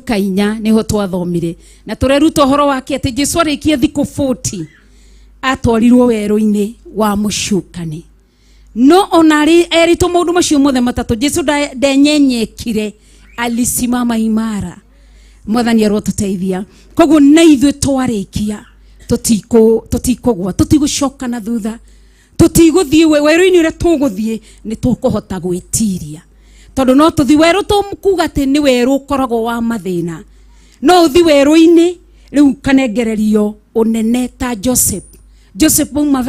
Luka 4 niho twathomire na tũreruta ũhoro wake atĩ Jesu arĩkia thikũ 40 atwarirwo werũ-inĩ wa mũcukani. No ona erĩtwo maũndũ macio mothe matatũ, Jesu ndenyenyekire, alisimama imara. Mwathani arotũteithia. Koguo na ithuĩ twarĩkia tũtikũgwa, tũtigũcoka na thutha, tũtigũthiĩ werũ-inĩ ũrĩa tũgũthiĩ, nĩ tũkũhota gwĩtiria. Tondũ no tũthiĩ werũ, tũkuga atĩ nĩ werũ ũkoragwo wa mathĩna. No ũthiĩ werũ-inĩ rĩu kanengererio ũnene ta Joseph. Joseph mauma,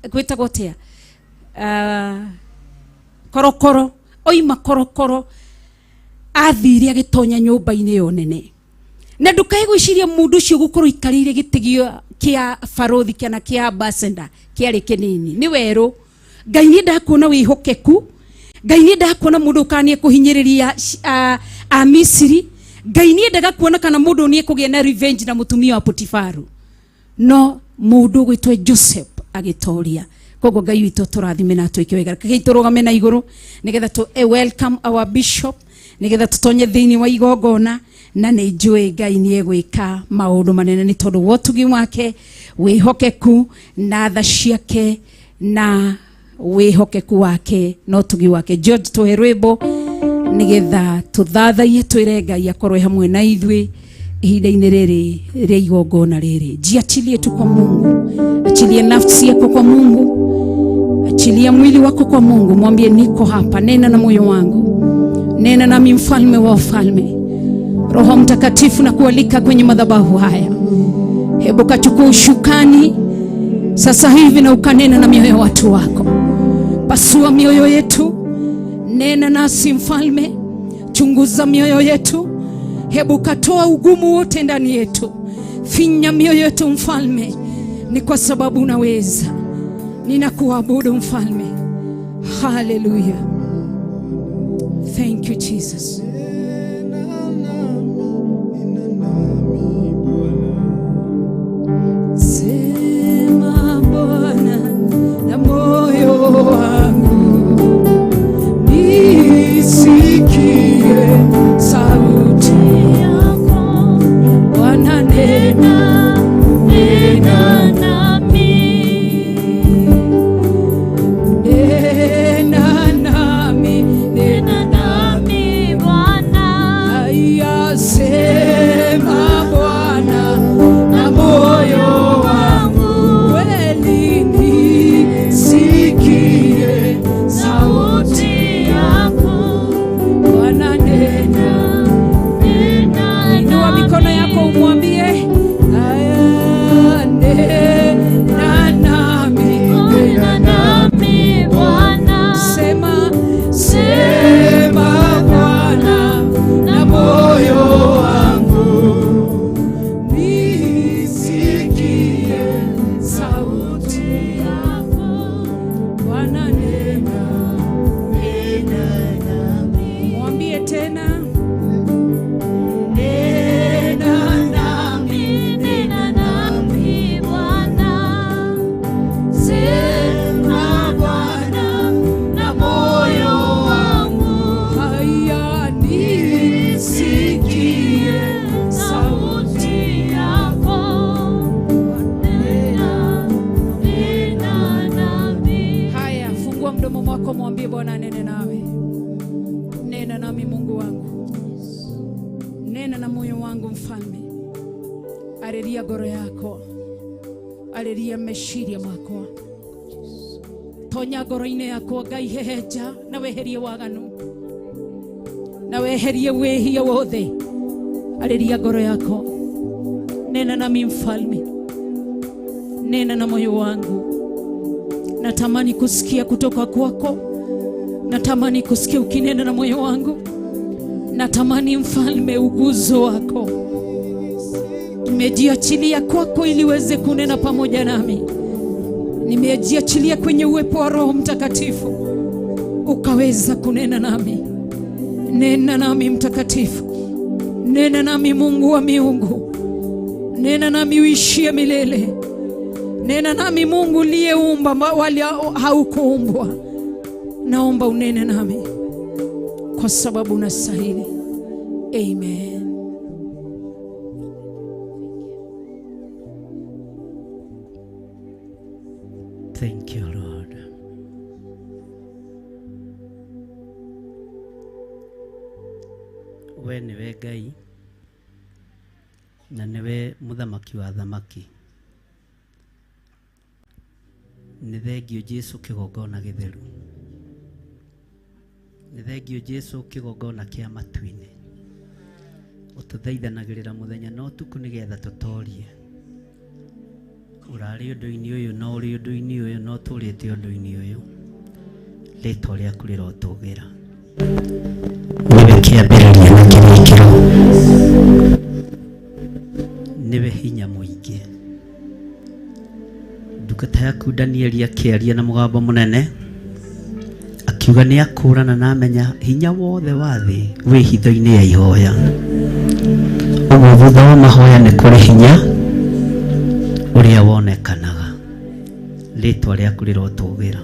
gwĩtagwo atĩa? Korokoro, oima korokoro athire agĩtonya nyũmba-inĩ ĩyo nene. Na ndũkae gwĩciria mũndũ ũcio gũkorwo ikarĩire gĩtĩ kĩa barothi kana kĩa ambassador kĩarĩ kĩnini. Nĩ werũ. Ngai nĩ endaga kuona wĩhokeku. Ngai nĩ endaga kuona mũndũ kana nĩ ekũhinyĩrĩria a Misiri. Ngai nĩ endaga kuona kana mũndũ nĩ ekũgĩa na revenge na mũtumia wa Potifaru. No mũndũ ũgwĩtwo Joseph agĩtoria. Koguo Ngai witũ tũrathime na atwĩke wega. Rekei tũrũgame na igũrũ nĩgetha tũ welcome our bishop, nĩgetha tũtonye thĩinĩ wa igongona, na nĩ njũĩ Ngai nĩ egwĩka maũndũ manene nĩ tondũ wa ũtugi wake, wĩhokeku na tha ciake na wĩhokeku wake na ũtugi wake. George, tũhe rwĩmbo nĩgetha tũthathaiye, twĩre Ngai akorwo hamwe na ithuĩ ihinda-inĩ rĩrĩ rĩa igongona rĩrĩ. Jiachilie tu kwa Mungu, achilie nafsi yako kwa Mungu, achilia mwili wako kwa Mungu, mwambie niko hapa, nena na moyo wangu, nena nami mfalme wa wafalme. Roho Mtakatifu na kualika kwenye madhabahu haya, hebu kachukua ushukani sasa hivi na ukanena na mioyo ya watu wako. Pasua mioyo yetu, nena nasi mfalme, chunguza mioyo yetu, hebu katoa ugumu wote ndani yetu, finya mioyo yetu mfalme, ni kwa sababu unaweza. Ninakuabudu mfalme. Hallelujah. Thank you Jesus. Sema Bwana na moyo wangu, nisikie sauti yako. Bwana nena, Nena nami. Nena nami, nena Nena nami Bwana. Haya, sema Bwana na moyo wangu, kweli nisikie sauti Sauti yako. Bwana nena. Nena Inua nami. mikono yako umwambie, haya, nena nami, Nena nami Bwana. Sema, sema Bwana na moyo wangu, nisikie sauti yako. Bwana nena, Nena nami. Mwambie tena, nena nami, Nena nami Bwana. Sema Bwana na moyo wangu. Haya, nisikie Sauti yako. Nena, nena nami. Haya, fungua mdomo wako, mwambie Bwana anene nawe. Nena nami Mungu wangu, nena na moyo wangu mfalme. Arĩria ngoro yakwa, arĩria meciria makwa, tonya ngoro-inĩ yakwa Ngai, hehenja na weherie waganu na weherie wĩhia wothe. Arĩria ngoro yakwa, nena nami mfalme, nena na moyo wangu. Natamani kusikia kutoka kwako, natamani kusikia ukinena na moyo wangu, natamani mfalme uguzo wako. Nimejiachilia kwako ili uweze kunena pamoja nami. Nimejiachilia kwenye uwepo wa Roho Mtakatifu ukaweza kunena nami. Nena nami Mtakatifu, nena nami Mungu wa miungu, nena nami uishie milele. Nena nami Mungu uliyeumba wale haukuumbwa. Naomba unene nami kwa sababu unastahili. Amen. Thank you, Lord. We nĩwe Ngai na nĩwe mũthamaki wa thamaki. Nĩ thengio Jesu kĩgongona gĩtheru. Nĩ thengio Jesu kĩgongona kĩa matu-inĩ. Ũtũthaithanagĩrĩra mũthenya na ũtukũ nĩgetha tũtorie. Ũrarĩ ũndũ-inĩ ũyũ na ũrĩ ũndũ-inĩ ũyũ na ũtũrĩte ũndũ-inĩ ũyũ. Rĩtwa rĩaku rĩrotũgĩra. Nĩwe kĩambĩrĩria na kĩrĩkĩro. Nĩwe hinya mũingĩ. Ndungata yaku Danieli akĩaria na mũgambo mũnene akiuga nĩ akũrana na amenya hinya wothe wa thĩ wĩ hitho-inĩ ya ihoya. Ũguo thutha wa mahoya nĩ kũrĩ hinya ũrĩa wonekanaga. Rĩtwa rĩaku rĩrotũgĩra.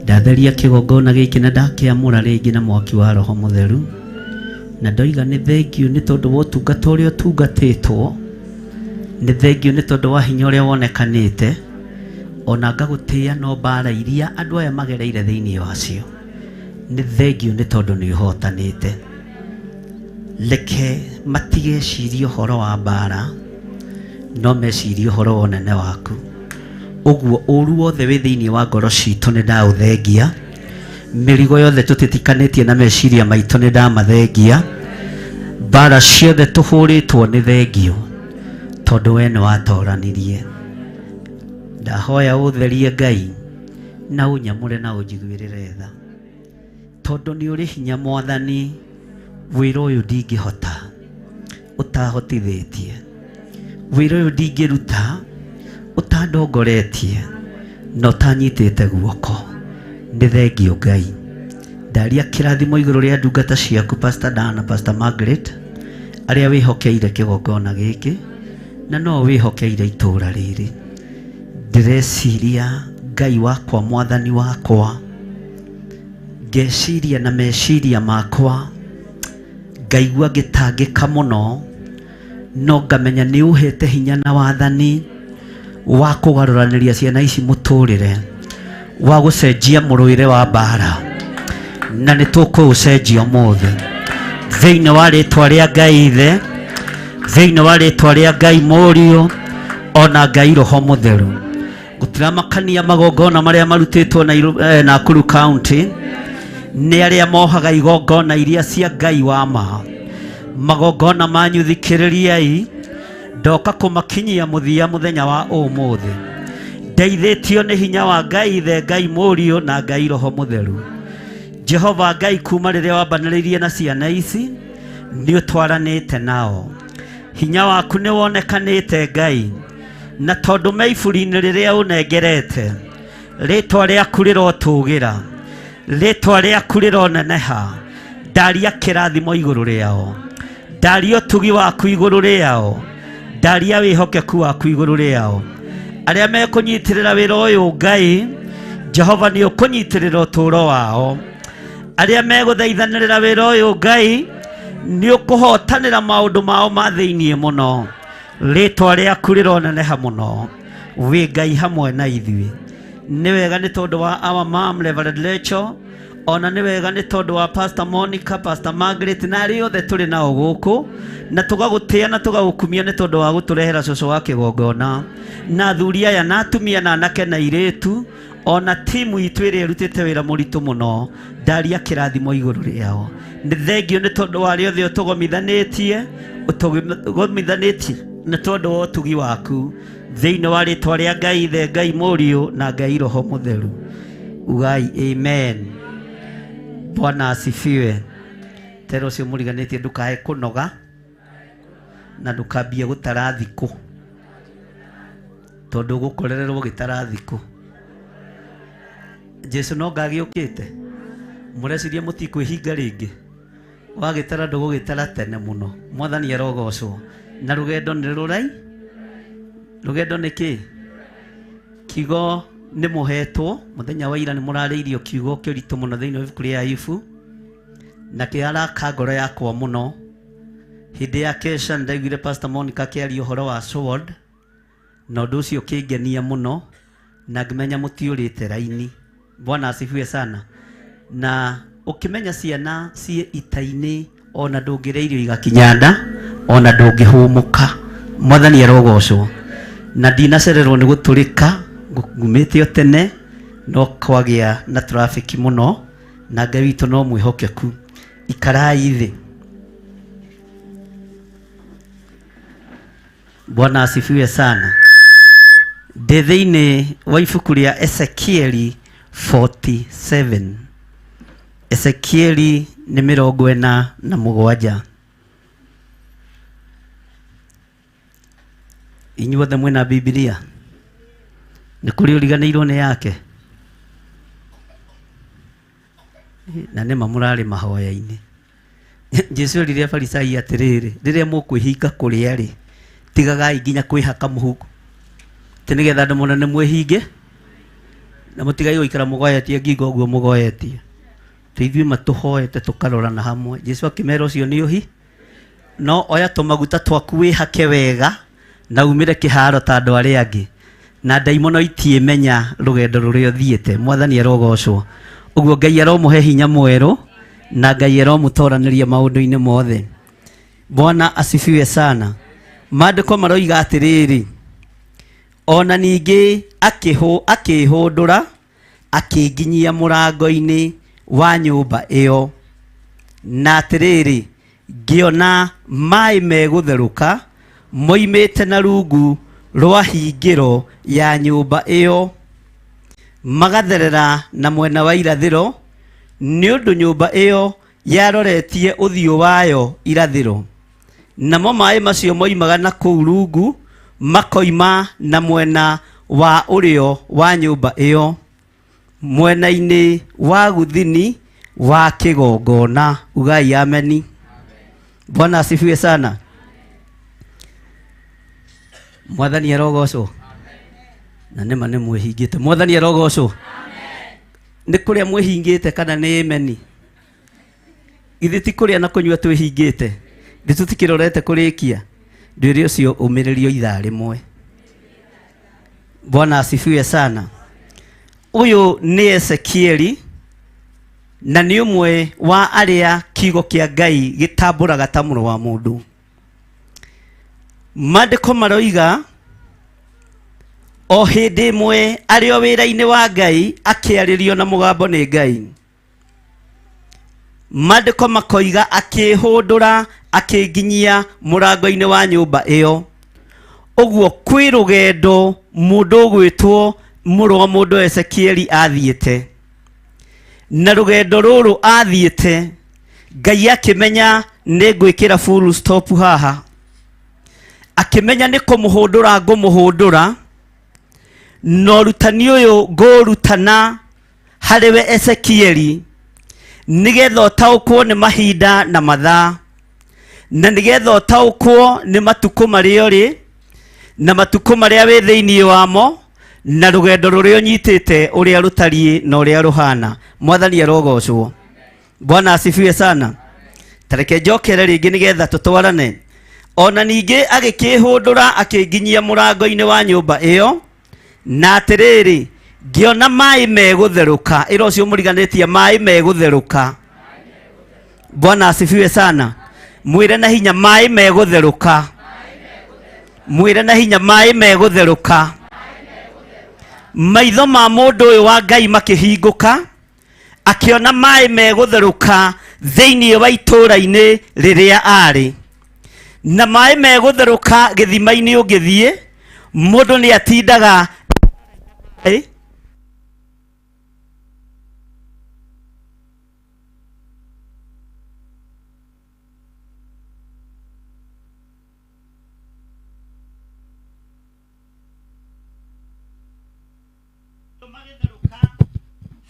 Ndatheria kĩgongona gĩkĩ na ndakĩamũra rĩngĩ na mwaki wa Roho Mũtheru. Na ndoiga nĩ thengio nĩ tondũ wa ũtungata ũrĩa ũtungatĩtwo, nĩ thengio nĩ tondũ wa hinya ũrĩa wonekanĩte, ona ngagũtĩĩa no mbara iria andũ aya magereire thĩinĩ wacio. Nĩ thengio nĩ tondũ nĩ ũhotanĩte. Reke matigecirie ũhoro wa mbara, no mecirie ũhoro wa ũnene waku. Ũguo ũru wothe wĩ thĩinĩ wa ngoro citũ nĩ ndaũthengia. Mĩrigo yothe tũtitikanĩtie na meciria maitũ nĩ ndamathengia. Mbara ciothe tũhũrĩtwo nĩ thengio, tondũ we nĩ watoranirie. Ndahoya ũtherie Ngai na ũnyamũre na ũnjiguĩrĩre tha, tondũ nĩ ũrĩ hinya Mwathani. Wĩra ũyũ ndingĩhota ũtahotithĩtie, wĩra ũyũ ndingĩruta ũtandongoretie na ũtanyitĩte guoko. Nĩ thengio Ngai. Ndaria kĩrathimo igũrũ rĩa ndungata ciaku Pastor Dan na Pastor Margaret, arĩa wĩhokeire kĩgongona gĩkĩ na no wĩhokeire itũũra rĩrĩ. Ndĩreciria Ngai wakwa, Mwathani wakwa, ngeciria na meciria makwa, ngaigua ngĩtangĩka mũno, no ngamenya nĩ ũhete hinya na wathani wa kũgarũranĩria ciana ici mũtũrĩre, wa gũcenjia mũrũĩre wa mbara, na nĩ tũkũũcenjia ũmũthĩ thĩinĩ wa rĩtwa rĩa Ngai Ithe, thĩinĩ wa rĩtwa rĩa Ngai Mũriũ, ona Ngai Roho Mũtheru. Gũtiramakania magongona marĩa marutĩtwo Nakuru County nĩ arĩa mohaga igongona iria cia Ngai wa ma. Magongona manyu thikĩrĩriai, ndoka kũmakinyia mũthia mũthenya wa ũmũthĩ. Ndeithĩtio nĩ hinya wa Ngai Ithe, Ngai Mũriũ na Ngai Roho Mũtheru. Jehova Ngai, kuma rĩrĩa wambanĩrĩirie na ciana ici nĩ ũtwaranĩte nao. Hinya waku nĩ wonekanĩte Ngai, na tondũ me iburi-inĩ rĩrĩa ũnengerete, rĩtwa rĩaku rĩrotũgĩra, rĩtwa rĩaku rĩroneneha. Ndaria kĩrathimo igũrũ rĩao, ndaria ũtugi waku igũrũ rĩao, ndaria wĩhokeku waku igũrũ rĩao. Arĩa mekũnyitĩrĩra wĩra ũyũ Ngai, Jehova nĩ ũkũnyitĩrĩra ũtũũro wao. Arĩa megũthaithanĩrĩra wĩra ũyũ Ngai, nĩ ũkũhotanĩra maũndũ mao ma thĩinĩ mũno. Rĩtwa rĩaku rĩroneneha mũno. Wĩ Ngai hamwe na ithuĩ. Nĩ wega nĩ tondũ wa our mom Reverend Rachel, ona nĩ wega nĩ tondũ wa Pastor Monica, Pastor Margaret na arĩa othe tũrĩ nao gũkũ, na tũgagũtĩa na tũgagũkumia nĩ tondũ wa gũtũrehera cũcũ wa kĩgongona, na athuri aya na atumia na anake na airĩtu, ona timu itũ ĩrĩa ĩrutĩte wĩra mũritũ mũno. Ndaria kĩrathimo igũrũ rĩao. Nĩ thengio nĩ tondũ wa arĩa othe ũtũgomithanĩtie, ũtũgomithanĩtie nĩ tondũ wa ũtugi waku, thĩinĩ wa rĩtwa rĩa Ngai Ithe, Ngai Mũriũ na Ngai Roho Mũtheru. Ugai amen. Bwana asifiwe. Tera ũcio mũriganĩtie ndũkae kũnoga na ndũkambie gũtara thikũ, tondũ ũgũkorererwo gĩtara thikũ. Jesu no ngagĩũkĩte, mũreciria mũtikwĩhinga rĩngĩ? Wagĩtara ndũgũgĩtara tene mũno. Mwathani arogocwo. Na rũgendo nĩ rũrai, rũgendo nĩ kĩ? Kiugo nĩ mũhetwo mũthenya wa ira, nĩ mũrarĩirio kiugo kĩritũ mũno thĩinĩ wa ibuku rĩa Ayubu, na kĩaraka ngoro yakwa mũno. Hĩndĩ ya kesha nĩndaiguire Pastor Monica akĩaria ũhoro wa sword, na ũndũ ũcio ũkĩngenia mũno na ngĩmenya mũtiũrĩte raini. Bwana asifiwe sana. Na ũkĩmenya ciana ciĩ ita-inĩ ona ndũngĩrĩa irio igakinya nda ona ndũngĩhũmũka. Mwathani arogocwo. Na ndinacererwo nĩ gũtũrĩka, ngumĩte o tene no kwagĩa na traffic mũno, na Ngai witũ no mwĩhokeku. Ikarai thĩ. Bwana asifiwe sana. Ndĩ thĩinĩ wa ibuku rĩa Ezekieli 47. Ezekieli nĩ 47. Inyuothe mwĩna Bibilia? Nĩ kũrĩ ũriganĩirwo nĩ yake? Na nĩma mũrarĩ mahoya-inĩ. Jesu erire Afarisai atĩrĩrĩ, rĩrĩa mũkwĩhinga kũrĩa rĩ, tigagai nginya kwĩhaka mũhu, atĩ nĩgetha andũ mone nĩ mwĩhinge, na mũtigai gũikara mũgoetie ngingo ũguo mũgoetie. Tĩ ithuĩ matũhoete tũkarorana hamwe. Jesu akĩmera ũcio nĩ ũhi, no oya tũmaguta twaku wĩhake wega na umĩre kĩharo ta andũ arĩa angĩ, na ndaimono itiĩmenya rũgendo rũrĩa ũthiĩte. Mwathani arogocwo. Ũguo Ngai aromũhe hinya mwerũ na Ngai aromũtoranĩria maũndũ-inĩ mothe. Bwana asifiwe sana. Maandĩko maroiga atĩrĩrĩ, ona ningĩ akĩhũndũra akĩnginyia mũrango-inĩ wa nyũmba ĩyo, na atĩrĩrĩ, ngĩona maĩ megũtherũka moimĩte na rungu rwa hingĩro ya nyũmba ĩyo, magatherera na mwena wa irathĩro, nĩ ũndũ nyũmba ĩyo yaroretie ũthiũ wayo irathĩro. Namo maĩ macio moimaga na kũu rungu, makoima na mwena wa ũrĩo wa nyũmba ĩyo, mwena-inĩ wa gũthini wa kĩgongona. Ugai ameni. Bwana asifiwe sana. Mwathani arogocwo. Na nĩma nĩ mwĩhingĩte. Mwathani arogocwo. Nĩ kũrĩa mwĩhingĩte kana nĩ ameni? Githĩ ti kũrĩa na kũnyua twĩhingĩte? Githĩ tũtikĩrorete kũrĩkia? Ndwĩre ũcio ũmĩrĩrio ithaa rĩmwe. Bwana asifiwe sana. Ũyũ nĩ Ezekieli na nĩ ũmwe wa arĩa kiugo kĩa Ngai gĩtambũraga ta mũrũ wa mũndũ. Maandĩko maroiga o hĩndĩ ĩmwe arĩ o wĩra-inĩ wa Ngai akĩarĩrio na mũgambo nĩ Ngai. Maandĩko makoiga akĩhũndũra akĩnginyia mũrango-inĩ wa nyũmba ĩyo. Ũguo kwĩ rũgendo mũndũ ũgwĩtwo mũrũ wa mũndũ Ezekieli athiĩte, na rũgendo rũrũ athiĩte Ngai akĩmenya nĩ ngwĩkĩra full stop haha, akĩmenya nĩ kũmũhũndũra ngũmũhũndũra, na ũrutani ũyũ ngũũrutana harĩ we Ezekieli, nĩgetha ũtaũkwo nĩ mahinda na mathaa, na nĩgetha ũtaũkwo nĩ matukũ marĩa ũrĩ, na matukũ marĩa wĩ thĩinĩ wamo, na rũgendo rũrĩa ũnyitĩte ũrĩa rũtariĩ na ũrĩa rũhana. Mwathani arogocwo. Bwana asifiwe sana. Tareke njokere rĩngĩ nĩgetha tũtwarane. Ona ningĩ agĩkĩhũndũra akĩnginyia mũrango-inĩ wa nyũmba ĩyo, na atĩrĩrĩ, ngĩona maĩ megũtherũka. Ĩra ũcio mũriganĩtie maĩ megũtherũka. Bwana asifiwe sana. Mwĩre na hinya maĩ megũtherũka. Mwĩre na hinya maĩ megũtherũka. Maitho ma mũndũ ũyũ wa Ngai makĩhingũka, akĩona maĩ megũtherũka thĩinĩ wa itũũra-inĩ rĩrĩa arĩ. Na maĩ megũtherũka gĩthima-inĩ ũngĩthiĩ, mũndũ nĩ atindaga Magĩtherũka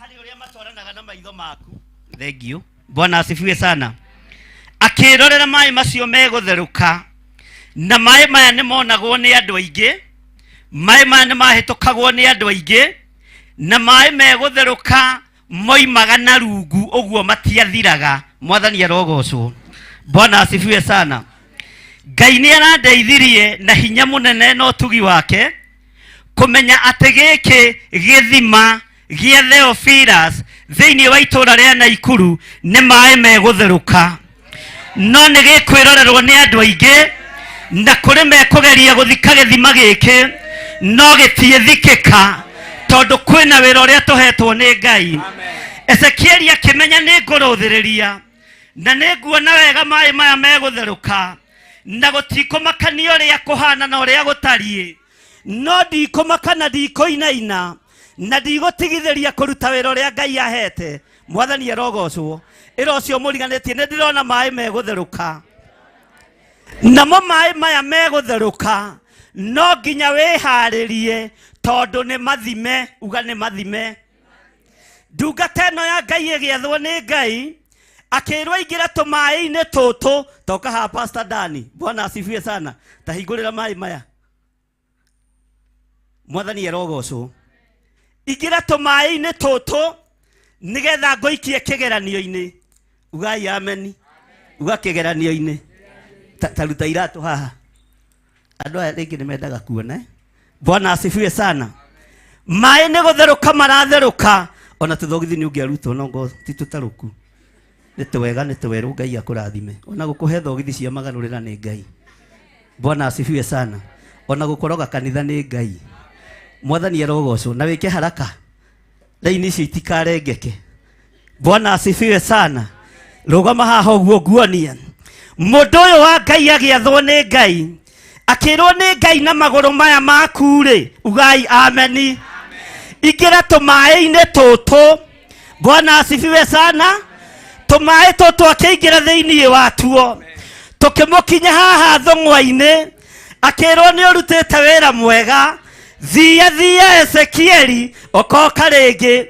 harĩ ũrĩa matwaranaga na maitho maku. Thank you. Bwana asifiwe sana. Akĩrorera maĩ macio megũtherũka, na maĩ maya nĩ monagwo nĩ andũ aingĩ, maĩ maya nĩ mahĩtũkagwo nĩ andũ aingĩ, na maĩ megũtherũka moimaga na rungu ũguo matiathiraga. Mwathani arogocwo. Bwana asifiwe sana. Ngai nĩ arandeithirie na hinya mũnene na ũtugi wake kũmenya atĩ gĩkĩ gĩthima gĩa Theophilus thĩinĩ wa itũũra rĩa Naikuru nĩ maĩ megũtherũka, no nĩ gĩkwĩrorerwo nĩ andũ aingĩ, na kũrĩ mekũgeria gũthika gĩthima gĩkĩ no gĩtiĩthikĩka, tondũ kwĩna wĩra ũrĩa tũhetwo nĩ Ngai. Ezekieli akĩmenya nĩ ngũrũthĩrĩria na nĩ nguona wega maĩ maya megũtherũka, na gũtikũmakania ũrĩa kũhana na ũrĩa gũtariĩ, no ndikũmaka na ndikũinaina na ndigũtigithĩria kũruta wĩra ũrĩa Ngai ahete. Mwathani arogocwo. Ĩra ũcio mũriganĩtie, nĩ ndĩrona maĩ megũtherũka, namo maĩ maya megũtherũka no nginya wĩharĩrie, tondũ nĩ mathime. Uga nĩ mathime. Ndungata ĩno ya Ngai ĩgĩathwo nĩ Ngai akĩrwo aingĩre tũmaĩ-inĩ tũtũ. Toka haha, Pastor Dani. Bwana asifiwe sana. Tahingũrĩra maĩ maya. Mwathani arogocwo. Ingĩra tũmaĩ-inĩ tũtũ nĩgetha ngũikie kĩgeranio-inĩ. Ugai ameni. Uga kĩgeranio-inĩ. Taruta iratũ haha, andũ aya rĩngĩ nĩ mendaga kuona, eh? Bwana asifiwe sana. Maĩ nĩ gũtherũka maratherũka, ona tũthogithi nĩ ũngĩarutwo, no ngo ti tũtarũku, nĩ twega, nĩ twerũ. Ngai akũrathime. Ona gũkũhe thogithi cia magarũrĩra nĩ Ngai. Bwana asifiwe sana. Ona gũkoroga kanitha nĩ Ngai. Mwathani arogocwo. Na wĩke haraka, raini icio itikarengeke. Bwana asifiwe sana. Rũgama haha ũguo nguonie. Mũndũ ũyũ wa Ngai agĩathwo nĩ Ngai, akĩrwo nĩ Ngai, na magũrũ maya maku rĩ, ugai ameni, ingĩra tũmaĩ-inĩ tũtũ. Bwana asifiwe sana. Tũmaĩ tũtũ akĩingĩra thĩinĩ watuo, tũkĩmũkinya haha thũng'wa-inĩ. Akĩrwo nĩ ũrutĩte wĩra mwega, thia thia Ezekieli, ũkoka rĩngĩ.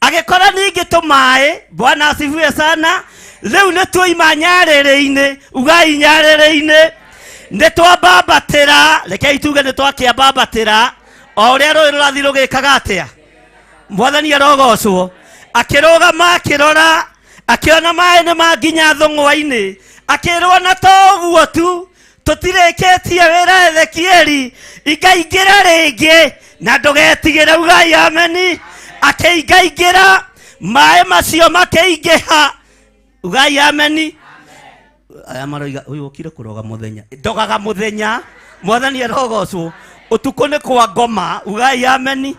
Agĩkora ningĩ tũmaĩ. Bwana asifiwe sana. Rĩu nĩ tuoima nyarĩrĩ-inĩ. Ugai nyarĩrĩ-inĩ. Nĩ twambambatĩra, rekei tuge nĩ twakĩambambatĩra o ũrĩa rũĩ rũrathiĩ rũgĩkaga atĩa. Mwathani arogocwo. Akĩrũgama, akĩrora, akĩona maĩ nĩ manginya thũng'wa-inĩ. Akĩrwo na to ũguo tu, tũtirĩkĩtie wĩra, Ezekieli, ingaingĩra rĩngĩ na ndũgetigĩre. Ugai ameni. Akĩingaingĩra, maĩ macio makĩingĩha. Ugai ameni. Aya maroiga ũyũ ũkire kũroga mũthenya. Ndogaga mũthenya. Mwathani arogocwo. Ũtukũ nĩ kwa ngoma. Ugai ameni.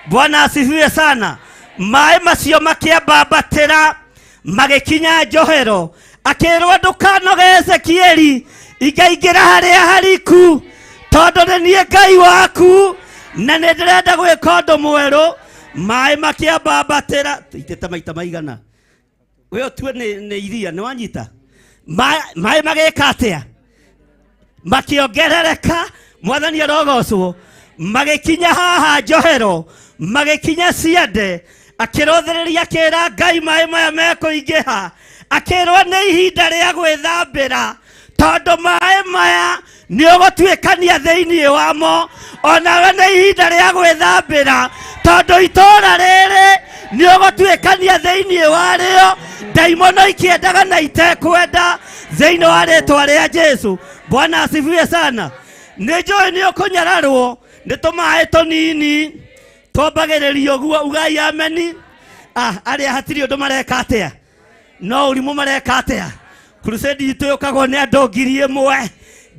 Bwana asifiwe sana. Maĩ macio makĩambambatĩra, magĩkinya njohero. Akĩrwo ndũkanoge, Ezekieli, ingaingĩra harĩa hariku, tondũ nĩ niĩ Ngai waku na nĩ ndĩrenda gwĩka ũndũ mwerũ. Maĩ makĩambambatĩra itĩte maita maigana we ũtue nĩ iria nĩ wanyita. Maĩ magĩka atĩa? Makĩongerereka. Mwathani arogocwo. Magĩkinya haha njohero, magĩkinya ciande. Akĩrũthĩrĩria, akĩra Ngai maĩ maya mekũingĩha. Akĩrwo nĩ ihinda rĩa gwĩthambĩra, tondũ maĩ maya nĩ ũgũtuĩkania thĩinĩ wamo. Onawe nĩ ihinda rĩa gwĩthambĩra, tondũ itũũra rĩrĩ nĩ ũgũtuĩkania thĩinĩ warĩo, ndaimono ikĩendaga na itekwenda, thĩinĩ wa rĩtwa rĩa Jesu. Bwana asifiwe sana. Nĩ njũĩ nĩ ũkũnyararwo nĩ tũmaĩ tũnini twambagĩrĩria ũguo. Ugai ameni. Ah, arĩa hatirĩ ũndũ mareka atĩa, no ũrimũ mareka atĩa. Crusade itũ yũkagwo nĩ andũ 1,000,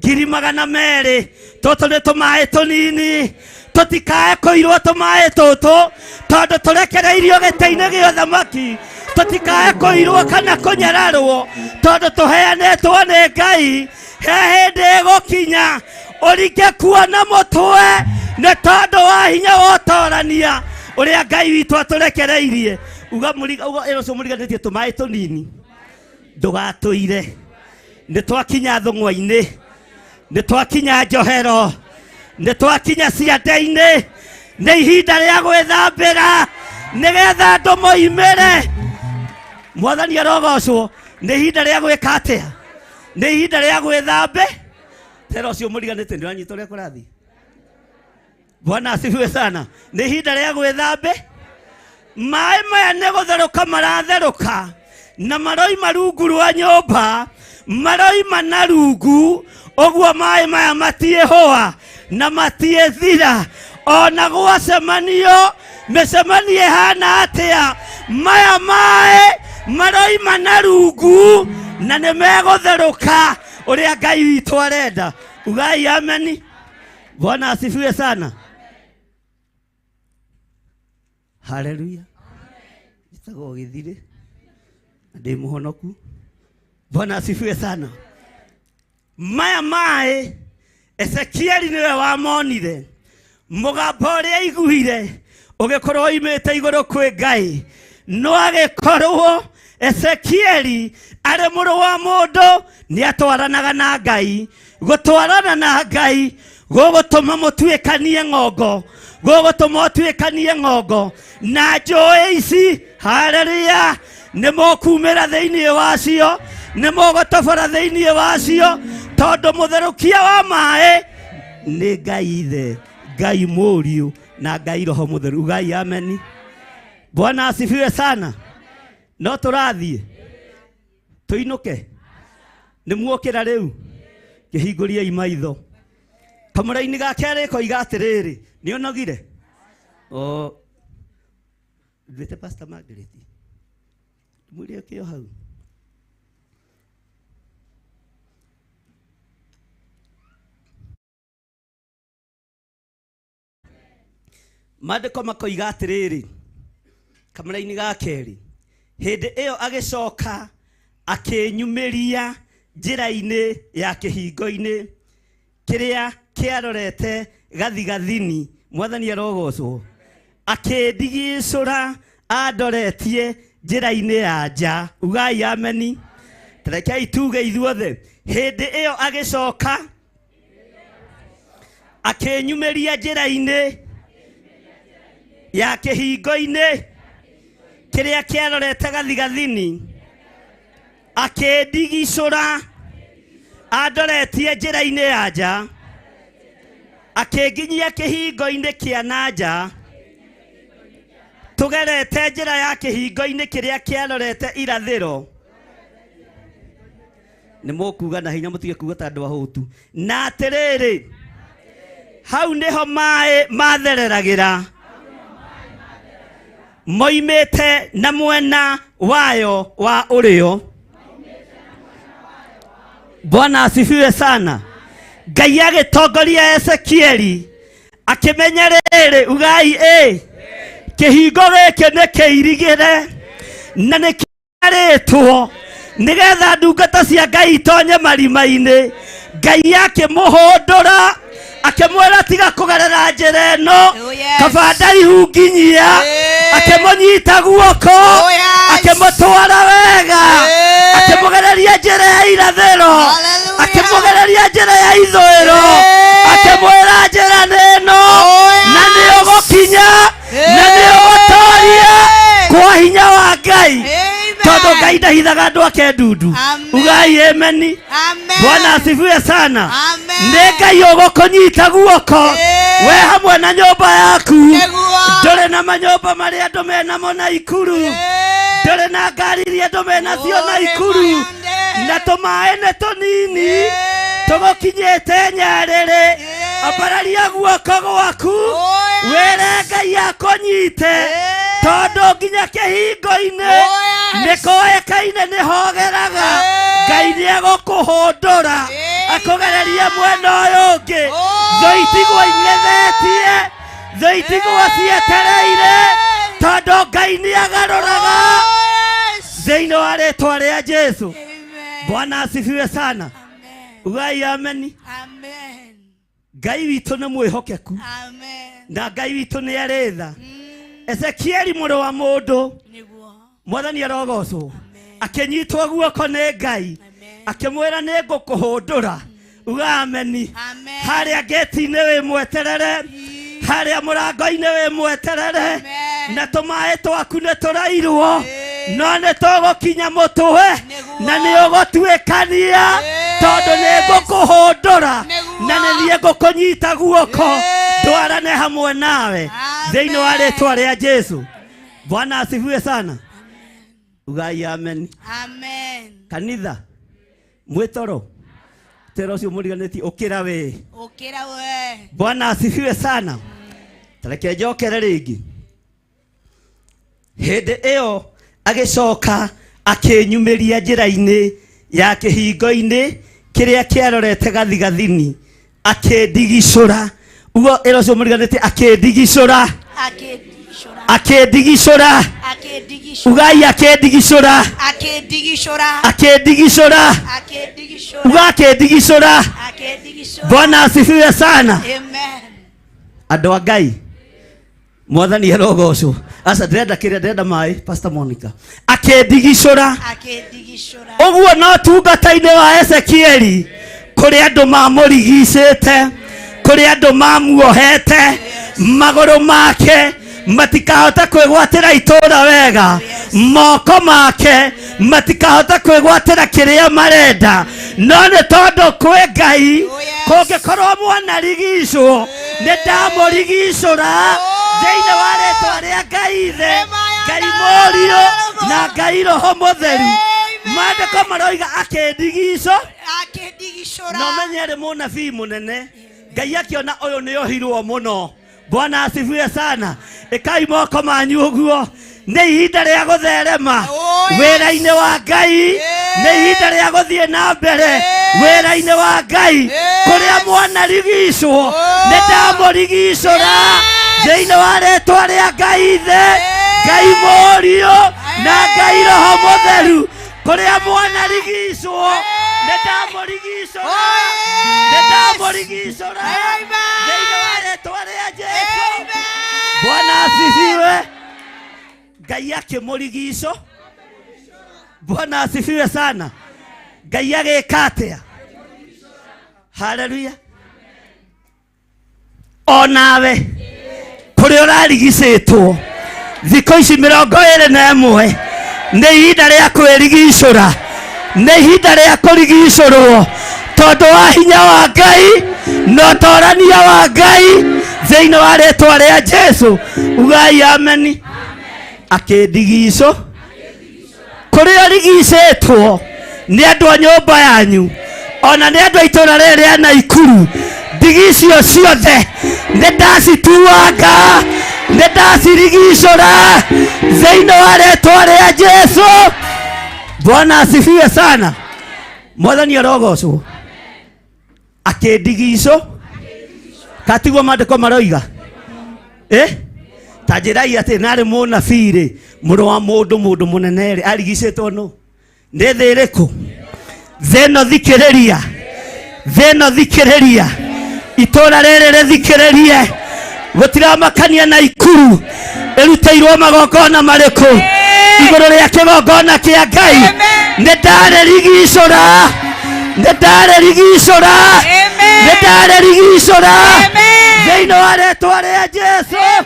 200,000. Tũtũ nĩ tũmaĩ tũnini. Tũtikae kũirwo tũmaĩ tũtũ, tondũ tũrekereirio gĩtĩ-inĩ gĩa ũthamaki. Tũtikae kũirwo kana kũnyararwo, tondũ tũheanĩtwo nĩ Ngai. He hĩndĩ ĩgũkinya ũrike kuona mũtwe nĩ tondũ wa hinya wa ũtorania ũrĩa Ngai witũ atũrekereirie. Uga mũriga, uga ĩra ũcio mũriganĩtie, tũmaĩ tũnini ndũgatũire. Nĩ twakinya thũng'wa-inĩ, nĩ twakinya njohero, nĩ twakinya ciande-inĩ. Nĩ ihinda rĩa gwĩthambĩra nĩgetha andũ moimĩre. Mwathani arogocwo. Nĩ ihinda rĩa gwĩka atĩa? Nĩ ihinda rĩa gwĩthambe. Tera ũcio mũriganĩte, ndĩranyita ũrĩa kũrathiĩ. Bwana asifiwe sana. Nĩ ihinda rĩa gwĩthambe. Maĩ maya nĩ gũtherũka maratherũka na maroima rungu rwa nyũmba. Maroima na rungu ũguo maĩ maya matiĩhũa na matiĩthira ona gwacemanio mĩcemanio ĩhana atĩa maya maĩ maroima na rungu na nĩ megũtherũka ũrĩa Ngai witũ arenda. Ugai ameni. Bwana asifiwe sana. Haleluya. Njĩtagwo Gĩthirĩ na ndĩ mũhonoku. Bwana asifiwe sana. Maya maĩ Ezekieli nĩwe wamonire. Mũgambo ũrĩa aiguire ũgĩkorwo oimĩte igũrũ kwĩ Ngai. No agĩkorwo Ezekieli arĩ mũrũ wa mũndũ nĩ atwaranaga na Ngai. Gũtwarana na Ngai gũgũtũma mũtuĩkanie ng'ongo, gũgũtũma ũtuĩkanie ng'ongo na njũĩ ici. Haleluya! Nĩ mũkumĩra thĩinĩ wacio, nĩ mũgũtobora thĩinĩ wacio, tondũ mũtherũkia wa maĩ nĩ Ngai Ithe, Ngai Mũriũ na Ngai Roho Mũtheru. Ugai ameni. Bwana asifiwe sana. No tũrathiĩ tũinũke, nĩ muokĩra rĩu, kĩhingũriei maitho. Kamũraini ga kerĩ koiga atĩrĩrĩ, nĩ ũnogire? O nduĩte Pastor Margaret, mwĩre ũkĩo hau. Maandĩko makoiga atĩrĩrĩ, kamũraini ga kerĩ, hĩndĩ ĩyo agĩcoka akĩnyumĩria njĩra-inĩ ya kĩhingo-inĩ kĩrĩa kĩarorete gathigathini, mwathani arogocwo, akĩndigicũra andoretie njĩra-inĩ ya nja. Ugai ameni. Rekei tuge ithuothe, hĩndĩ ĩyo agĩcoka akĩnyumĩria njĩra-inĩ ya kĩhingo-inĩ kĩrĩa kĩarorete gathigathini, akĩndigicũra andoretie njĩra-inĩ ya nja, akĩnginyia kĩhingo-inĩ kĩa na nja, tũgerete njĩra ya kĩhingo-inĩ kĩrĩa kĩarorete irathĩro. Nĩ mũkuga na hinya, mũtige kuga ta andũ ahũtu. Na atĩrĩrĩ, hau nĩho maĩ mathereragĩra moimĩte na mwena wayo wa ũrĩo. Bwana asifiwe sana. Ngai agĩtongoria Ezekieli akĩmenya rĩrĩ, ugai ĩ, kĩhingo gĩkĩ nĩ kĩirigĩre na nĩ rĩtwo nĩgetha ndungata cia Ngai itonye marima-inĩ. Ngai akĩmũhũndũra akĩmwĩra tiga kũgerera njĩra ĩno. Oh, yes. Kaba ndaihu nginyia. Eh. Akĩmũnyita guoko. Oh, yes. Akĩmũtwara wega. Eh. Akĩmũgereria njĩra ya irathĩro. Hallelujah. Akĩmũgereria njĩra ya ithũĩro. Eh. Akĩmwĩra njĩra nĩ ĩno. Oh, yes. Na nĩ ũgũkinya na nĩ Eh. ũgũtoria kwa hinya wa Ngai. Amen. Tondũ Ngai ndahithaga andũ ake ndundu. Amen. Ugai ameni. Amen. Bwana asifiwe sana. Amen. Nĩ Ngai ũgũkũnyita guoko. Eh. We hamwe na nyũmba yaku. Nĩguo. Ndũrĩ na manyũmba marĩa andũ menamo na ikuru. Eh. Ndũrĩ na ngari iria andũ menacio na Ore ikuru. mayande. Na tũmaĩ nĩ tũnini. Eh. Tũgũkinyĩte nyarĩrĩ. Eh. Ambararia guoko gwaku. Oh, yes. Wĩre Ngai akũnyite. Eh. Tondũ nginya kĩhingo-inĩ Oh, yes. nĩ koĩkaine nĩ hogeraga. Eh. Ngai nĩ egũkũhũndũra. Amen. Akũgererie mwena ũyũ ũngĩ. Oh. Thũ itigwo ing'ethetie. Thũ itigwo cietereire. Tondũ Ngai nĩ agarũraga. Oh, yes. Thĩinĩ wa rĩtwa rĩa Jesu. Amen. Bwana asifiwe sana. Amen. Ugai ameni. Amen. Ngai witũ nĩ mwĩhokeku. Amen. Na Ngai witũ nĩ arĩ tha. Ezekieli mũrũ wa mũndũ, Nĩguo. mwathani arogocwo, akĩnyitwo guoko nĩ Ngai. Amen. Akĩmwĩra nĩ ngũkũhũndũra. Uga ameni. Amen. Harĩa ngĩti-inĩ wĩ mweterere, harĩa mũrango-inĩ wĩ mweterere. Amen. Na tũmaĩ twaku nĩ tũrairwo. Eh. No nĩ tũgũkinya mũtwe. Nĩguo. Na nĩ ũgũtuĩkania. Eh. Tondũ nĩ ngũkũhũndũra. Nĩguo. Na nĩ niĩ ngũkũnyita guoko. Eh. Ndwarane hamwe nawe. Amen. Thĩinĩ wa rĩtwa rĩa Jesu. Bwana asifiwe sana. Ugai amen. Amen. Kanitha. Mwĩ toro tera ũcio mũriganĩtie ũkĩra we. Ũkĩra we. Bwana asifiwe sana. Tareke njokere rĩngĩ. Hĩndĩ ĩyo agĩcoka akĩnyumĩria njĩra-inĩ ya kĩhingo-inĩ kĩrĩa kĩarorete gathigathini, akĩndigicũra. Ugo ĩra ũcio mũriganĩtie akĩndigicũra. Akĩndigicũra. Akĩndigicũra. Akĩndigicũra. Ugai akĩndigicũra. Akĩndigicũra. Akĩndigicũra. Akĩndigicũra. Uga akĩndigicũra. Akĩndigicũra. Bwana asifiwe sana. Amen. Andũ a Ngai, mwathani arogocwo. Aca ndĩrenda kĩrĩa, ndĩrenda maĩ, Pastor Monica. Akĩndigicũra. Akĩndigicũra. Ũguo no tungata-inĩ wa Ezekieli, kũrĩ andũ mamũrigicĩte, kũrĩ andũ mamuohete, magũrũ make matikahota kwĩgwatĩra itũũra wega, moko make matikahota kwĩgwatĩra kĩrĩa marenda, no nĩ tondũ kwĩ Ngai, Oh, yes. kũngĩkorwo mwanarigicwo, nĩ ndamũrigicũra thĩinĩ wa rĩtwa rĩa Ngai Ithe, Ngai Mũriũ na Ngai Roho Mũtheru. Amen. Maandĩko maroiga akĩndigicũ, Akĩndigicũra. na ũmenye arĩ mũnabii mũnene. Ngai akĩona ũyũ nĩ ohirwo mũno. Bwana asifiwe sana. Ĩkai moko manyu ũguo. Nĩ ihinda rĩa gũtherema Oh, yes. wĩra-inĩ wa Ngai, nĩ ihinda rĩa gũthiĩ na mbere Yes. wĩra-inĩ wa Ngai. Yes. Kũrĩa mwanarigicwo, Oh. nĩ ndamũrigicũra Yes. thĩinĩ wa rĩtwa rĩa Ngai Ithe, Yes. Ngai Mũriũ na Ngai Roho Mũtheru. Kũrĩa mwanarigicwo, nĩ ndamũrigicũra, nĩ ndamũrigicũra Amen. thĩinĩ wa rĩtwa rĩa Jesũ. Amen. Bwana asifiwe. Ngai akĩmũrigico. Bwana asifiwe sana. Ngai agĩka atĩa? Haleluya. Onawe kũrĩa ũrarigicĩtwo thikũ ici 21 nĩ ihinda rĩa kwĩrigicũra, nĩ ihinda rĩa kũrigicũrwo tondũ wa hinya wa Ngai na ũtorania wa Ngai thĩinĩ wa rĩtwa rĩa Jesũ. Ugai ameni. Akĩndigicũ kũrĩa ũrigicĩtwo nĩ andũ a nyũmba yanyu, ona nĩ andũ a itũũra rĩrĩ rĩa Naikuru, ndigi icio ciothe nĩ ndacituanga, nĩ ndacirigicũra thĩinĩ wa rĩtwa rĩa Jesũ. Bwana asifiwe sana. Mwathani arogocwo. Akĩndigicũ, katiguo maandĩko maroiga? Ta njĩrai atĩ narĩ mũnabii rĩ, mũrũ wa mũndũ, mũndũ mũnene rĩ, arigicĩtwo nũ? Nĩ thĩ ĩrĩkũ? Thĩ ĩno thikĩrĩria, thĩ ĩno thikĩrĩria, itũũra rĩrĩ rĩthikĩrĩrie, gũtiramakania Naikuru ĩrutĩirwo magongona marĩkũ igũrũ rĩa kĩgongona kĩa Ngai. Nĩ ndarĩrigicũra, nĩ ndarĩrigicũra, nĩ ndarĩrigicũra thĩinĩ wa rĩtwa rĩa Jesũ.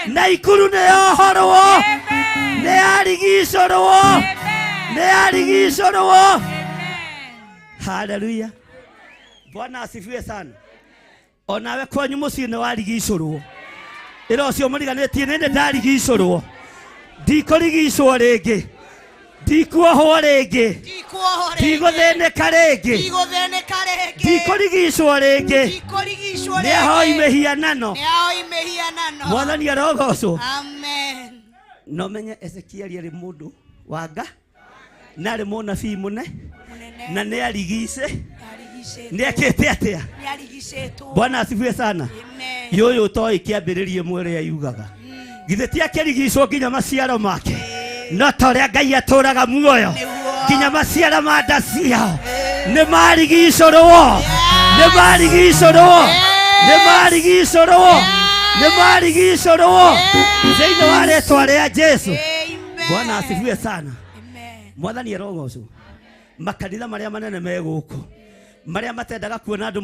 Naikuru nĩ yohorwo, nĩ yarigicũrwo, nĩ yarigicũrwo. Haleluya. Bwana asifiwe sana. Onawe kwanyu mũciĩ nĩ warigicũrwo. Ĩra ũcio mũriganĩtie, nĩ nĩ ndarigicũrwo, ndikũrigicwo rĩngĩ, ndikuohwo rĩngĩ, Ndikuohwo rĩngĩ. ndigũthĩnĩka rĩngĩ, Ndigũthĩnĩka rĩngĩ. ndikũrigicwo rĩngĩ. Ndikũrigicwo Nĩ ahoi rĩngĩ. mĩhianano. Nĩ ahoi mĩhianano. Mwathani arogocwo. Amen. No menye Ezekieli arĩ mũndũ wa Nga na arĩ mũnabii mũne Mũnene. na nĩ arigice, Nĩarigicĩtwo. nĩ ekĩte atĩa? Nĩarigicĩtwo. Bwana asifiwe sana. Amen. Yũyũ ũtoĩ kĩambĩrĩria ĩmwe ũrĩa yugaga, githĩ ti akĩrigicwo nginya maciaro make? No ta ũrĩa Ngai atũraga muoyo, Nĩguo. nginya maciaro ma nda ciao nĩ marigicũrwo, nĩ marigicũrwo, nĩ marigicũrwo, nĩ marigicũrwo thĩinĩ wa rĩtwa rĩa Jesũ. Amen. Bwana asifiwe sana. Amen. Mwathani arogocwo. Makanitha marĩa manene me gũkũ, marĩa matendaga kuona andũ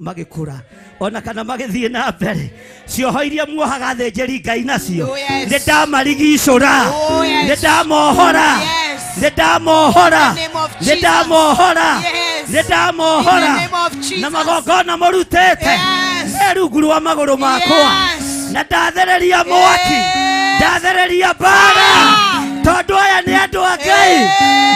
magĩkũra ona kana magĩthiĩ na mbere, cioho iria muohaga athĩnjĩri Ngai nacio, Oh, yes. nĩ ndamarigicũra, Oh, yes. nĩ ndamohora, Yes. nĩ ndamohora, In the name of nĩ Jesus. ndamohora, Yes. nĩ ndamohora In the name of Jesus. na magongona mũrutĩte Yes. me rungu rwa magũrũ makwa, Yes. na ndathereria mwaki, Yes. ndathereria mbara, Ah. tondũ aya nĩ andũ a Ngai Yes.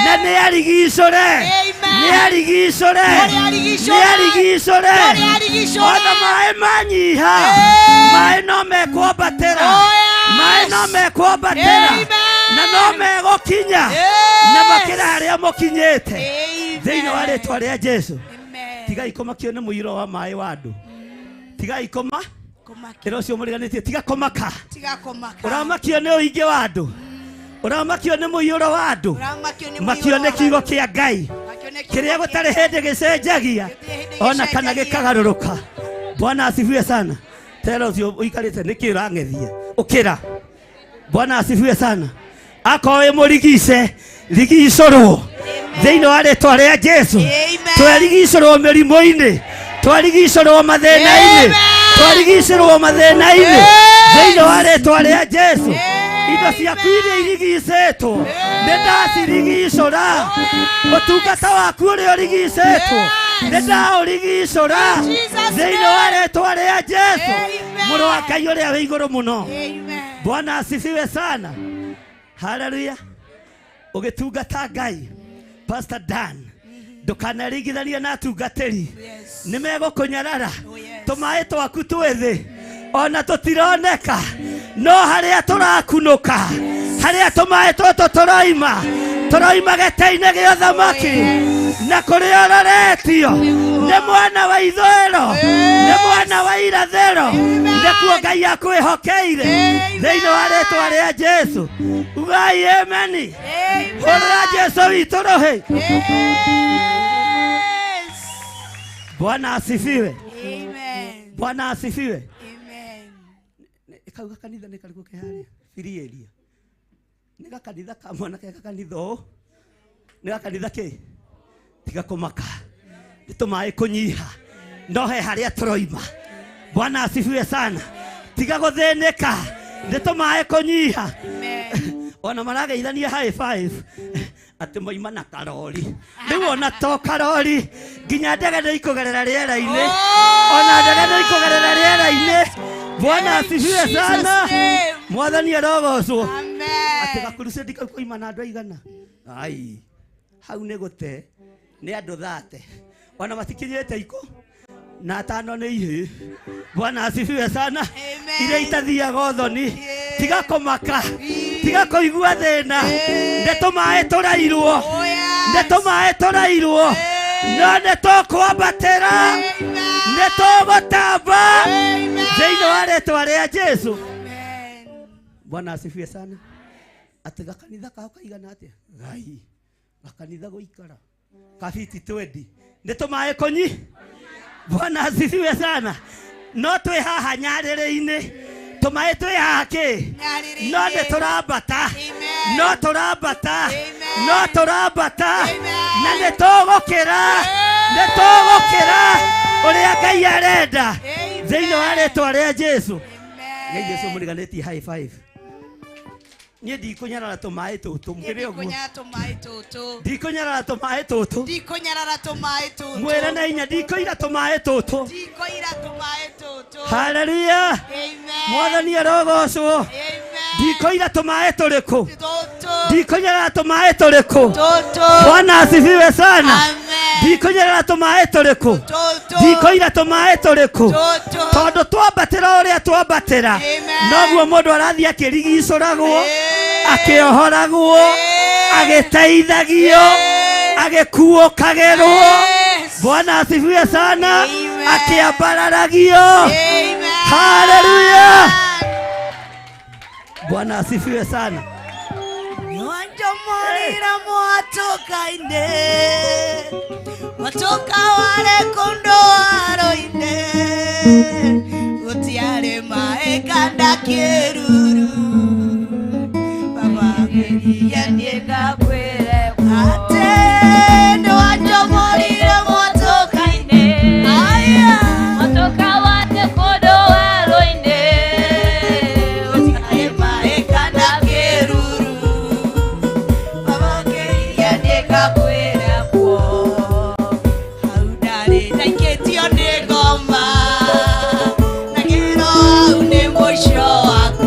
na nĩ arigicũre, Amen. nĩ Nĩ arigicũre. Ndũrĩ arigicũre. Nĩ arigicũre. Ndũrĩ arigicũre. Ona maĩ manyiha. Eh. Maĩ no mekwambatĩra. Oh, yes. Maĩ no mekwambatĩra. Amen. Na no megũkinya. Yes. Na makĩra harĩa mũkinyĩte. Amen. Thĩinĩ wa rĩtwa rĩa Jesu. Amen. Tigai kũmakio nĩ mũiyũro wa maĩ wa andũ. Tigai kũma. Kũmakia. Ĩra ũcio mũriganĩtie tiga kũmaka. Tiga kũmaka. Ũramakio nĩ ũingĩ wa andũ. Ũramakio nĩ mũiyũro wa andũ. Ũramakio nĩ Makio mũiyũro nĩ wa kiugo andũ. kĩa Ngai. Makio nĩ kiugo Kĩrĩa kĩa gũtarĩ hĩndĩ gĩcenjagia Gũtirĩ hĩndĩ ona kana gĩcenjagia. gĩkagarũrũka. Bwana asifiwe sana. Tera ũcio ũikarĩte nĩkĩ ũrang'ethia? Ũkĩra. Bwana asifiwe sana. Akorwo wĩ mũrigice, rigicũrwo thĩinĩ wa rĩtwa rĩa Jesu. Amen. Twarigicũrwo mĩrimũ-inĩ, twarigicũrwo mathĩna-inĩ, Amen. twarigicũrwo mathĩna-inĩ Yes. thĩinĩ wa rĩtwa rĩa Jesu. Amen. Indo ciaku iria irigicĩtwo nĩ ndacirigicũra. Ũtungata waku ũrĩa ũrigicĩtwo nĩ ndaũrigicũra Jesus' thĩinĩ wa rĩtwa rĩa Jesu. Amen. Mũrũ wa Ngai ũrĩa wĩ igũrũ mũno. Amen. Bwana asifiwe sana. Haleluya. Ũgĩtungata Ngai, Pastor Dan, ndũkaneringithanie na atungatĩri. Yes. Nĩ megũkũnyarara. Oh, yes. Tũmaĩ twaku twĩ thĩ ona tũtironeka, no harĩa tũrakunũka, harĩa tũmaĩ tũtũ tũroima, tũroima gĩtĩ-inĩ gĩa ũthamaki, na kũrĩa ũroretio nĩ mwena wa ithũĩro, nĩ mwena wa irathĩro, nĩkuo Ngai akwĩhokeire thĩinĩ wa rĩtwa rĩa Jesu. Ugai ameni. Amen. Hũrĩra Jesu witũ rũhĩ. Yes. Bwana asifiwe. Amen. Bwana asifiwe. Amen. Kau gakanitha nĩ karĩkũ ke harĩa Free area nĩ gakanitha ka mwanake gakanitha ũũ nĩ gakanitha kĩ tiga kũmaka nĩ tũmaĩ kũnyiha no he harĩa tũroima. Bwana asifiwe sana. Tiga gũthĩnĩka nĩ tũmaĩ kũnyiha. Amen. Ona marageithania high five atĩ moima na karori rĩu ona to karori nginya ndege nĩ ikũgerera rĩera-inĩ ona ndege nĩ ikũgerera rĩera-inĩ. Bwana asifiwe Jesus' sana. name. Mwathani arogocwo. Amen. Atĩ gakurucĩndi kau koima na andũ aigana ai hau nĩ gũte nĩ andũ thate ona matikinyĩte ikũ na atano nĩ ihĩ. Bwana asifiwe sana. Amen. Iria itathiaga ũthoni Yeah. tiga kũmaka tiga kũigua thĩna nĩ tũmaĩ tũrairwo Oh, yes. nĩ tũmaĩ tũrairwo no nĩ tũkwambatĩra Amen. nĩ tũgũtamba Amen. thĩinĩ wa rĩtwa rĩa Jesu. Amen. Bwana asifiwe sana. Atĩ gakanitha kao kaigana atĩa? Ngai gakanitha gũikara kabiti 20 nĩ tũmaĩ kũnyi. Bwana asifiwe sana. No twĩ haha nyarĩrĩ-inĩ tũmaĩ twĩ haha kĩ Nyarĩrĩ-inĩ. no nĩ tũrambata Amen. no tũrambata Amen. no tũrambata Amen. na nĩ tũgũkĩra nĩ tũgũkĩra ũrĩa Ngai arenda Amen. thĩinĩ wa rĩtwa rĩa Jesu. Amen. Ngai Jesu mũriganĩtie high five. Niĩ ndikũnyarara tũmaĩ tũtũ mwĩre ũguo. Ndikũnyarara tũmaĩ tũtũ. Ndikũnyarara tũmaĩ tũtũ. Ndikũnyarara tũmaĩ tũtũ. Mwĩre na hinya ndikũira tũmaĩ tũtũ. Ndikũira tũmaĩ tũtũ. Haleluya. Amen. Mwathani arogocwo. Amen. Ndikũira tũmaĩ tũrĩkũ? Tũtũ. Ndikũnyarara tũmaĩ tũrĩkũ? Tũtũ. Bwana asifiwe sana. Amen. Ndikũnyarara tũmaĩ tũrĩkũ? Tũtũ. Ndikũira tũmaĩ tũrĩkũ? Tũtũ. Tondũ twambatĩra ũrĩa twambatĩra Amen. noguo mũndũ arathiĩ akĩrigicũragwo Amen. akĩohoragwo Amen. agĩteithagio Amen. agĩkuũkagĩrwo. Yes. Bwana asifiwe sana. Amen. Akĩambararagio. Amen. Haleluya. Bwana asifiwe sana. Nĩwanjomorire mwatũka-inĩ mwatũka warĩ kũndũ waro-inĩ gũtiarĩ maĩ kana kĩruru baba ngĩria niĩ Ndakwĩre atĩ nĩwanjomorire mwatũka-inĩ aya Motoka wate kũndũ werũ-inĩ gũtiarĩ maĩ kana kĩruru baba ngĩria niĩ ngakwĩra kuo hau ndarĩ ndaikĩtio nĩ ngoma na kĩro hau nĩ mũico wakwa.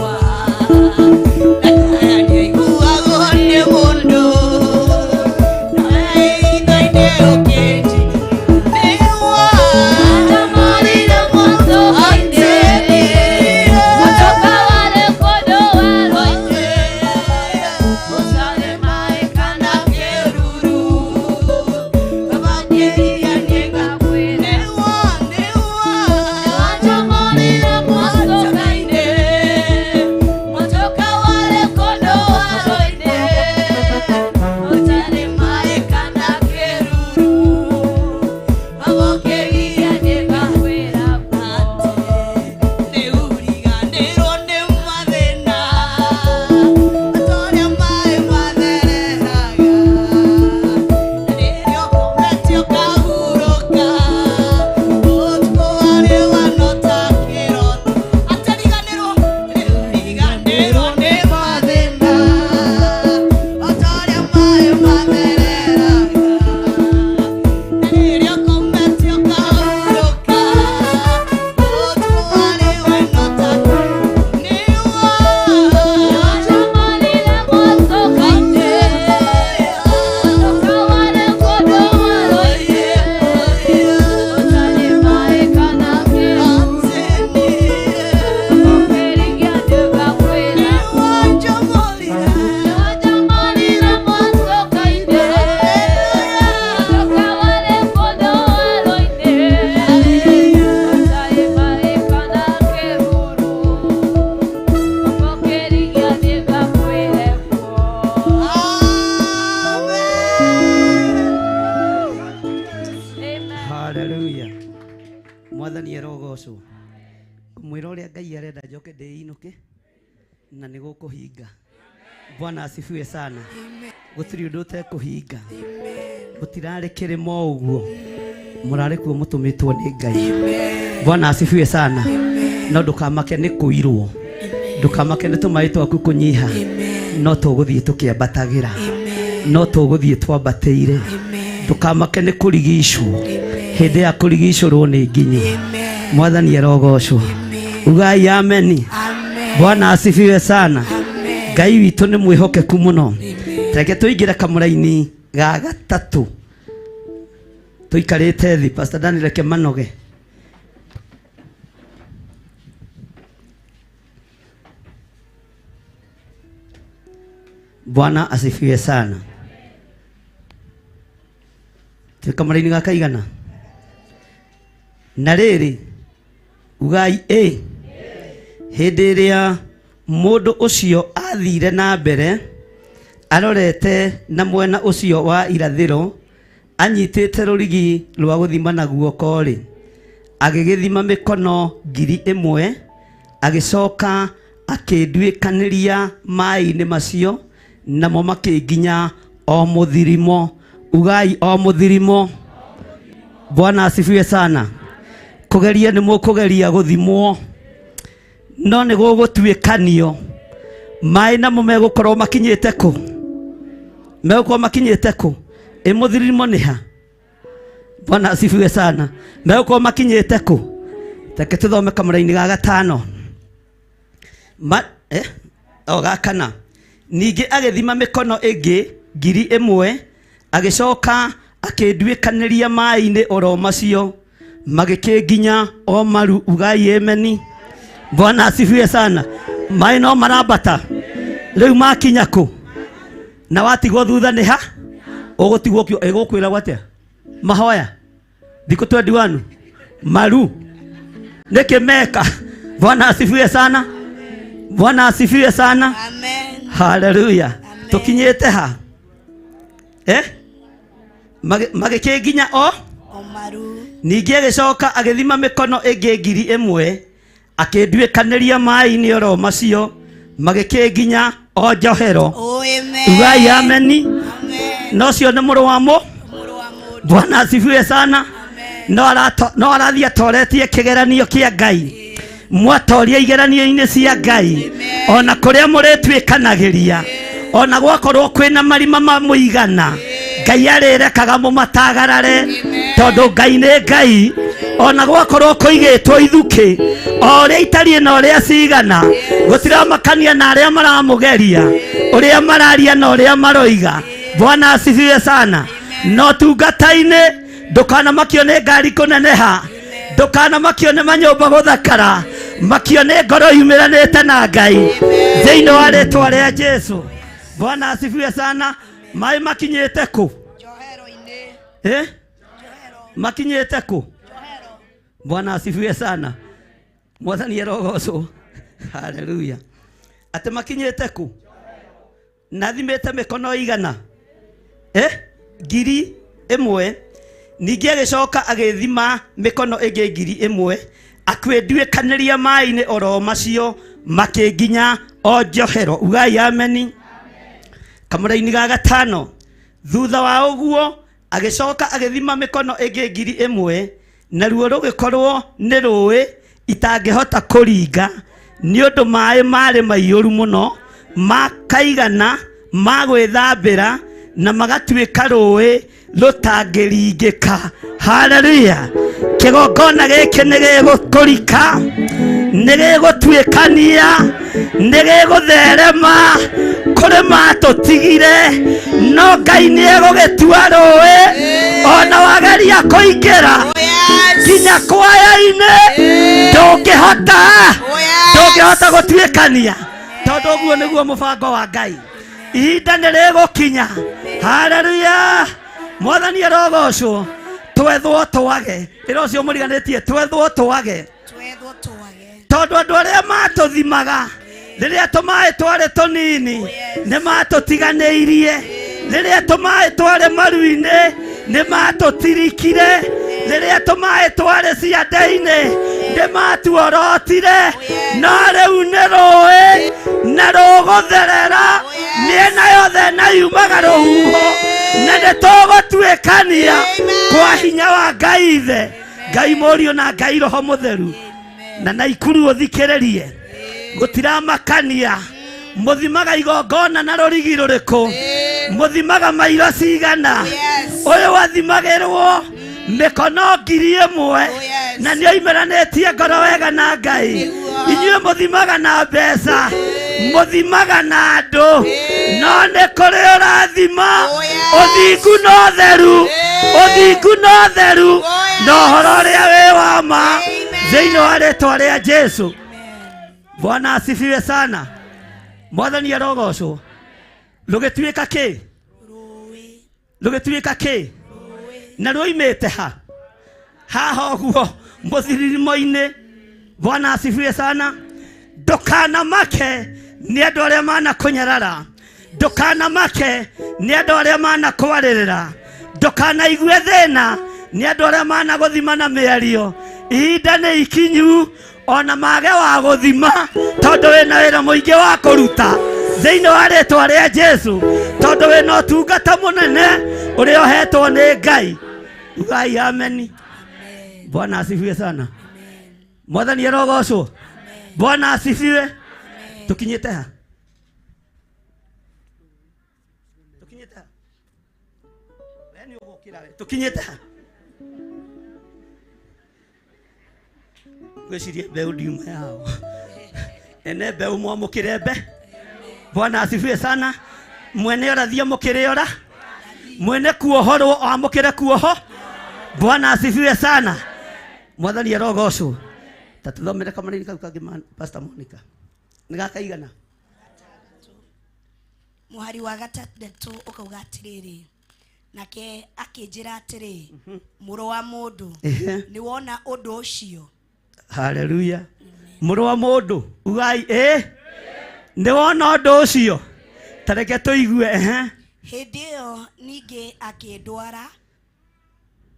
Mwathani arogocwo. Ngũmwĩra ũrĩa Ngai arenda njoke ndĩinũke na nĩ gũkũhinga. Bwana asifiwe sana. Gũtirĩ ũndũ ũtekũhinga. Mũtirarĩ kĩrĩma o ũguo, mũrarĩ kuo mũtũmĩtwo nĩ Ngai. Bwana asifiwe sana. No ndũkamake nĩ kũirwo, ndũkamake nĩ tũmaĩ twaku kũnyiha, no tũgũthiĩ tũkĩambatagĩra, no tũgũthiĩ twambatĩire. Ndũkamake nĩ kũrigicwo, hĩndĩ ya kũrigicũrwo nĩ nginyu. Mwathani arogocwo. Ugai ameni. Bwana asifiwe sana. Ngai witũ nĩ mwĩhokeku mũno. Reke tũingĩre kamũraini ga gatatũ tũikarĩte thĩ. Pastor Daniel, reke manoge. Bwana asifiwe sana. Twĩ kamũraini ga kaigana na rĩrĩ, ugai ĩ hĩndĩ ĩrĩa mũndũ ũcio athire na mbere arorete na mwena ũcio wa irathĩro anyitĩte rũrigi rwa gũthima na guoko-rĩ, agĩgĩthima mĩkono 1000, agĩcoka akĩnduĩkanĩria maĩ-inĩ macio, namo makĩnginya o mũthirimo. Ugai o mũthirimo. Bwana asifiwe sana. Kũgeria nĩ mũkũgeria gũthimwo, no nĩ gũgũtuĩkanio maĩ namo megũkorwo makinyĩte kũ, megũkorwo makinyĩte kũ. Ĩ mũthirimo nĩ ha? Bwana asifiwe sana. Megũkorwo makinyĩte kũ? Reke tũthome kamũraini ga gatano ma, o ga kana. Ningĩ agĩthima mĩkono ĩngĩ 1000, agĩcoka akĩnduĩkanĩria maĩ-inĩ oro macio, magĩkĩnginya o maru. Ugai ameni. Bwana asifiwe sana. Maĩ no marambata rĩu makinya kũ? Na watigwo thutha nĩ ha ũgũtigwo kĩo ĩgũkwĩra atĩa? Mahoya thikũ 21 maru nĩkĩ meka? Bwana asifiwe sana. Bwana asifiwe sana. Amen. Haleluya. Tũkinyĩte ha? Magĩkĩnginya o Omaru. Ningĩ agĩcoka agĩthima mĩkono ĩngĩ 1000, akĩnduĩkanĩria maĩ-inĩ oro macio, magĩkĩnginya o njohero. Oh, amen. Ugai ameni. Amen. No ũcio nĩ mũrũ wa mũ. Mũrũ wa mũndũ. Bwana asifiwe sana. Amen. No no arathiĩ atoretie kĩgeranio kĩa Ngai. Mwatoria igeranio-inĩ cia Ngai, ona kũrĩa mũrĩtuĩkanagĩria, ona gwakorwo kwĩna marima ma mũigana, Ngai arĩrekaga mũmatagarare, tondũ Ngai nĩ Ngai. Ona gwakorwo kũigĩtwo ithukĩ o ũrĩa itariĩ na ũrĩa cigana, gũtiramakania na arĩa maramũgeria, ũrĩa mararia na ũrĩa maroiga. Bwana asifiwe sana. No tungata-inĩ ndũkanamakio nĩ ngari kũneneha, ndũkanamakio nĩ manyũmba gũthakara, makio nĩ ngoro yumĩranĩte na Ngai thĩinĩ wa rĩtwa rĩa Jesu. Bwana asifiwe sana. Maĩ makinyĩte kũ? Njohero-inĩ. Njohero. Makinyĩte kũ? Njohero. Bwana asifiwe sana. Mwathani arogocwo. Haleluya. Atĩ makinyĩte kũ? Na thimĩte mĩkono igana 1000. Ningĩ agĩcoka agĩthima mĩkono ĩngĩ 1000, akĩnduĩkanĩria maĩ-inĩ oro macio, makĩnginya o njohero. Ugai ameni. Kamũraini ga gatano. Thutha wa ũguo agĩcoka agĩthima mĩkono ĩngĩ 1000, naruo rũgĩkorwo nĩ rũĩ itangĩhota kũringa, nĩ ũndũ maĩ marĩ maiyũru mũno, makaigana ma gwĩthambĩra, na magatuĩka rũĩ rũtangĩringĩka. Haleluya. Kĩgongona gĩkĩ nĩ gĩgũkũrika, nĩ gĩgũtuĩkania, nĩ gĩgũtherema kũrĩ matũtigire, no Ngai nĩ egũgĩtua rũĩ. Ona wageria kũingĩra Oh, yes. nginya kwaya-inĩ, ndũngĩhota, Oh, yes. ndũngĩhota gũtuĩkania, tondũ ũguo nĩguo mũbango wa Ngai. Ihinda nĩ rĩgũkinya. Haleluya. Mwathani arogocwo. Twethwo twage, ĩra ũcio mũriganĩtie, twethwo twage, Twethwo twage. tondũ andũ arĩa matũthimaga rĩrĩa tũmaĩ twarĩ tũnini nĩ matũtiganĩirie, rĩrĩa tũmaĩ twarĩ maru-inĩ nĩ matũtirikire, Rĩrĩa tũmaĩ twarĩ ciande-inĩ nĩmatuorotire, no rĩu nĩ rũĩ na rũgũtherera mĩena yothe na yumaga rũhuho, na nĩtũgũtuĩkania kwa hinya wa Ngai Ithe, Ngai Mũriũ na Ngai Roho Mũtheru. Na Naikuru ũthikĩrĩrie, gũtiramakania mũthimaga igongona na rũrigi rũrĩkũ, mũthimaga mairo cigana. Ũyũ wathimagĩrwo mĩkono 1000 na nĩoimĩranĩtie ngoro wega na Ngai. Inyuĩ mũthimaga na mbeca, mũthimaga na andũ, no nĩ kũrĩ ũrathima ũthingu na ũtheru, ũthingu na ũtheru na ũhoro ũrĩa wĩ wa ma thĩinĩ wa rĩtwa rĩa Jesu. Bwana asifiwe sana. Mwathani arogocwo. Rũgĩtuĩka kĩ? Rũgĩtuĩka kĩ? Na rũimĩte ha? Haha ũguo mũthirimo-inĩ. Bwana asifiwe sana. Ndũkanamake nĩ andũ arĩa manakũnyarara, ndũkanamake nĩ andũ arĩa manakwarĩrĩra, ndũkanaigue thĩna nĩ andũ arĩa managũthima na mĩario. Ihinda nĩ ikinyu ona mage wa gũthima, tondũ wĩna wĩra mũingĩ wa kũruta thĩinĩ wa rĩtwa rĩa Jesu, tondũ wĩna ũtungata mũnene ũrĩa ũhetwo nĩ Ngai. Ugai ameni. Bwana asifiwe sana. Mwathani arogocwo. Bwana asifiwe. Tukinyĩte ha? Tukinyĩte ha? We nĩ ũgũkĩra we. Tukinyĩte ha? Ngwĩciria mbeũ ndiuma yao. Ene mbeũ mwamũkĩre mbe. Bwana asifiwe sana. Mwene ũrathi amũkĩre ora, mwene kuohorwo amũkĩre kuoho. Bwana asifiwe sana. Mwathani arogocwo. Ta tũthomere kamanini kau kangĩ, Pastor Monica. Nĩ gakaigana? Mũhari wa gatandatũ ũkauga atĩrĩrĩ, nake akĩnjĩra atĩrĩ, mũrũ wa mũndũ, nĩ wona ũndũ ũcio? Haleluya. Mũrũ wa mũndũ, ugai ĩ nĩ wona ũndũ ũcio? Ta reke tũigue. Ehe. Hĩndĩ ĩyo ningĩ akĩndwara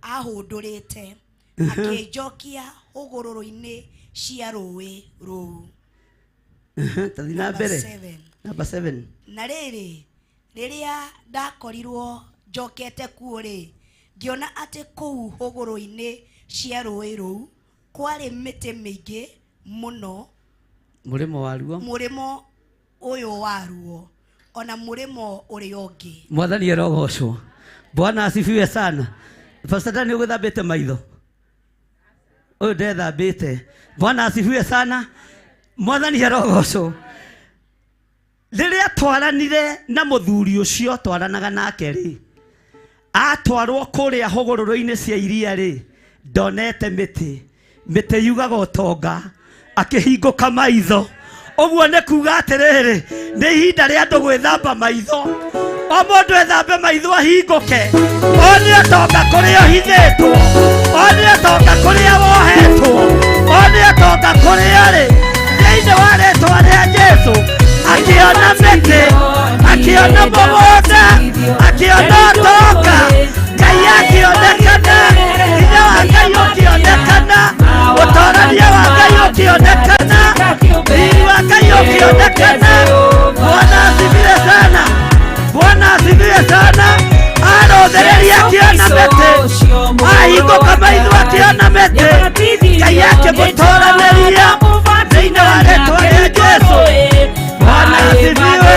ahũndũrĩte, akĩnjokia hũgũrũrũ-inĩ cia rũĩ rũu. Tathiĩ na Number mbere. 7. Number 7. Na rĩrĩ, rĩrĩa ndakorirwo njokete kuo rĩ, ngĩona atĩ kũu hũgũrũ-inĩ cia rũĩ rũu kwarĩ mĩtĩ mĩingĩ mũno Mũrĩmo waruo, mũrĩmo ũyũ waruo ona mũrĩmo ũrĩa ũngĩ. Mwathani arogocwo. Bwana asifiwe sana. Pastor Daniel, ũgũthambĩte maitho? Ũyũ ndethambĩte. Bwana asifiwe sana. Mwathani arogocwo. Rĩrĩa twaranire na mũthuri ũcio twaranaga nake rĩ, atwarwo kũrĩa hũgũrũrũ-inĩ cia iria rĩ, ndonete mĩtĩ. Mĩtĩ yugaga ũtonga. Akĩhingũka maitho. Ũguo nĩ kuga atĩrĩrĩ, nĩ ihinda rĩa andũ gwĩthamba maitho. O mũndũ ethambe maitho ahingũke, one ũtonga kũrĩa ũhithĩtwo, one ũtonga kũrĩa wohetwo, one ũtonga kũrĩa ũrĩ thĩinĩ wa rĩtwa rĩa Jesu. Akĩona mĩtĩ, akĩona mũgũnda, akĩona ũtonga, Ngai akĩonekana, hinya wa Ngai ũkĩonekana, ũtorania wa Ngai ũkĩonekana, riri wa Ngai ũkĩonekana. Bwana asifiwe sana. Bwana asifiwe sana. Arũthĩrĩria akĩona mĩtĩ, ahingũka maitho akĩona mĩtĩ, Ngai akĩmũtoranĩria thĩinĩ wa rĩtwa rĩa Jesu. Bwana asifiwe.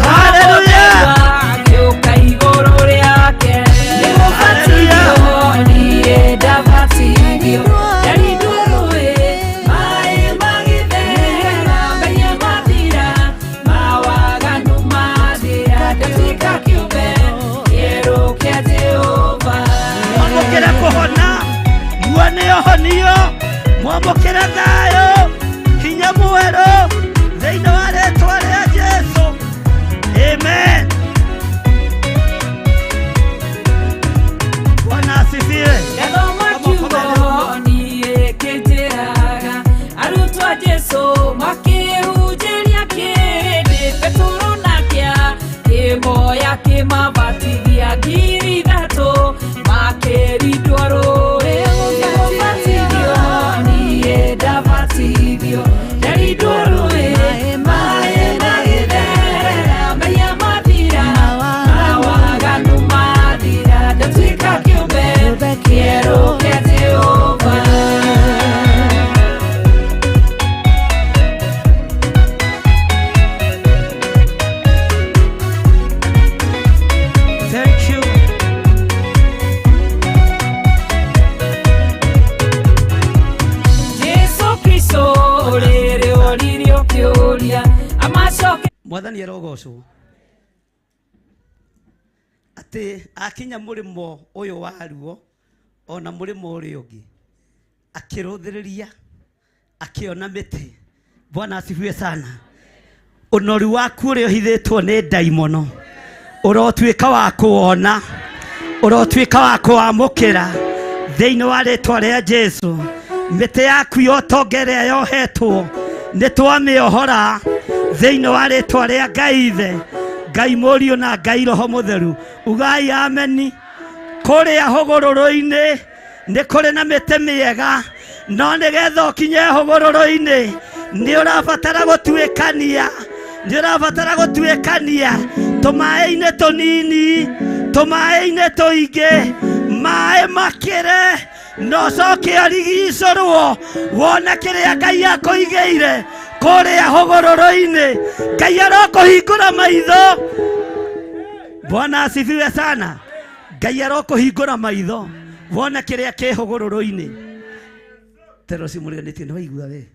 Haleluya. Mwamũkĩre kũhona, muone ũhonio, mwamũkĩre thayũ, hinya mwerũ thĩinĩ wa rĩtwa rĩa Jesu. Amen. Bwana asifiwe. Ndathoma kiugo niĩ kĩnjĩraga, arutwo a Jesu makĩhunjĩria kĩrĩndĩ, Petero nake akĩmoya akĩmabatithia 3,000 makĩrindwo rũĩ. Mwathani arogocwo atĩ akinya mũrĩmo ũyũ waruo ona mũrĩmo ũrĩa ũngĩ akĩrũthĩrĩria akĩona mĩtĩ. Bwana asifiwe sana. Ũnoru waku ũrĩa ũhithĩtwo nĩ ndaimono ũrotuĩka wa kũwona, ũrotuĩka wa kũwamũkĩra thĩinĩ wa rĩtwa rĩa Jesu. Mĩtĩ yaku ya ũtonga ĩrĩa yohetwo nĩ twamĩohora thĩinĩ wa rĩtwa rĩa Ngai Ithe, Ngai Mũriũ na Ngai Roho Mũtheru. Ugai ameni. Kũrĩa hũgũrũrũ-inĩ nĩ kũrĩ na mĩtĩ mĩega, no nĩgetha ũkinye hũgũrũrũ-inĩ nĩ ũrabatara gũtuĩkania, nĩ ũrabatara gũtuĩkania tũmaĩ-inĩ tũnini, tũmaĩ-inĩ tũingĩ, maĩ makĩre no coke ũrigicũrwo wone kĩrĩa Ngai akũigĩire kũrĩa hũgũrũrũ-inĩ. Ngai arokũhingũra maitho. Bwana asifiwe sana. Ngai arokũhingũra maitho wone kĩrĩa kĩ hũgũrũrũ-inĩ. Tero ũcio mũriganĩtie nĩ waigua we,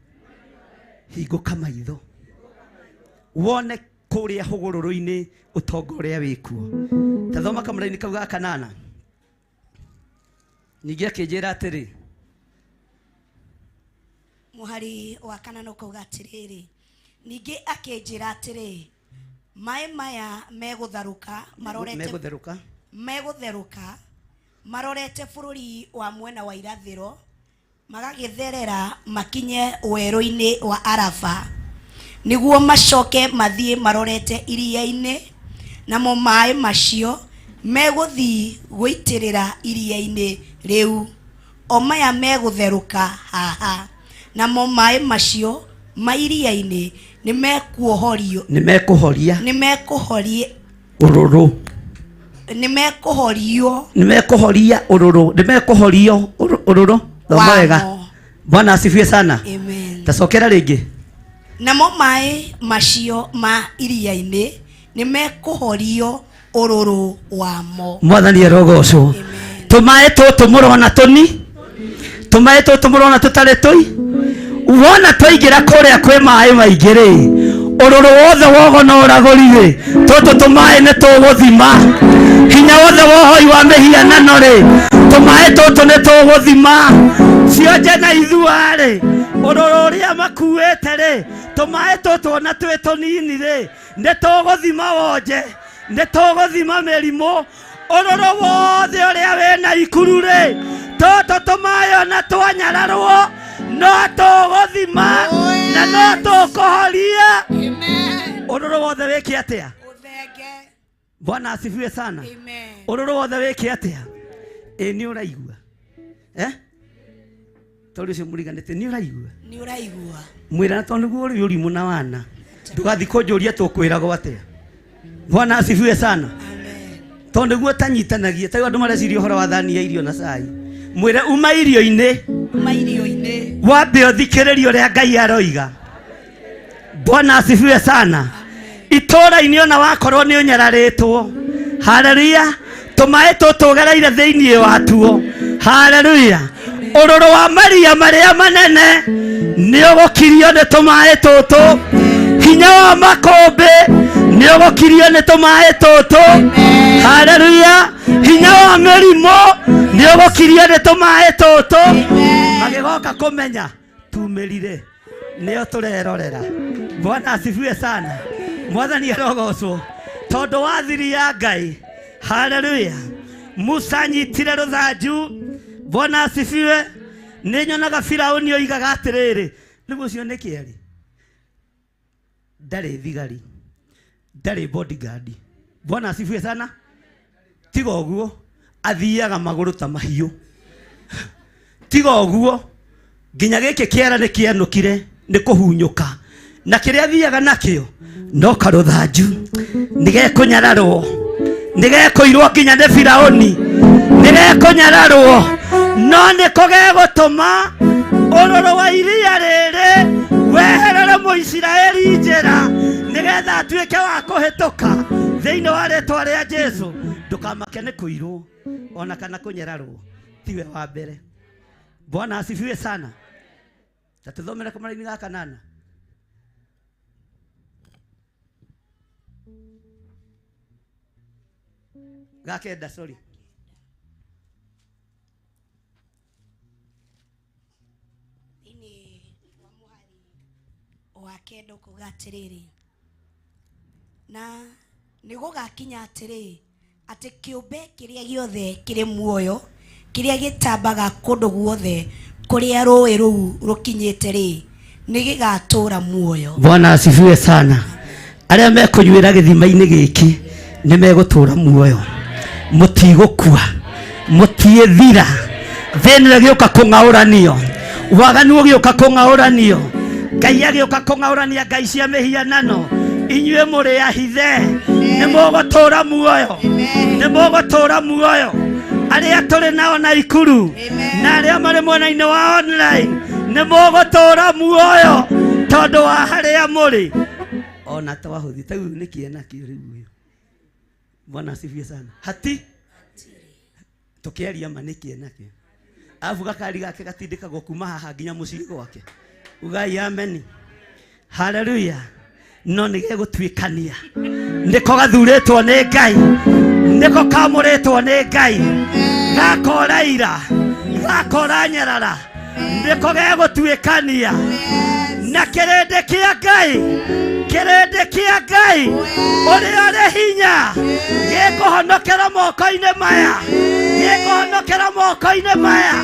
hingũka maitho wone kũrĩa hũgũrũrũ-inĩ ũtonga ũrĩa wĩkuo. Tathoma kamũraini kau ga kanana. Ningĩ akĩnjĩra atĩrĩ, Mũhari wa kanana ũkauga atĩrĩrĩ, ningĩ akĩnjĩra atĩrĩ, maĩ maya megũtharũka marorete, megũtherũka, megũtherũka marorete bũrũri wa mwena wa irathĩro, magagĩtherera makinye werũ-inĩ wa Araba, nĩguo macoke mathiĩ marorete iria-inĩ, namo maĩ macio megũthiĩ gũitĩrĩra iria-inĩ rĩu, o maya megũtherũka haha, namo maĩ macio ma iria-inĩ nĩ mekuohorio, nĩ mekũhoria, nĩ mekũhoria ũrũrũ, nĩ mekũhorio, nĩ mekũhoria ũrũrũ, nĩ mekũhorio ũrũrũ. Thoma wega. Bwana asifiwe sana. Amen. Tacokera rĩngĩ. Namo maĩ macio ma iria-inĩ nĩ mekũhorio ũrũrũ wamo. Mwathani arogocwo. Tũmaĩ tũtũ mũrona tũni, tũmaĩ tũtũ mũrona tũtarĩ tũi, wona twaingĩra kũrĩa kwĩ maĩ maingĩ rĩ, ũrũrũ wothe wogo na ũragũri rĩ, tũtũ tũmaĩ nĩ tũgũthima. Hinya wothe wa ũhoi wa mĩhianano rĩ, tũmaĩ tũtũ nĩ tũgũthima. Cionje na ithua rĩ, ũrũrũ ũrĩa makuĩte rĩ, tũmaĩ tũtũ ona twĩ tũnini rĩ, nĩ tũgũthima wonje, nĩ tũgũthima mĩrimũ. Ũrũrũ wothe ũrĩa wĩna ikuru rĩ, tũtũ tũmaĩ ona twanyararwo no tũgũthima na no tũkũhoria. Ũrũrũ wothe wĩke atĩa? Bwana asifiwe sana. Ũrũrũ wothe wĩke atĩa? Ĩ nĩ ũraigua? Tondũ ũcio mũriganĩte nĩ ũraigua? Nĩ ũraigua. Mwĩra tondũ nĩguo ũrĩ ũrimũ na wana. Ndũgathiĩ kũnjũria tũkwĩragwo atĩa. Bwana asifiwe sana. Tondũ nĩguo tanyitanagia, ta andũ mareciria ũhoro wa thani ya irio na cai. Mwĩre uma irio-inĩ, Uma irio-inĩ, wambe ũthikĩrĩrie ũrĩa Ngai aroiga. Bwana asifiwe sana. Itũũra-inĩ ona wakorwo nĩ ũnyararĩtwo, haleluya, tũmaĩ tũtũ ũgereire thĩinĩ watuo, haleluya, ũrũrũ wa maria marĩa manene nĩ ũgũkirio nĩ tũmaĩ tũtũ, hinya wa makũmbĩ nĩ ũgũkirio nĩ tũmaĩ tũtũ, haleluya, hinya wa mĩrimũ nĩ ũgũkirio nĩ tũmaĩ tũtũ. Magĩgoka kũmenya tumĩrire nĩo tũrerorera. Bwana asifiwe sana. Mwathani arogocwo tondũ wa thiri ya Ngai. Haleluya. Musa anyitire rũthanju. Bwana asifiwe. Nĩ nyonaga Firaũni oigaga atĩrĩrĩ, rĩu ũcio nĩ kĩarĩ? Ndarĩ thigari, ndarĩ bodyguard. Bwana asifiwe sana. Tiga ũguo athiaga magũrũ ta mahiũ. Tiga ũguo nginya gĩkĩ kĩara nĩ kĩanũkire nĩ kũhunyũka, na kĩrĩa athiaga nakĩo no karũthanju, nĩgekũnyararwo, nĩgekũirwo nginya nĩ Firaũni, nĩgekũnyararwo, no nĩko gegũtũma ũrũrũ wa iria rĩrĩ weherere Mũisiraeli njĩra, nĩgetha atuĩke wa kũhĩtũka thĩinĩ wa rĩtwa rĩa Jesu. Ndũkamake nĩ kũirwo ona kana kũnyararwo, tiwe wa mbere. Bwana asifiwe sana. Ta tũthomere kamũraini ga kanana. Gakenda, sorry. Thĩinĩ wa mũhari wa kenda ũkuga atĩrĩrĩ, na nĩ gũgakinya atĩrĩ, atĩ kĩũmbe kĩrĩa gĩothe kĩrĩ muoyo kĩrĩa gĩtambaga kũndũ guothe kũrĩa rũĩ rũu rũkinyĩte rĩ, nĩ gĩgatũũra muoyo. Bwana asifiwe sana. Arĩa mekũnyuĩra gĩthima-inĩ gĩkĩ nĩ megũtũũra muoyo, mũtigũkua, mũtiĩthira. Thĩna ĩgĩũka kũng'aũranio, waganu ũgĩũka kũng'aũranio, Ngai agĩũka kũng'aũrania ngai cia mĩhianano, inyuĩ mũrĩ ahithe, nĩ mũgũtũũra muoyo, nĩ mũgũtũũra muoyo. Arĩa tũrĩ nao na ikuru na arĩa marĩ mwena-inĩ wa online, nĩ mũgũtũũra muoyo tondũ wa harĩa mũrĩ. Ona twahũthi ta rĩu nĩ kĩena kĩo rĩu ũyũ. Bwana asifiwe sana. Hati tukiaria ma nĩ kĩena kĩo, arabu gakari gake gatindĩkagwo kuma haha nginya mũciĩ gwake. Ugai ameni, haleluya. No nĩ gegũtuĩkania, nĩko gathurĩtwo nĩ Ngai, nĩko kamũrĩtwo nĩ Ngai, gakora ira, gakora nyarara, nĩko gegũtuĩkania na kĩrĩndĩ kĩa Ngai, kĩrĩndĩ kĩa Ngai ũrĩa ũrĩ hinya, gĩkũhonokera moko-inĩ maya, gĩkũhonokera moko-inĩ maya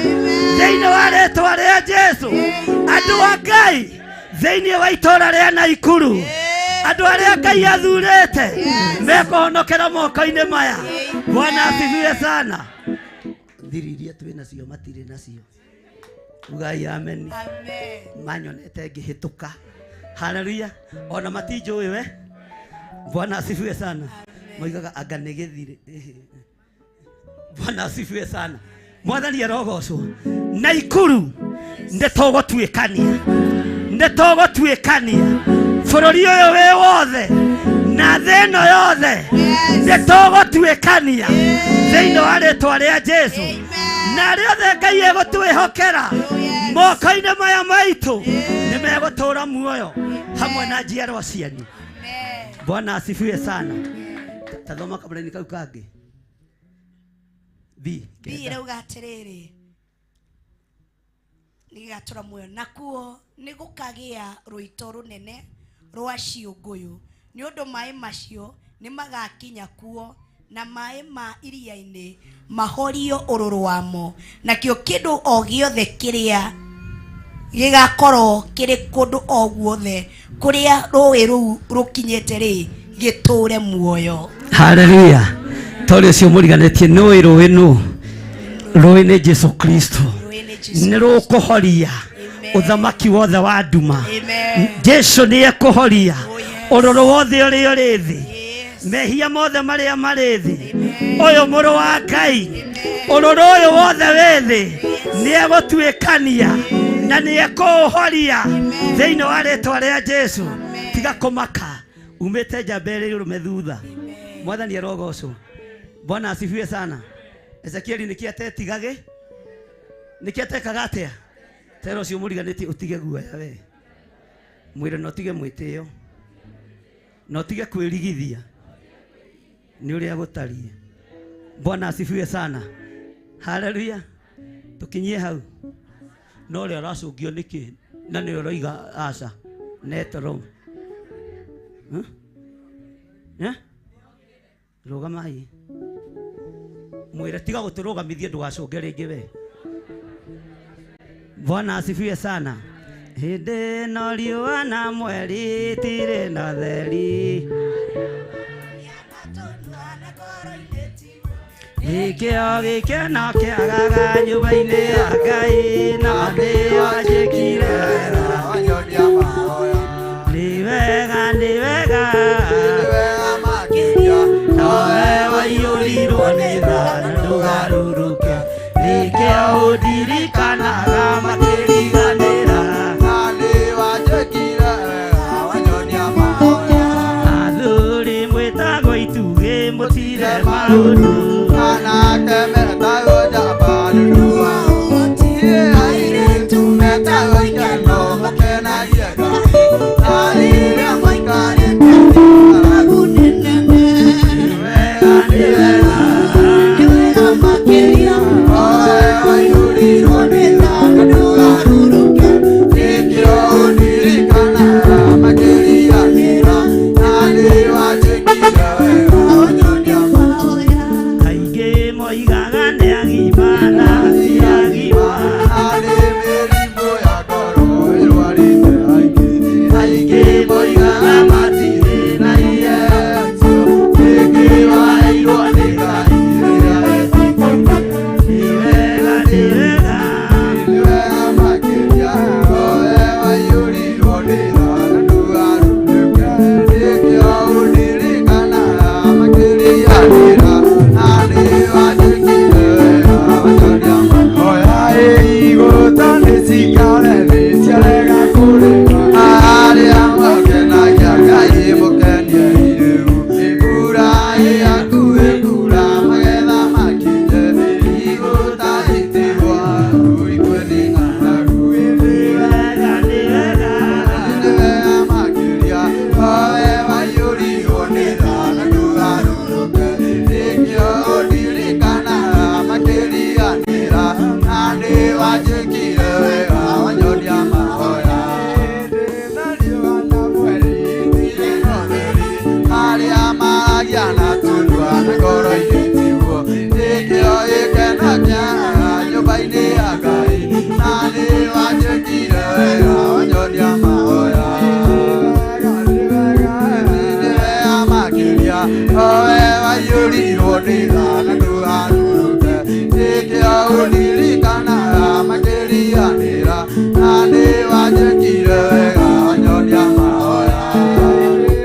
thĩinĩ wa rĩtwa rĩa Jesu. Andũ a Ngai thĩinĩ wa itũũra rĩa Naikuru, andũ arĩa Ngai athurĩte mekũhonokera moko-inĩ maya. Bwana asifiwe sana. Thiri iria twĩ nacio matirĩ nacio. Ugai ameni. Amen. Manyonete ngĩhĩtũka, haleluya, ona matinjũĩ we. Bwana asifiwe sana. Moigaga anga nĩ gĩthirĩ. Bwana asifiwe sana. Mwathani arogocwo. Naikuru nĩ tũgũtuĩkania, nĩ tũgũtuĩkania bũrũri ũyũ wĩ wothe na thĩ ĩno yothe, nĩ tũgũtuĩkania thĩinĩ wa rĩtwa rĩa Jesu, na arĩa othe Ngai egũtwĩhokera moko-inĩ maya maitũ nĩ megũtũũra muoyo hamwe na njiarwa cianyu. Bwana asifiwe sana. Tathoma kabla-inĩ kau kangĩ B. B ĩrauga atĩrĩrĩ, nĩ gĩgatũra muoyo, nakuo nĩ gũkagĩa rũito rũnene rwa ciũngũyũ, nĩ ũndũ maĩ macio nĩ magakinya kuo, na maĩ ma iria-inĩ mahorio ũrũrũ wamo, nakĩo kĩndũ o gĩothe kĩrĩa gĩgakorwo kĩrĩ kũndũ o guothe kũrĩa rũĩ rũu rũkinyĩte rĩ, gĩtũũre muoyo. Haleluya. Tondũ ũcio mũriganĩtie nũĩ rũĩ nũ rũĩ nĩ Jesu Kristo. Rũĩ nĩ Jesu. Nĩ rũkũhoria Amen. ũthamaki wothe wa nduma. Amen. Jesu nĩ ekũhoria Oh, yes. ũrũrũ wothe ũrĩa ũrĩ thĩ, Yes. mehia mothe marĩa marĩ thĩ. Ũyũ mũrũ wa Ngai, ũrũrũ ũyũ wothe wĩ thĩ nĩ egũtuĩkania na nĩ ekũũhoria thĩinĩ wa rĩtwa rĩa Jesu. Tiga kũmaka, umĩte njamba ĩrĩ ũrũme thutha. Mwathani arogocwo. Bwana asifiwe sana. Ezekieli nĩkĩ atetigagĩ, nĩkĩ atekaga atĩa? Tera ũcio mũriganĩtie ũtige guoya, we mwĩre na ũtige mwĩtĩo na ũtige kwĩrigithia nĩ ũrĩa gũtariĩ. Bwana asifiwe sana. Haleluya. Tukinyie hau no ũrĩa ũracũngio nĩkĩ na nĩ ũroiga aca netoro. Huh? Eh? Rũgamai, mwĩre tiga gũtũrũgamithie, ndũgacũnge rĩngĩ we. Bwana asifiwe sana. Hĩndĩ ĩno riũa na mweri itirĩ na theri, nĩkĩo gĩkeno kĩagaga nyũmba-inĩ ya Ngai, na nĩwanjĩkire wega. Nĩ wega, nĩ wega, nowe waiyũrirwo nĩ tha na ndũgarũrũke, nĩkĩo ũndirikanaga makĩriganĩra. Athuri mwĩtagwo itugĩ, mũtire maũndũ. Nĩ wega, nĩ wega. makĩriganĩra na nĩ wanjĩkire wega wanyonia mahoya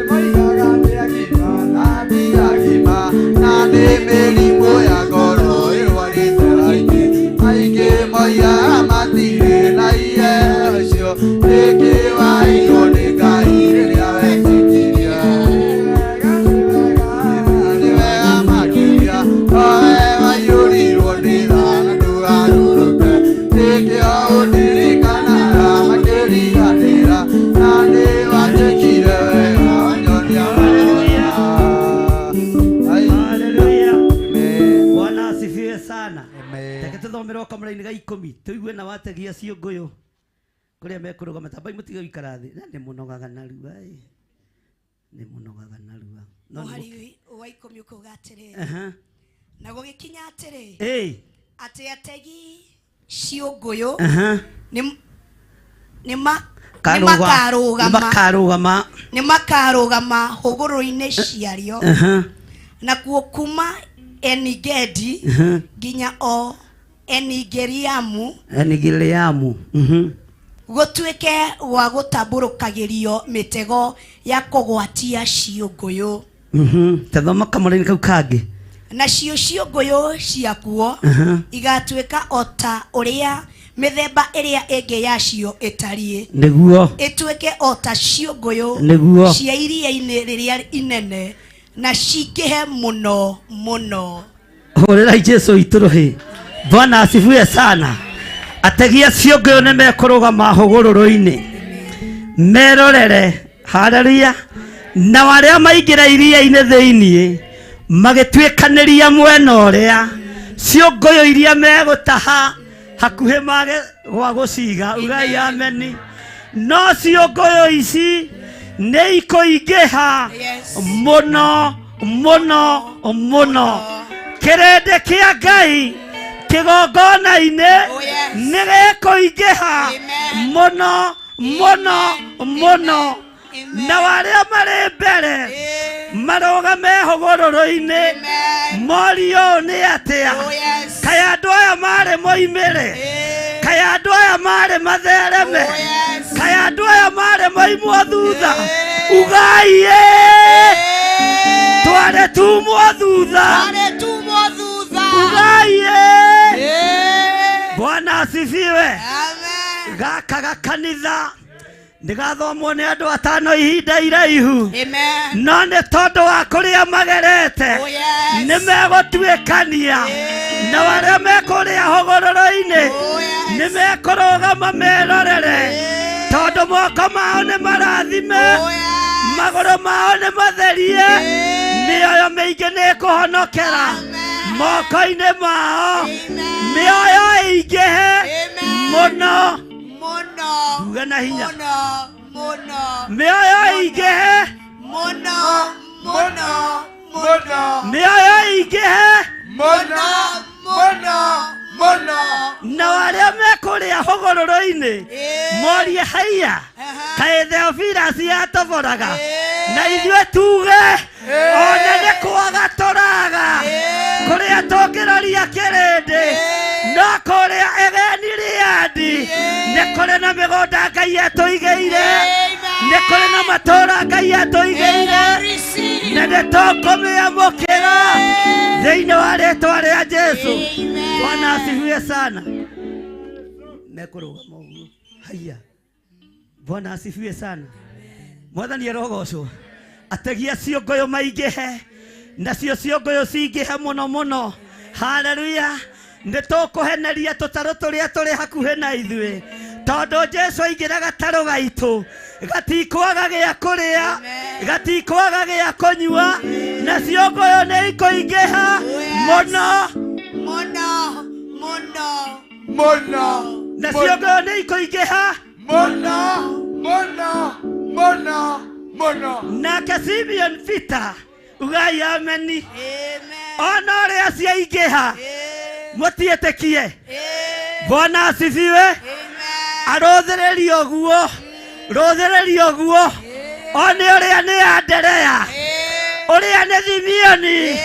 moigaga nĩ agima na ti agima na nĩ mĩrimũ ya ngoro ĩrwarĩte aingĩ aingĩ moigaga matirĩ na iheo icio nĩkĩ wairwo nĩ Ngai rĩrĩa wetĩkirie nĩ wega makĩria owe waiyũrirwo nĩ tha na ndũgarũrũke nĩkĩo ũndirikanaga makĩriganĩra na nĩ wanjĩkire wega wanyonia mahoya. Haleluya. Amen. Bwana asifiwe sana. Amen. Reke tũthomerwo kamũraini ga ikũmi tũigue na wategia ciũngũyũ kũrĩa mekũrũgama tambai mũtige gũikara thĩ na nĩ mũnogaga narua ĩ nĩ mũnogaga narua No nĩ Mũhari wa ikũmi ũkauga atĩrĩrĩ Aha. na gũgĩkinya atĩrĩ Ĩ. atĩ ategi ciũngũyũ Aha. nĩ nĩ Karũga- makarũgama nĩmakarũgama nĩ makarũgama hũgũrũ-inĩ ciarĩo Aha. nakuo kuma Enigedi Aha. nginya o Enigeriamu Enigiliamu. Mhm. gũtuĩke gwa gũtambũrũkagĩrio mĩtego ya kũgwatia ciũngũyũ Mhm. Tathoma kamũraini kau kangĩ. Nacio ciũngũyũ ciakuo Aha. igatuĩka o ta ũrĩa mĩthemba ĩrĩa ĩngĩ yacio ĩtariĩ Nĩguo. ĩtuĩke o ta ciũngũyũ Nĩguo. cia iria-inĩ rĩrĩa inene na cingĩhe mũno mũno. Hũrĩrai Jesu witũ rũhĩ. Bwana asifiwe sana. Ategia ciũngũyũ nĩ mekũrũgama hũgũrũrũ-inĩ merorere. Haleluya. Nao arĩa maingĩra iria-inĩ thĩiniĩ magĩtuĩkanĩria mwena ũrĩa ciũngũyũ iria megũtaha hakuhĩ mage gwa gũciga ugai ameni no ciũngũyũ ici nĩ ikũingĩha Yes. mũno mũno mũno kĩrĩndĩ kĩa Ngai kĩgongona-inĩ Oh, yes. nĩ gĩkũingĩha Amen. mũno mũno mũno Amen. nao arĩa marĩ mbere marũgame hũgũrũrũ-inĩ Amen. morio ũũ nĩ atĩa Oh, yes. kaĩ andũ aya marĩ moimĩre kaĩ andũ aya marĩ mathereme Oh, yes. kaĩ andũ aya marĩ moimwo thutha ugai ĩ twarĩ tumwo thutha Twarĩ tumwo thutha. ugai ĩ Eh. Bwana asifiwe. Amen. Gaka gakanitha nĩ gathomwo nĩ andũ atano ihinda iraihu Amen. no nĩ tondũ wa kũrĩa magerete Oh, yes. nĩ megũtuĩkania na arĩa mekũrĩa hũgũrũrũ-inĩ Oh, yes. nĩ mekũrũgama merorere tondũ moko mao nĩ marathime Oh, yes. magũrũ mao nĩ matherie mĩoyo mĩingĩ nĩ ĩkũhonokera Amen. moko-inĩ mao Amen. mĩoyo ĩingĩhe Amen. mũno Mũno. Uga na hinya. Mũno. Mũno. mĩoyo ĩingĩhe Mũno. Mũno. Mũno. mĩoyo ĩingĩhe Mũno, mũno, mũno. nao arĩa mekũrĩa hũgũrũrũ-inĩ Ĩĩ. morie haiya Aha. kaĩ Theophilus yatoboraga Ĩĩ. na ithuĩ tuge ona nĩ kwaga tũraga Ĩĩ. kũrĩa tũngĩroria kĩrĩndĩ Ĩĩ. no kũrĩa Egeni Rĩandi nĩ kũrĩ na mĩgũnda Ngai atũigĩire Amen. nĩ kũrĩ na matũũra Ngai atũigĩire Receive. na nĩ tũkũmĩamũkĩra thĩinĩ wa rĩtwa rĩa Jesu. Amen. Bwana asifiwe sana. Mekũrũgama ũguo haiya. Bwana asifiwe sana. Mwathani arogocwo. Ategia ciũngũyũ maingĩhe nacio ciũngũyũ cingĩhe mũno mũno. Haleluya. Nĩ tũkũheneria tũtarũ tũrĩa tũrĩ hakuhĩ na ithuĩ tondũ Jesu aingĩra gatarũ gaitũ gatikwaga gĩa kũrĩa gatikwaga gĩa kũnyua na ciũngũyũ nĩ ikũingĩha mũno Mũno. Mũno. Mũno. na ciũngũyũ nĩ ikũingĩha Mũno, mũno, mũno, mũno. nake Simeon Peter ugai ameni Amen. ona ũrĩa ciaingĩha Amen. mũtiĩtĩkie Amen. Bwana asifiwe. Amen. Arũthĩrĩria ũguo rũthĩrĩria ũguo one ũrĩa nĩ Anderea ũrĩa nĩ Simeoni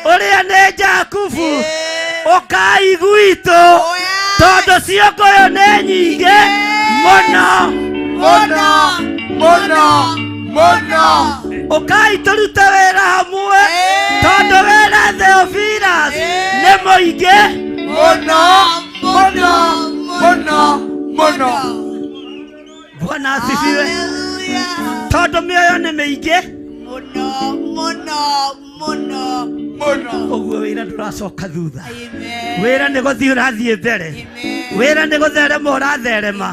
ũrĩa nĩ Jakubu ũkai gwitũ Oh, yes. Tondũ ciũngũyũ nĩ nyingĩ mũno. Mũno, mũno, mũno. Ũkai tũrute wĩra hamwe tondũ wĩra Theophilus nĩ mũingĩ. Mũno, mũno, mũno, mũno. Bwana asifiwe. Tondũ mĩoyo nĩ mĩingĩ. Mũno, mũno, mũno. Mũno. Ũguo wĩra ndũracoka thutha. Amen. Wĩra nĩ gũthiĩ ũrathiĩ mbere. Amen. Wĩra nĩ gũtherema ũratherema.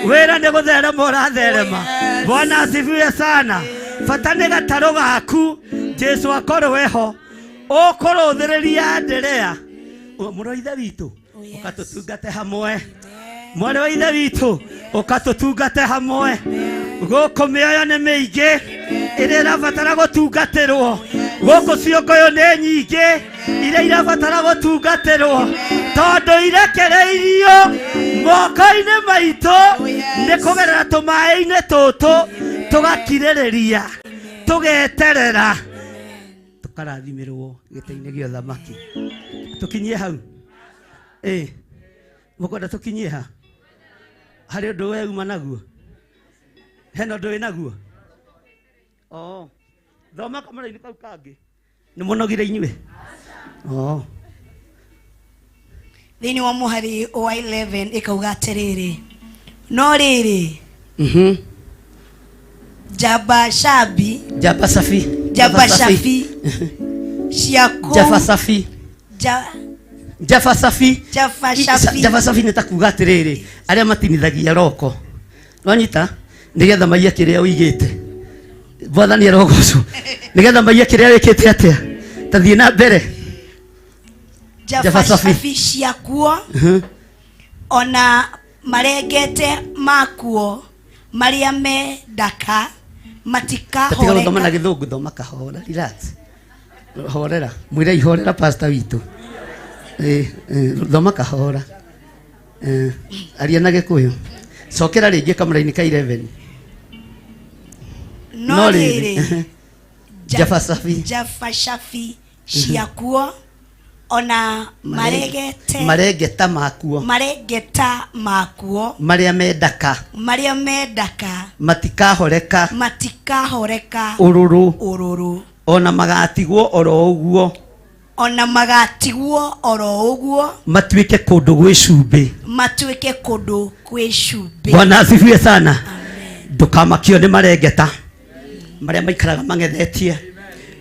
Wĩra nĩ gũtherema ũratherema. Oh, yes. Bwana asifiwe sana. Bata nĩ gatarũ gaku Jesu akorwo eho ũkũrũthĩrĩria Anderea mũrũ wa ithe witũ Oh, yes. ũkatũtungate hamwe mwarĩ wa ithe witũ ũkatũtungate hamwe gũkũ mĩoyo nĩ mĩingĩ ĩrĩa ĩrabatara gũtungatĩrwo gũkũ ciũngũyũ nĩ nyingĩ iria irabatara gũtungatĩrwo tondũ irekereirio moko-inĩ maitũ nĩ kũgerera tũmaĩ-inĩ tũtũ tũgakirĩrĩria tũgeterera tũkarathimĩrwo gĩtĩ-inĩ gĩa ũthamaki. Tũkinyie hau. Ĩ mũkwenda tũkinyie ha? Harĩ ũndũ we uma naguo? Hena ũndũ wĩ naguo? Oo. Thoma kamũra-inĩ kau kangĩ. Nĩ mũnogire inyuĩ? Oo. Thĩinĩ wa mũhari wa 11 ĩkauga atĩrĩrĩ, no rĩrĩ njamba cabi Njamba cabi. Njamba cabi cia kũu Njamba cabi. Njamba cabi. Njamba cabi. Njamba cabi nĩ ta kuga atĩrĩrĩ, arĩa matinithagia roko. Wanyita? Nĩgetha maiye kĩrĩa ũigĩte. Mwathani arogocwo. Nĩgetha maiye kĩrĩa wĩkĩte atĩa? Ta thiĩ na mbere. Njamba Njamba cabi. cabi ciakuo ona marengete makuo marĩa me ndaka Tatiga gũthoma na matikahoreka. gĩthũngũ, thoma kahora, relax. Horera, mwĩre ihorera pastor witũ. Thoma kahora. Aria na gĩkũyũ. Cokera rĩngĩ kamũra-inĩ ka 11. No rĩrĩ Njamba cabi. njamba cabi ciakuo ona maregete marengeta makuo marengeta makuo marĩa me ndaka marĩa me ndaka matikahoreka matikahoreka ũrũrũ ũrũrũ ona magatigwo oro ũguo ona magatigwo oro ũguo matuĩke kũndũ gwĩ cumbĩ. Matuĩke kũndũ kwĩ cumbĩ. Bwana asifiwe sana. Ndũkamakio nĩ marengeta marĩa maikaraga mang'ethetie,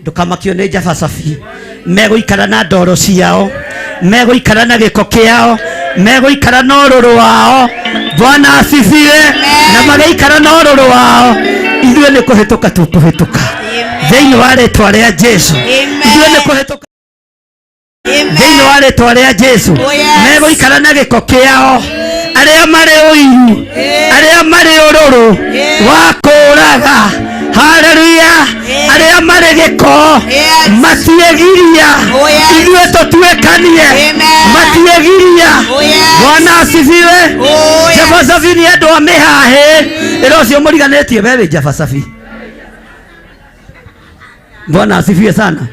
ndũkamakio nĩ njaba cabi, megũikara na ndoro ciao, megũikara na gĩko kĩao, megũikara na ũrũrũ wao. Bwana asifiwe. Na magaikara na ũrũrũ wao, ithuĩ nĩ kũhĩtũka tũkũhĩtũka thĩinĩ wa rĩtwa rĩa Jesu. Ithuĩ nĩ kũhĩtũka thĩinĩ wa rĩtwa rĩa Jesu. Oh, yes. Megũikara na gĩko kĩao, arĩa marĩ ũiru, arĩa marĩ ũrũrũ wa kũũraga, haleluya, arĩa marĩ gĩko Yes. matiegiria Oh, yes. ithuĩ tũtuĩkanie Amen. matiegiria. Oh, yes. Bwana asifiwe. Oh, yes. Njaba cabi nĩ andũ a mĩhahĩ ĩra ũcio mũriganĩtie we wĩ njaba cabi. Bwana asifiwe sana.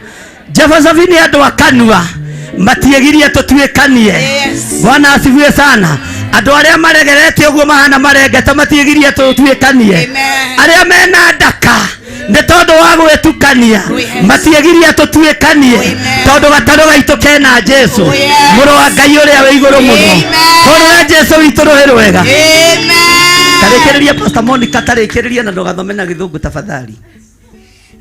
Njaba cabi nĩ andũ a kanua matiegirie tũtuĩkanie. Yes. Bwana asifiwe sana. Andũ arĩa maregerete ũguo mahana marengeta matiegirie tũtuĩkanie. Amen. Arĩa mena ndaka nĩ tondũ wa gwĩtukania Oh, yes. matiegirie tũtuĩkanie Amen. tondũ gatarũ gaitũ kena Jesu Oh, yes. mũrũ wa Ngai ũrĩa wĩ igũrũ mũno. Amen. Hũrĩra Jesu witũ rũhĩ rwega. Amen. Tarĩkĩrĩria Pastor Monica, tarĩkĩrĩria na ndũgathome na gĩthũngũ tafadhali.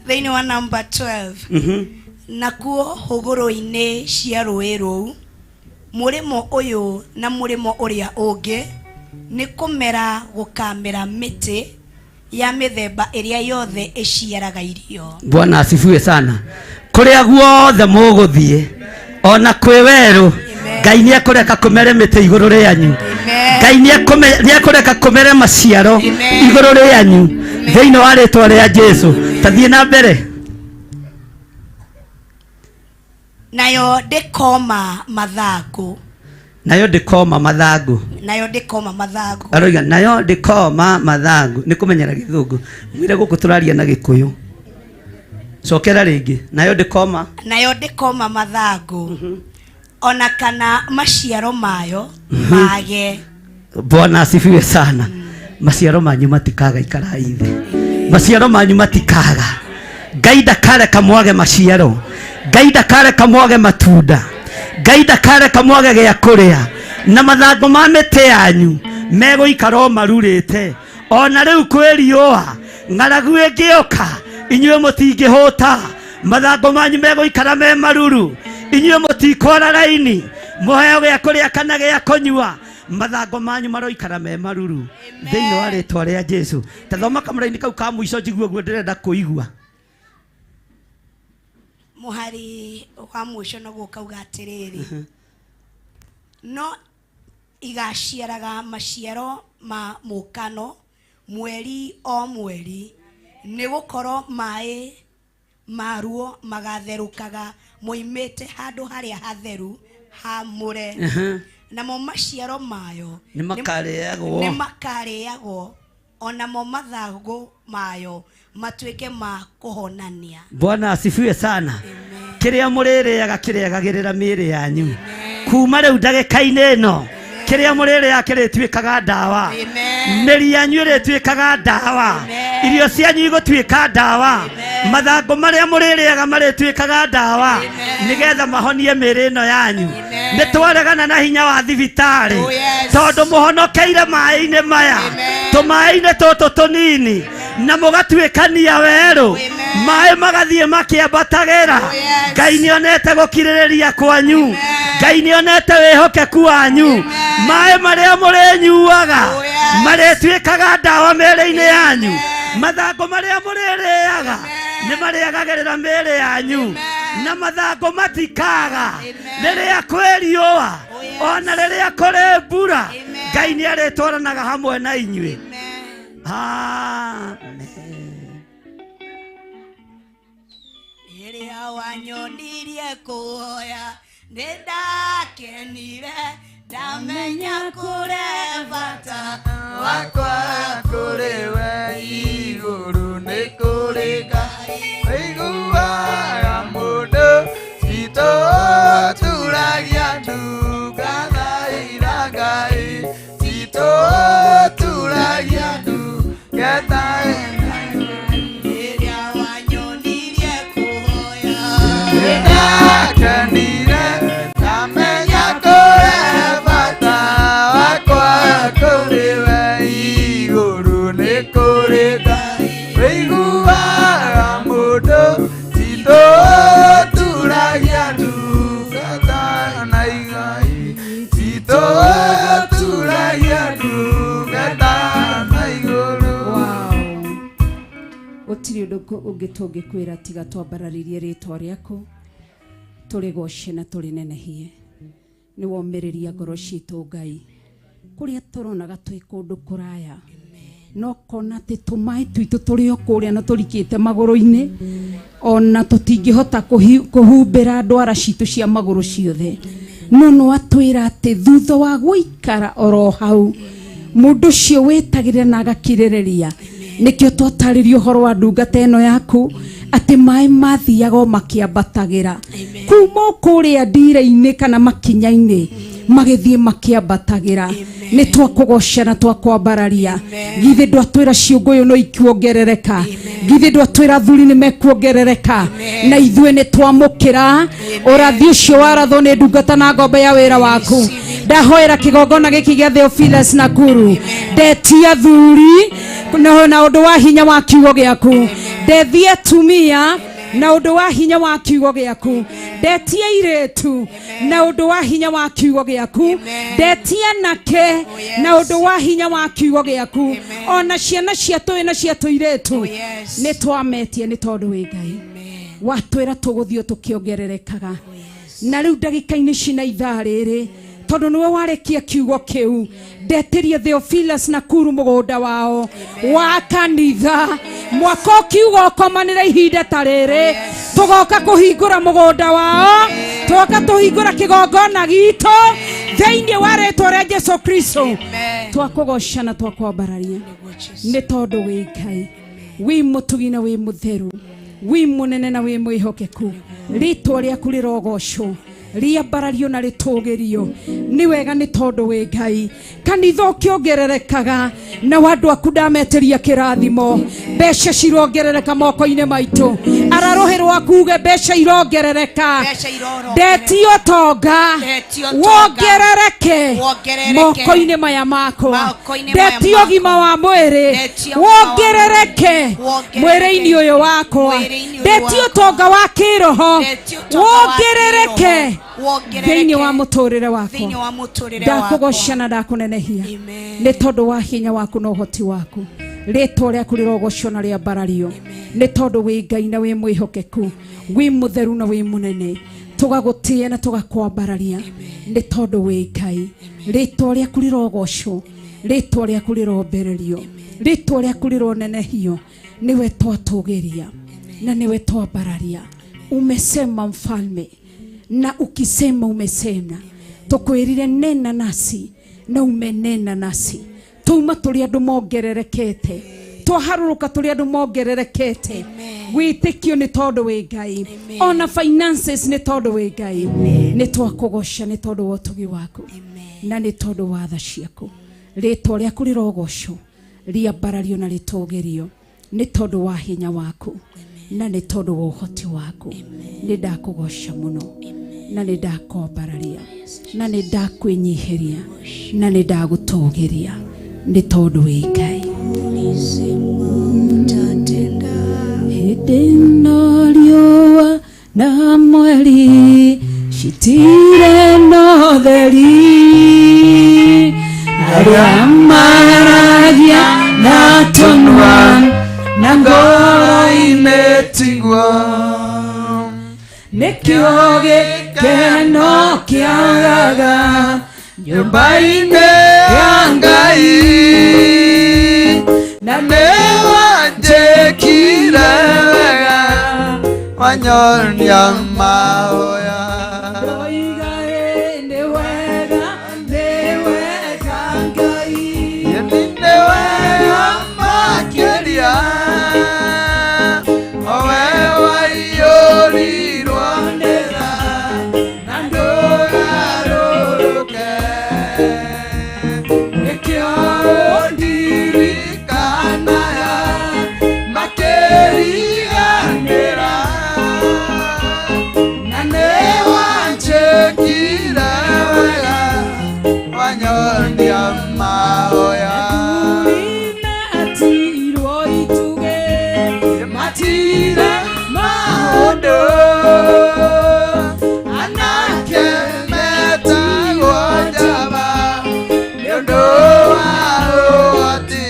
Thĩinĩ wa number 12 nakuo hũgũrũ-inĩ cia rũĩ rũu mũrĩmo ũyũ na mũrĩmo ũrĩa ũngĩ nĩ kũmera gũkamera mĩtĩ ya mĩthemba ĩrĩa yothe ĩciaraga irio. Bwana asifiwe sana. Kũrĩa guothe mũgũthiĩ ona kwĩ werũ Ngai nĩ ekũreka kũmere mĩtĩ igũrũ rĩanyu. Amen. Ngai nĩ ekũreka kũmere maciaro Amen. igũrũ rĩanyu thĩinĩ wa rĩtwa rĩa Jesu. Ta thiĩ na mbere. Nayo ndĩkoma mathangũ. Nayo ndĩkoma mathangũ. Nayo ndĩkoma mathangũ. Aroiga nayo ndĩkoma mathangũ. Nĩ kũmenyera gĩthũngũ. Mwĩre gũkũ tũraria na gĩkũyũ. Cokera rĩngĩ. Nayo ndĩkoma. Nayo ndĩkoma mathangũ. Ona kana maciaro mayo mage. Bwana asifiwe sana. Maciaro manyu matikaga, ikarai thĩ. Maciaro manyu matikaga. Ngai ndakareka mwage maciaro. Ngai ndakareka mwage matunda. Ngai ndakareka mwage gĩa kũrĩa. Na mathangũ ma mĩtĩ yanyu megũikara o marurĩte. Ona rĩu kwĩ riũa, ng'aragu ĩngĩũka, inyuĩ mũtingĩhũta. Mathangũ manyu megũikara me maruru. Inyuĩ mũtikwara raini mũheo gĩa kũrĩa kana gĩa kũnyua. Mathangũ manyu maroikara me maruru thĩinĩ wa rĩtwa rĩa Jesu. Tathoma kamũraini kau ka mũico njigue ũguo ndĩrenda kũigua. Mũhari wa mũico naguo kauga atĩrĩrĩ, no igaciaraga maciaro ma mũkano mweri o mweri, nĩ gũkorwo maĩ maruo magatherũkaga moimĩte handũ harĩa hatheru hamũre, namo maciaro mayo nĩ makarĩagwo, nĩ makarĩagwo, onamo mathangũ mayo matuĩke ma kũhonania. Bwana asifiwe sana. Kĩrĩa mũrĩrĩaga kĩrĩagagĩrĩra mĩĩrĩ yanyu kuma rĩu ndagĩka-inĩ ĩno. Kĩrĩa mũrĩrĩaga kĩrĩtuĩkaga ndawa, mĩri yanyu ĩrĩtuĩkaga ndawa, irio cianyu igũtuĩka ndawa, mathangũ marĩa mũrĩrĩaga marĩtuĩkaga ndawa nĩgetha mahonie mĩĩrĩ ĩno yanyu. Nĩ twaregana na hinya wa thibitarĩ, tondũ mũhonokeire maĩ-inĩ maya, tũmaĩ-inĩ tũtũ tũnini, na mũgatuĩkania werũ, maĩ magathiĩ makĩambatagĩra. Ngai nĩonete gũkirĩrĩria kwanyu, Ngai nĩonete wĩhokeku wanyu. Maĩ marĩa mũrĩnyuaga marĩtuĩkaga ndawa mĩĩrĩ-inĩ yanyu, mathangũ marĩa mũrĩrĩaga nĩ marĩagagĩrĩra mĩĩrĩ yanyu, na mathangũ matikaga rĩrĩa kwĩ riũa ona rĩrĩa kũrĩ mbura. Ngai nĩ arĩtwaranaga hamwe na inyuĩ. Amen. Rĩrĩa wanyonirie kũhoya nĩ ndakenire, ndamenya kũrĩ bata wakwa kũrĩ we igũrũ nĩ kũrĩ Ngai ũiguaga mũndũ citũ turagia ndu ngathaira Ngai citũ turagia ndu ngethae. Rĩrĩa wanyonirie kũhoya Nĩndakenire ndamenya kũrĩ bata wakwa kũrĩ we igũrũ nĩ kũrĩ Ngai ũiguaga mũndũ citũ turagia ndu na igai citũ turagia ndu na igũrũ. Gũtirĩ ũndũ ũngĩ tũngĩkwĩra tiga twambararĩrie rĩtwa rĩaku, tũrĩgoce na tũrĩnenehie. Nĩ womĩrĩria ngoro citũ Ngai, kũrĩa tũronaga twĩ kũndũ kũraya, no kona atĩ tũmaĩ twitũ tũrĩ o kũrĩa na tũrikĩte magũrũ-inĩ, ona tũtingĩhota kũhumbĩra ndwara citũ cia magũrũ ciothe, no nĩ watwĩra atĩ thutha wa gũikara oro hau mũndũ ũcio wĩtagĩrĩra na agakirĩrĩria. Nĩkĩo twatarĩrio ũhoro wa ndungata ĩno yaku atĩ maĩ mathiaga o makĩambatagĩra kuma o kũrĩa ndira-inĩ kana makinya-inĩ, magĩthiĩ makĩambatagĩra. Nĩ twakũgoca na twakwambararia. Githĩ ndwatwĩra ciũngũyũ no ikuongerereka? Githĩ ndwatwĩra athuri nĩ mekuongerereka? Na ithuĩ nĩ twamũkĩra ũrathi ũcio warathwo nĩ ndungata na ngombe ya wĩra waku. Ndahoera kĩgongona gĩkĩ gĩa Theophilus Nakuru, ndetia athuri na ũndũ wa hinya wa kiugo gĩaku, ndethie atumia na ũndũ wa hinya wa kiugo gĩaku, ndetie airĩtu na ũndũ wa hinya wa kiugo gĩaku, ndetie anake na ũndũ wa hinya wa kiugo gĩaku, ona ciana cia tũĩ na cia tũirĩtu nĩ twametie, nĩ tondũ wĩ Ngai watwĩra tũgũthiĩ tũkĩongererekaga. Na rĩu ndagĩka-inĩ ici na ithaa rĩrĩ, tondũ nĩwe warekia kiugo kĩu, ndetĩrie Theophilus Nakuru mũgũnda wao wa kanitha mwaka ũkiuga ũkomanĩre ihinda ta rĩrĩ, tũgoka kũhingũra mũgũnda wao, tũgoka tũhingũra kĩgongona gitũ thĩinĩ wa rĩtwa rĩa Jesu Kristo. Twakũgoca na twakwambararia nĩ tondũ wĩ Ngai wĩ mũtugi na wĩ mũtheru, wĩ mũnene na wĩ mwĩhokeku. Rĩtwa rĩaku rĩrogocwo. Rĩambarario na rĩtũgĩrio. Nĩ wega nĩ tondũ wĩ Ngai. Kanitha ũkĩongererekaga na andũ aku ndametĩria kĩrathimo. Mbeca cirongerereka moko-inĩ maitũ. Ararũhĩ rwaku uge mbeca irongerereka. Mbeca irorongerereka. Ndetio tonga. Ndetio ũtonga. Wongerereke Wongerereke. moko-inĩ maya makwa. Moko-inĩ maya Ndetio ũgima wa mwĩrĩ. Ndetio ũgima wa Wongerereke Wongerereke. mwĩrĩ-inĩ ũyũ wakwa. Mwĩrĩ-inĩ ũyũ Ndetio wakwa. ũtonga wa kĩroho. Ndetio ũtonga wa Wongerereke kĩroho. Wongerereke. thĩinĩ wa mũtũrĩre Thĩinĩ wakwa. wa mũtũrĩre Ndakũgoca wakwa. na ndakũnenehia Amen. nĩ tondũ wa hinya waku na ũhoti waku. Rĩtwa rĩaku rĩrogocwo na rĩambarario nĩ tondũ wĩ Ngai na wĩ mwĩhokeku, wĩ mũtheru na wĩ mũnene. Tũgagũtĩĩa na tũgakwambararia nĩ tondũ wĩ Ngai. Rĩtwa rĩaku rĩrogocwo, rĩtwa rĩaku rĩrombererio, rĩtwa rĩaku rĩronenehio. Nĩwe twatũgĩria na nĩwe twambararia. Umesema mfalme, na ukisema umesema. Tukwĩrire nena nasi na umenena nasi. Tuma tũrĩ andũ mongererekete, twaharũrũka tũrĩ andũ mongererekete. Wĩtĩkio nĩ tondũ wĩ Ngai, ona finances nĩ tondũ wĩ Ngai. Nĩ twakũgoca nĩ tondũ wa ũtugi waku na nĩ tondũ wa tha ciaku. Rĩtwa rĩaku rĩrogocwo, rĩambarario na rĩtũgĩrio nĩ tondũ wa hinya waku na nĩ tondũ wa ũhoti waku. Nĩ ndakũgoca mũno na nĩ ndakwambararia na nĩ ndakwĩnyihĩria na nĩ ndagũtũgĩria nĩ tondũ wĩ Ngai. Hĩndĩ ĩno riũa na mweri citire na ũtheri, arĩa maragia na tũnua na ngoro-inĩ tiguo nĩkĩo gĩkeno kĩagaga nyũmba-inĩ ya Ngai na nĩwanjĩkire wega wanyonia mahoya. Ndoiga ĩ nĩ wega, nĩ wega Ngai. Nĩ wega makĩria owe waiyũrirwo nĩ tha na ndũgarũrũke nĩkĩo ũndirikanaga makĩriganĩra na nĩwanjĩkire wega wanyonia mahoya. Metirwo itugĩ Matire maũndũ anake metagwo njamba nĩ ũndũ wa ũhoti,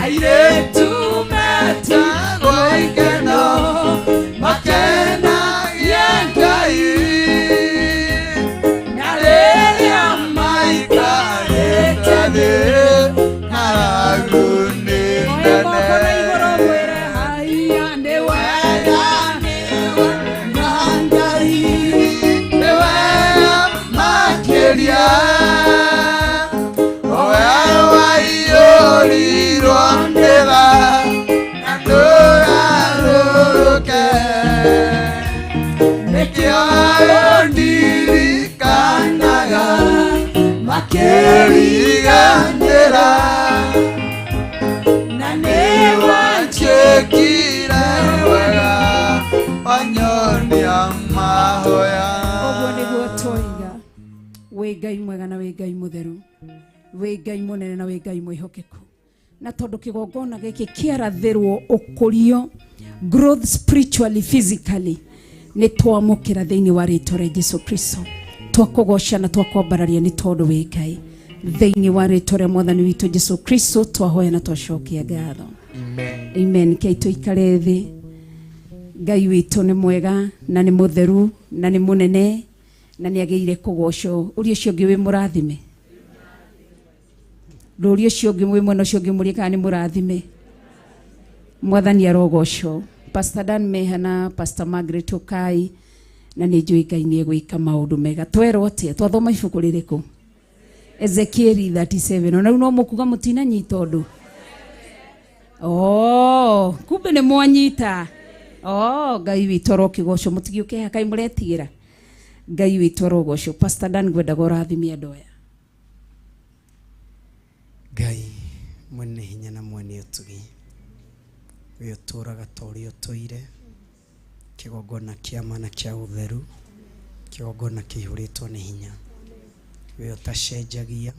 airĩtu metagwo ikeno makenagia Ngai na rĩrĩa maikarĩte thĩ ng'aragu nĩ Oe moko na nene. igũrũ mwĩre haiya nĩ wega, nĩ wega Ngai. Makĩria owe waiyũrirwo nĩ tha na ndũgarũrũke nĩkĩo ũndirikanaga makĩriganĩra Na nĩwanjĩkire nĩwanjĩkire wega wanyonia mahoya. Ũguo nĩguo twoiga wĩ Ngai mwega na wĩ Ngai mũtheru, wĩ Ngai mũnene na wĩ Ngai mwĩhokeku. Na tondũ kĩgongona gĩkĩ kĩarathĩrwo ũkũrio growth spiritually physically, nĩ twamũkĩra thĩinĩ wa rĩtwa rĩa Jesu Kristo. Twakũgoca na twakwambararia nĩ tondũ wĩ Ngai. Thĩinĩ wa rĩtwa rĩa Mwathani witũ Jesu Kristo twahoya na twacokia ngatho. Amen. Kei tũikare thĩ. Ngai witũ nĩ mwega na nĩ mũtheru na nĩ mũnene na nĩ agĩrĩire kũgocwo. Ũria ũcio ũngĩ wĩ mũrathime. Rũria ũcio ũngĩ wĩ mwena ũcio ũngĩ mũrie kana nĩ mũrathime. Mwathani arogocwo. Pastor Dan Meha na Pastor Margaret Okai na nĩ njũĩ Ngai nĩ egwĩka maũndũ mega. Twerwo atĩa? Twathoma ibuku rĩrĩkũ? Ezekieli 37. Ona rĩu no mũkuga mũtinanyita ũndũ. Oh, kumbe nĩ mwanyita. Oh, Ngai witũ arokĩgocwo, mũtigĩũke haha kaĩ mũretigĩra. Ngai witũ arogocwo. Pastor Dan, ngwendaga ũrathime andũ aya. Ngai mwene hinya na mwene ũtugi, we ũtũũraga ta ũrĩa ũtũire, kĩgongona kĩa ma na kĩa ũtheru, kĩgongona kĩihũrĩtwo nĩ hinya, we ũtacenjagia,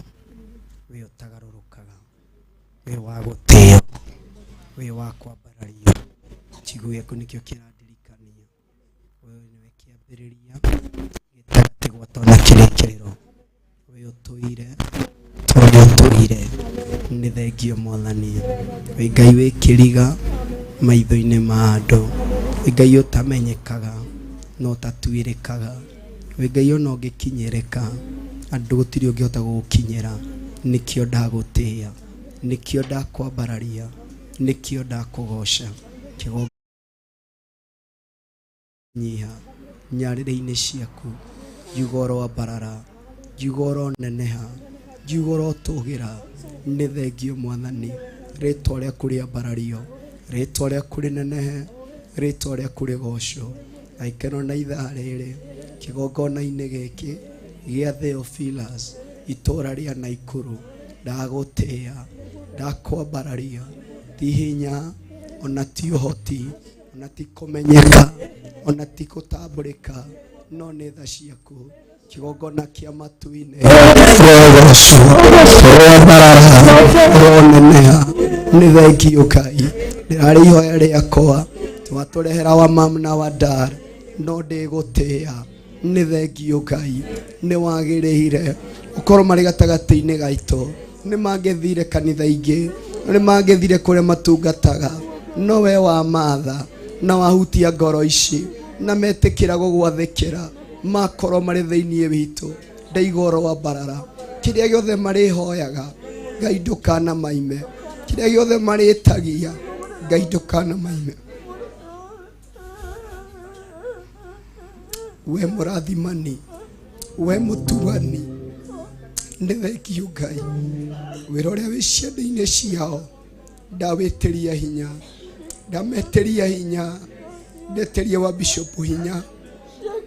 we ũtagarũrũkaga, we wa gũtĩo, we wa kwambarario. Kiugo gĩaku nĩkĩo kĩrandirikania, we nĩwe kĩambĩrĩria, gĩtagatĩ gwata ona kĩrĩkĩrĩro, we ũtũire ta ũrĩa ũtũire. Nĩ thengio Mwathani, wĩ Ngai wĩ kĩriga maitho-inĩ ma andũ, wĩ Ngai ũtamenyekaga na ũtatuĩrĩkaga, wĩ Ngai ona ũngĩkinyĩrĩka andũ gũtirĩ ũngĩhota gũgũkinyĩra. Nĩkĩo ndagũtĩĩa, nĩkĩo ndakwambararia, nĩkĩo ndakũgoca. Kĩgongona nyiha nyarĩrĩ-inĩ ciaku, ngiuga ũroambarara, ngiuga ũroneneha, ngiuga ũrotũgĩra. Nĩ thengio Mwathani, rĩtwa rĩaku rĩambarario, rĩtwa rĩaku rĩnenehe, rĩtwa rĩaku rĩgocwo. Na ikeno na ithaa rĩrĩ kĩgongona-inĩ gĩkĩ gĩa Theophilus, itũra rĩa Naikuru, ndagũtĩĩa, ndakwambararia. Ti hinya ona ti ũhoti ona ti kũmenyeka ona ti gũtambũrĩka, no nĩ tha ciaku. Kĩgongona kĩa matu-inĩ rogocwo, rwambarara, roneneha. Nĩ thengio Ngai, ndĩrarĩ ihoya rĩakwa twatũrehera wa mam na wa dar, no ndĩgũtĩĩa. Nĩ thengio Ngai, nĩ wagĩrĩire ũkorwo marĩ gatagatĩ-inĩ gaitũ. Nĩ mangĩthire kanitha ingĩ, nĩ mangĩthire kũrĩa matungataga, no we wa matha na wahutia ngoro ici na metĩkĩra gũgwathĩkĩra, makorwo marĩ thĩinĩ witũ. Ndaiga ũroambarara, kĩrĩa gĩothe marĩhoyaga Ngai ndũkana maime, kĩrĩa gĩothe marĩtagia Ngai ndũkana maime. We mũrathimani, we mũtuani, nĩ thengio Ngai. Wĩra ũrĩa wĩ ciande-inĩ ciao ndawĩtĩria hinya, ndametĩria hinya, ndetĩria wa bishop hinya,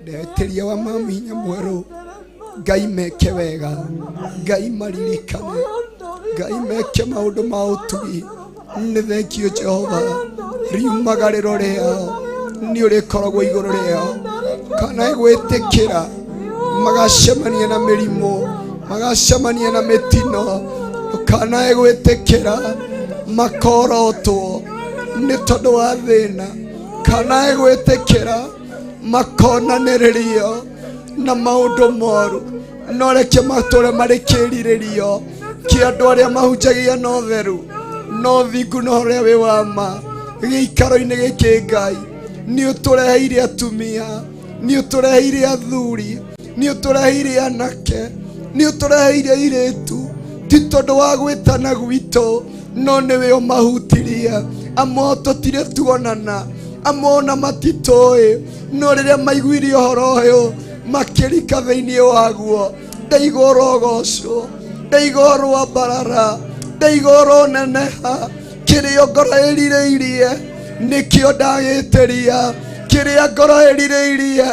ndetĩria wa mami hinya mwerũ. Ngai meke wega, Ngai maririkane, Ngai meke maũndũ ma ũtugi. Nĩ thengio Jehova, riumagarĩro rĩao nĩ ũrĩkoragwo igũrũ rĩao, kana gwĩtĩkĩra magacemania na mĩrimũ, magacemania na mĩtino, ndũkanae gwĩtĩkĩra makorotwo nĩ tondũ wa thĩna, kanae gwĩtĩkĩra makonanĩrĩrio na maũndũ moru, no reke matũre marĩ kĩrirĩrio kĩa andũ arĩa mahunjagia na ũtheru na ũthingu na ũrĩa wĩ wa ma gĩikaro-inĩ gĩkĩ. Ngai, nĩ ũtũreheire atumia, nĩ ũtũreheire athuri, nĩ ũtũreheire anake, nĩ ũtũreheire airĩtu, ti tondũ wa gwĩtana gwitũ, no nĩwe ũmahutirie. Amwe tũtirĩ tuonana, amwe ona matitũĩ, no rĩrĩa maiguire ũhoro ũyũ makĩrika thĩinĩ waguo. Ndaiga ũrogocwo, ndaiga ũrwambarara, ndaiga ũroneneha. Kĩrĩa ngoro ĩrirĩirie nĩkĩo ndagĩtĩria, kĩrĩa ngoro ĩrirĩirie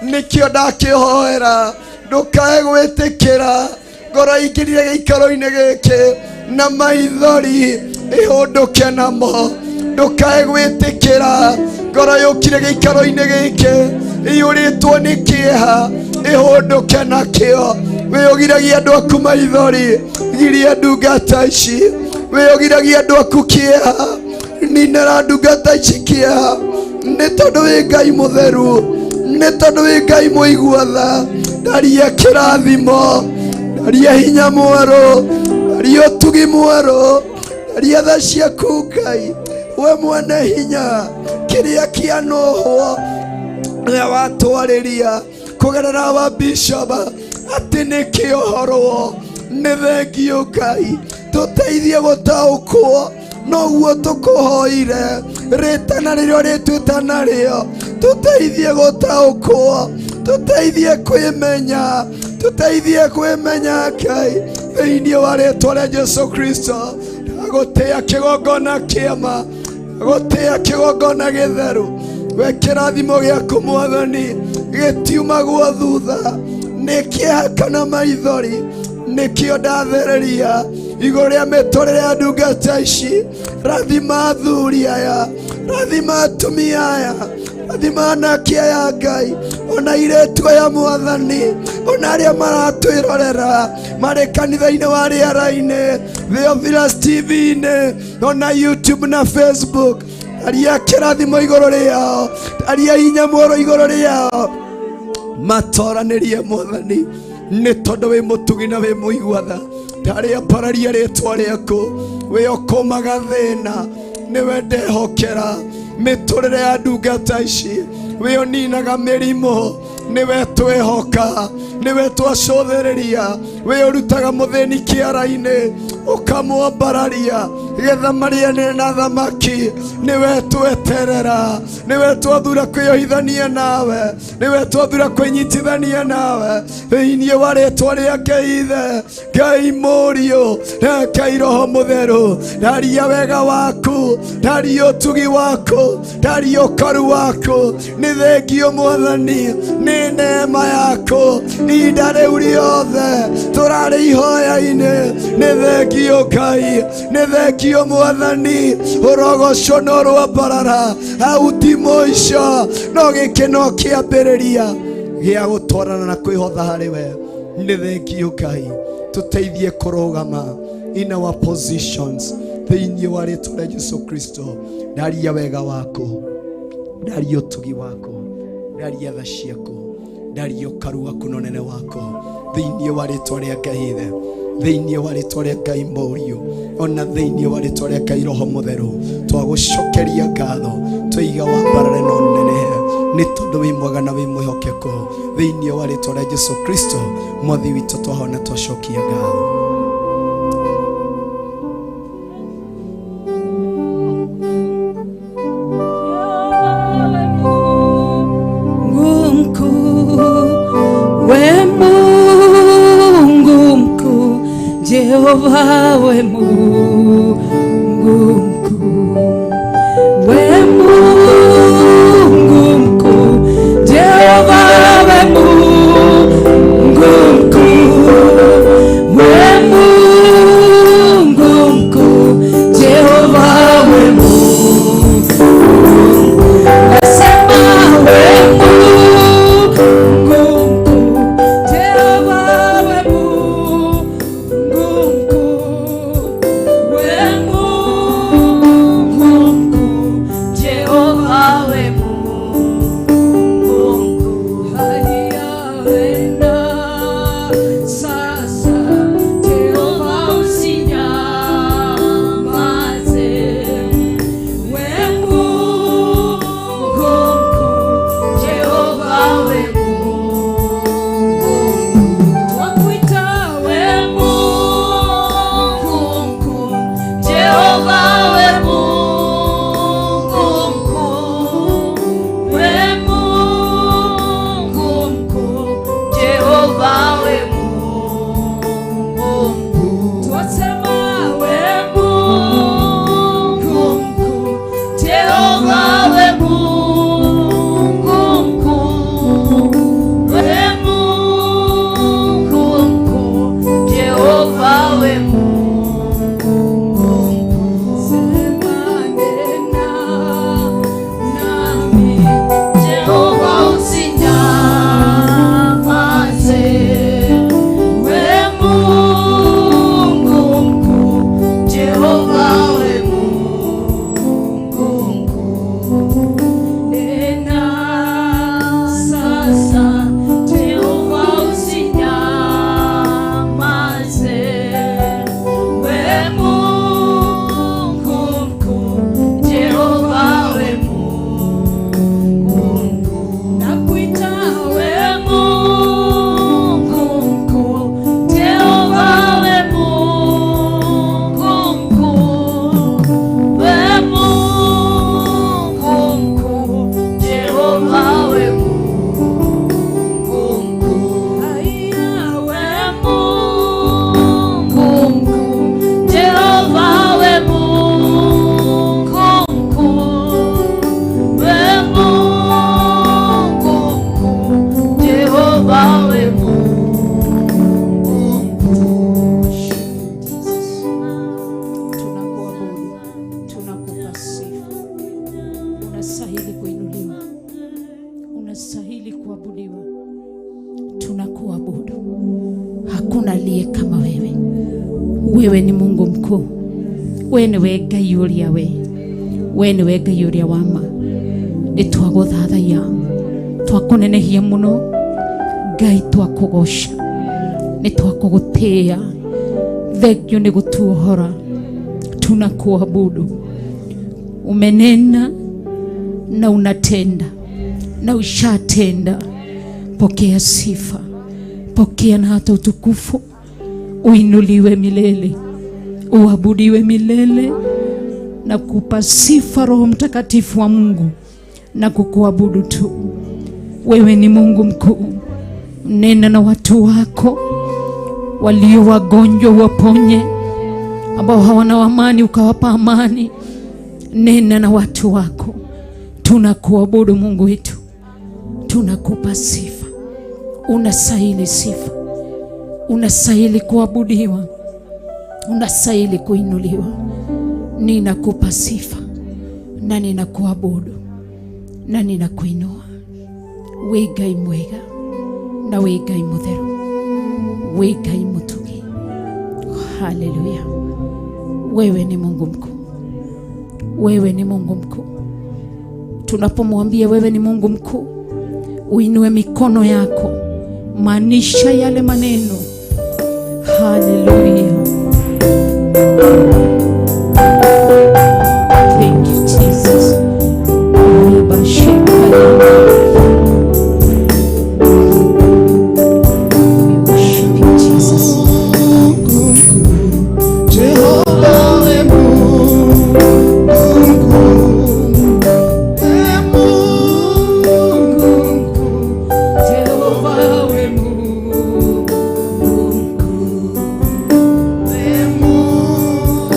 nĩkĩo ndakĩhoera. Ndũkae gwĩtĩkĩra ngoro ingĩrire gĩikaro-inĩ gĩkĩ na maithori ĩhũndũke namo. Ndũkae gwĩtĩkĩra ngoro yũkire gĩikaro-inĩ gĩkĩ iyũrĩtwo nĩ kĩeha ĩhũndũke nakĩo. Wĩũgiragia andũ aku maithori, giria ndungata ici. Wĩũgiragia andũ aku kĩeha, ninĩra ndungata ici kĩeha, nĩ tondũ wĩ Ngai mũtheru, nĩ tondũ wĩ Ngai mũigua tha. Ndaria kĩrathimo, ndaria hinya mwerũ, ndaria ũtugi mwerũ, ndaria tha ciaku Ngai, we mwene hinya. Kĩrĩa kĩanohwo ũrĩa watwarĩria kũgerera wa bishop atĩ nĩ kĩohorwo, nĩ thengio Ngai, tũteithie gũtaũkwo noguo tũkũhoire. Rĩtana rĩrĩa ũrĩtwĩta narĩo, tũteithie gũtaũkwo, tũteithie kwĩmenya, tũteithie kwĩmenya Ngai, thĩinĩ wa rĩtwa rĩa Jesu Kristo. Gũtĩa kĩgongona kĩama, gũtĩa kĩgongona gĩtheru. We kĩrathimo gĩaku mwathani gĩtiumagwo thutha, nĩ kĩeha kana maithori, nĩkĩo ndathereria igũrũ rĩa mĩtũrĩre ya ndungata ici. Rathima athuri aya, rathima atumia aya, rathima anake aya Ngai, ona airĩtu aya mwathani, ona arĩa maratwĩrorera marĩ kanitha-inĩ wa rĩera-inĩ, Theophilus TV-inĩ, ona YouTube na Facebook. Aria kĩrathimo igũrũ rĩao, aria hinya muoro igũrũ rĩao, matoranĩrie mwathani, nĩ tondũ wĩ mũtugi na wĩ mũigua tha. Ndarĩa mbararia rĩtwa rĩaku, wĩ ũkũmaga thĩna, nĩwe ndehokera mĩtũrĩre ya ndungata ici, wĩ ũninaga mĩrimũ, nĩwe twehoka, nĩwe twacũthĩrĩria, wĩ ũrutaga mũthĩni kĩara-inĩ ũkamwambararia getha marĩanĩre na thamaki, nĩwe tweterera, nĩwe twathura kwĩyohithania nawe, nĩwe twathura kwĩnyitithania nawe thĩinĩ wa rĩtwa rĩa Ngai Ithe, Ngai Mũriũ na Ngai Roho Mũtheru. Ndaria wega waku, ndaria ũtugi waku, ndaria ũkaru waku. Nĩ thengio mwathani, nĩ neema yaku. Ihinda rĩu rĩothe tũrarĩ ihoya-inĩ, nĩ thengio Ngai, nĩ thengio mwathani. Ũrogocwo na ũrwambarara, hau ti mũico, no gĩkĩ no kĩambĩrĩria gĩa gũtwarana na kwĩhotha harĩ we. Nĩ thengio Ngai, tũteithie kũrũgama in our positions thĩinĩ wa rĩtwa rĩa Jesu Kristo. Ndaria wega waku, ndaria ũtugi waku, ndaria tha ciaku, ndaria ũkaru waku na ũnene waku thĩinĩ wa rĩtwa rĩa Ngai Ithe, thĩinĩ wa rĩtwa rĩa Ngai Mũriũ, ona thĩinĩ wa rĩtwa rĩa Ngai Roho Mũtheru. Twagũcokeria ngatho, twaiga wambarare na ũnenehe, nĩ tondũ wĩ mwega na wĩ mwĩhokeku. Thĩinĩ wa rĩtwa rĩa Jesu Kristo mwathi witũ, twahona twacokia ngatho. Mungu mkuu, we Mungu mkuu, Jehova we Mungu mkuu, we Mungu mkuu, Jehova we Mungu mkuu, we Mungu mkuu, Jehova we Mungu. Nasema we Mungu mkuu, Jehova we Mungu mkuu, we Mungu Wewe ni Mungu mkuu, we nĩwe Ngai ũrĩa we nĩwe Ngai ũrĩa wa ma. Nĩ twagũthathaiya, twakũnenehia mũno Ngai, twakũgoca, nĩ twakũgũtĩĩa. Thengio nĩ gũtuohora, tunakuabudu. Umenena na unatenda na ushatenda. Pokea sifa, pokea na hata utukufu. Uinuliwe milele, uabudiwe milele, na kupa sifa Roho Mtakatifu wa Mungu na kukuabudu tu. Wewe ni Mungu mkuu. Nena na watu wako walio wagonjwa, waponye; ambao hawana amani, ukawapa amani. Nena na watu wako. Tunakuabudu Mungu wetu, tunakupa sifa. Unastahili sifa, unastahili kuabudiwa, unastahili kuinuliwa. Ninakupa sifa na ninakuabudu na ninakuinua. Wĩ Ngai mwega na wĩ Ngai mũtheru, wĩ Ngai mũtugi. Haleluya! Wewe ni Mungu mkuu, wewe ni Mungu mkuu. Tunapomwambia wewe ni Mungu mkuu, uinue mikono yako, maanisha yale maneno. Haleluya! Thank you, Jesus. We worship you, Jesus. Jehova we Mungu mkuu, e Mungu mkuu, Jehova we Mungu mkuu, e Mungu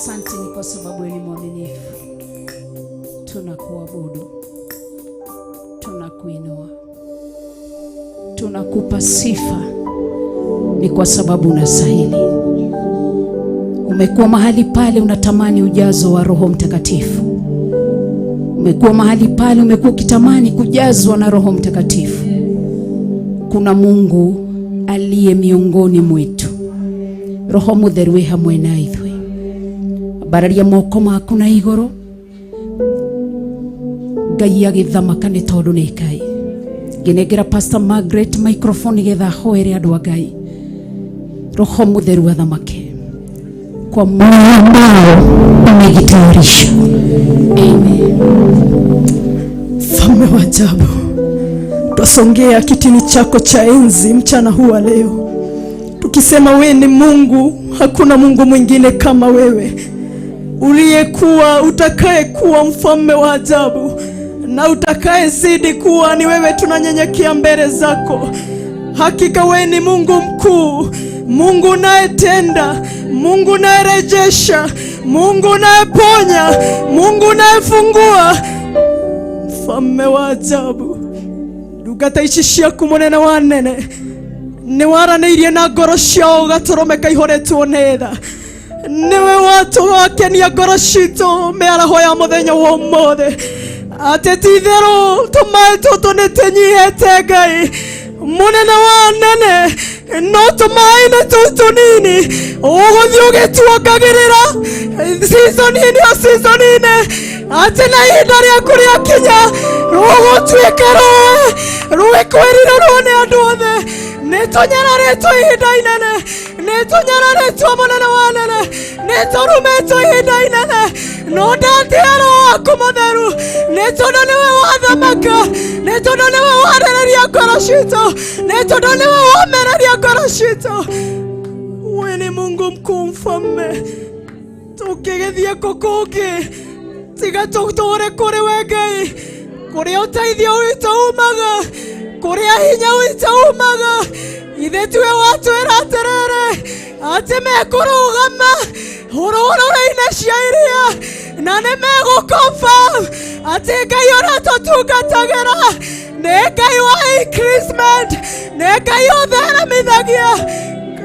Asante ni kwa sababu wewe ni mwaminifu. Tunakuabudu, tunakuinua, tunakupa sifa, ni kwa sababu unastahili. Umekuwa mahali pale unatamani ujazo wa Roho Mtakatifu. Umekuwa mahali pale, umekuwa ukitamani kujazwa na Roho Mtakatifu. Kuna Mungu aliye miongoni mwetu. Roho Mutheru wĩ hamwe na ithuĩ. Ambararia moko maku na igũrũ. Ngai agĩthamaka nĩ tondũ nĩ Ngai. Ngĩnengera Pastor Margaret microphone nĩgetha ahoere andũ a Ngai. Roho Mutheru athamake kwa moyo ambao umejitayarisha. Amen. Mfalme wa ajabu, twasongea kitini chako cha enzi mchana huu wa leo, tukisema we ni Mungu, hakuna Mungu mwingine kama wewe, uliyekuwa, utakayekuwa mfalme wa ajabu na utakayezidi kuwa ni wewe. Tunanyenyekea mbele zako. Hakika we ni Mungu mkuu, Mungu unayetenda, Mungu unayerejesha, Mungu unayeponya, Mungu unayefungua, mfalme wa ajabu. Ndungata ici ciaku munene wa nene nĩ waranĩirie na ngoro ciao gatũrũme kaihũrĩtwo nĩ tha. Nĩwe watũgakenia ngoro citũ mĩaraho ya mũthenya wa ũmũthĩ, atĩ ti itherũ tũmaĩ tũtũ nĩ tũnyihĩte. Ngai mũnene wa nene, no tũmaĩ-inĩ tũu tũnini ũgũthiĩ ũgĩtuongagĩrĩra season-inĩ o season-inĩ, atĩ na ihinda rĩaku rĩakinya rũgũtuĩka rũĩ rũĩ kwĩrirĩrwo nĩ andũ othe. Nĩ tũnyararĩtwo ihinda inene, nĩ tũnyararĩtwo mũnene wa nene, nĩ tũrumĩtwo ihinda inene, no ndatia Roho waku Mũtheru, nĩ tondũ nĩwe wathamaka, nĩ tondũ nĩwe warĩrĩria ngoro citũ, nĩ tondũ nĩwe womereria ngoro citũ. We ni Mungu mkuu, mfalme. Tũngĩgĩthiĩ kũ kũngĩ tiga tũtũũre kũrĩ we Ngai, kũrĩa ũteithio witũ umaga, kũrĩa hinya witũ umaga. Ithe tiwe watwĩra atĩrĩrĩ, atĩ mekũrũgama hũrũrũ-inĩ cia iria na nĩ megũconfirm atĩ Ngai ũrĩa tũtungatagĩra nĩ Ngai wa increasement, nĩ Ngai ũtheremithagia.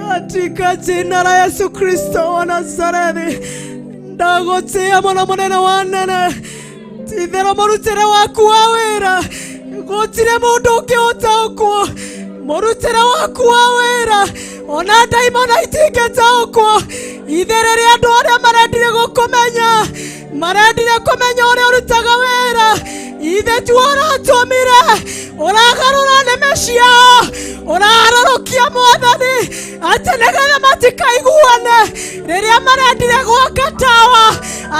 Katika jina la Yesu Kristo wa Nazarethi, ndagũtĩĩa mũno mũnene wa nene. Ti-itherũ mũrutĩre waku wa wĩra gũtirĩ mũndũ ũngĩũtaũkwo. Mũrutĩre waku wa wĩra ona ndaimono itingĩtaũkwo. Ithe, rĩrĩa andũ arĩa marendire gũkũmenya, marendire kũmenya ũrĩa ũrutaga wĩra, ithe tu ũratũmire ũragarũra nĩmĩ ciao, ũraharũrũkia Mwathani, atĩ nĩgetha matikaiguane rĩrĩa marendire gwaka tawa,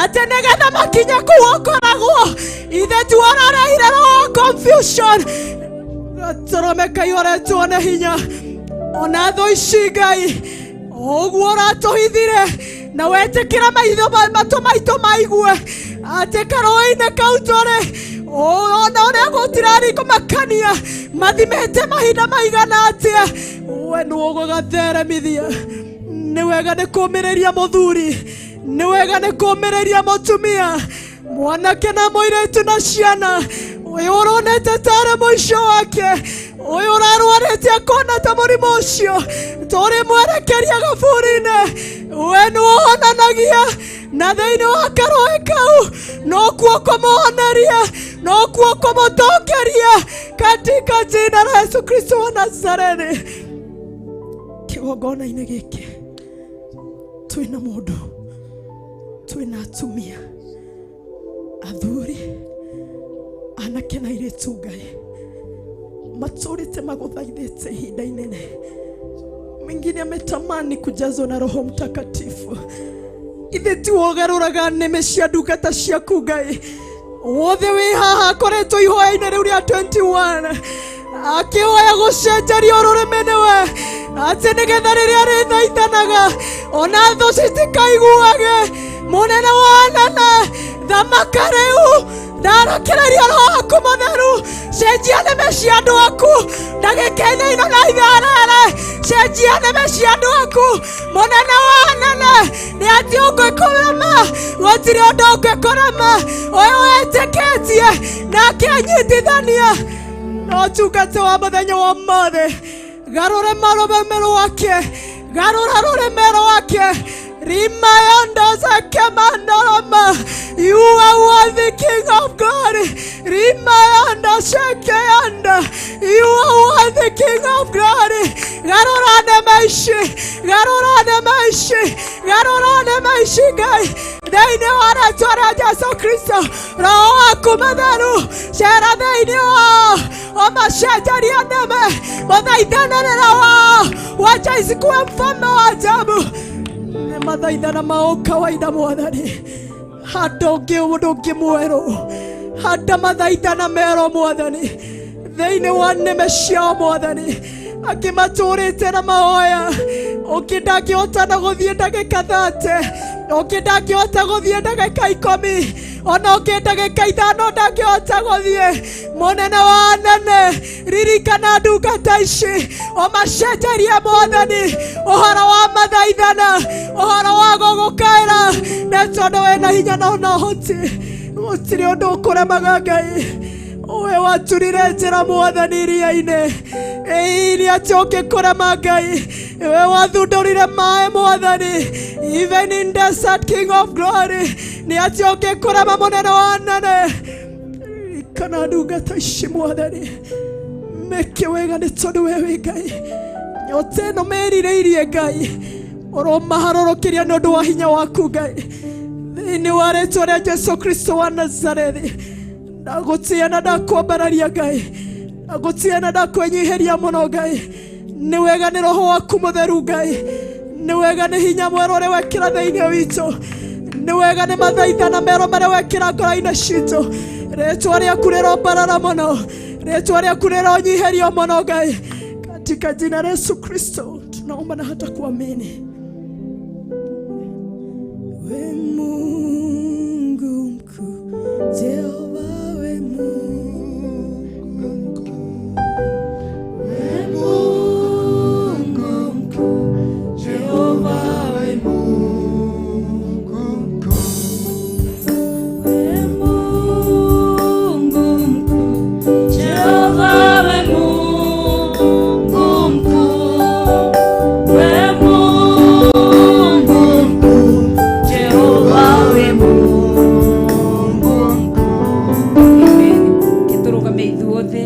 atĩ nĩgetha makinye kũu ũkoragwo. Ithe tu ũrarehire roho wa confusion. Gatũrũme kaihũrĩtwo nĩ hinya, ona thũ ici Ngai ũguo ũratũhithire na wetĩkĩra maitho matũ maitũ maigue atĩ karũĩ-inĩ kau tũrĩ, ona ũrĩa gũtirari kũmakania mathimĩte mahinda maigana atĩa, we nĩ ũgũgatheremithia. Nĩ wega nĩ kũmĩrĩria mũthuri, nĩ wega nĩ kũmĩrĩria mũtumia, mwanake na mũirĩtu na ciana. Ũyũ ũronete tarĩ mũico wake, ũyũ ũrarwarĩte akona ta mũrimũ ũcio tũrĩ mwerekeria gaburi-inĩ, we nĩ wonanagia na thĩinĩ wa karũĩ kau nokuo kũmũhoneria, nokuo kũmũtongeria, katika jina la Yesu Kristo wa Nazarethi. Kĩgongona-inĩ gĩkĩ twĩna mũndũ, twĩna atumia, athuri, anake na airĩtu, Ngai matũrĩte magũthaithĩte ihinda inene. Mwingine ametamani kujazwa na Roho Mtakatifu. Ithe ti wogarũraga nĩmĩ cia ndungata ciaku Ngai. Wothe wĩ haha akoretwo ihoya-inĩ rĩu rĩa 21 akĩhoya gũcenjerio rũrĩmĩ nĩwe, atĩ nĩgetha rĩrĩa rĩthaithanaga ona thũ citikaiguage. Mũnene wa nene, thamaka rĩu. Ndarekereria roho waku mũtheru, cenjia nĩme cia andũ aku ndagĩka-inĩ ĩno na ithaa rĩrĩ, cenjia nĩme cia andũ aku. Mũnene wa anene, nĩ atĩ ũngĩkũrema, gũtirĩ ũndũ ũngĩkũrema. Ũyũ wĩtĩkĩtie nake anyitithania no tungata wa mũthenya wa ũmũthĩ, garũre marũrĩmĩ rwake, garũra rũrĩmĩ rwake. Rimayanda sekemandoroma. You are worthy, King of glory. Rimayanda sekeyanda. You are worthy, King of glory. Garũra maishi, garũra maishi, garũra maishi Ngai. Thĩinĩ wa rĩtwa rĩa Jesu Kristo, roho waku mũtheru cera thĩinĩ wao, ũmacenjerie nĩme mũthaithanĩrĩra wao, wacha isikuwe mfalme wa ajabu. Nĩ mathaithana mao kawaida mwathani, handa ũngĩ ũndũ ũngĩ mwerũ, handa mathaithana merũ mwathani thĩinĩ wa nĩme ciao mwathani. Angĩ matũrĩte na mahoya, ũngĩ ndangĩhota na gũthiĩ ndagĩka 30, ũngĩ ndangĩhota gũthiĩ ndagĩka 10, ona ũngĩ ndagĩka 5 ndangĩhota gũthiĩ. Mũnene wa anene, ririkana ndungata ici, ũmacenjerie mwathani ũhoro wa mathaithana, ũhoro wa gũgũkaĩra, nĩ tondũ wĩna hinya na ũna ũhoti, gũtirĩ ũndũ ũkũremaga Ngai. Ũwe waturire njĩra mwathani iria-inĩ, iria atĩ ũngĩkũrema Ngai. We wathundũrire maĩ mwathani, even in desert, King of glory, nĩ atĩ ũngĩkũrema mũnene wa anene. Ririkana ndungata ici mwathani, meke wega nĩ tondũ we wĩ Ngai. Nyota ĩno merirĩirie Ngai, ũromaharũrũkĩria nĩ ũndũ wa hinya waku Ngai. Thĩinĩ wa rĩtwa rĩa Jesu Kristo wa Nazarethi, ndagũtĩa na ndakwambararia Ngai, ndagũtĩa na ndakwĩnyihĩria mũno Ngai. Nĩ wega nĩ roho waku mũtheru Ngai, nĩ wega nĩ hinya mwerũ ũrĩa wekĩra thĩinĩ witũ, nĩ wega nĩ mathaithana merũ marĩa wekĩra ngoro-inĩ citũ. Rĩtwa rĩaku rĩrombarara mũno, rĩtwa rĩaku rĩronyihĩrio mũno Ngai. Katika jina la Yesu Kristo tunaomba na hata kuamini. We Mungu mkuu, Jehova we Mungu mkuu, we Mungu mkuu, Jehova we Mungu mkuu, We Mungu mkuu, Jehova we Mungu mkuu, we Mungu mkuu, Jehova we Mungu mkuu. Amen. Gĩtũrũgame ithuothe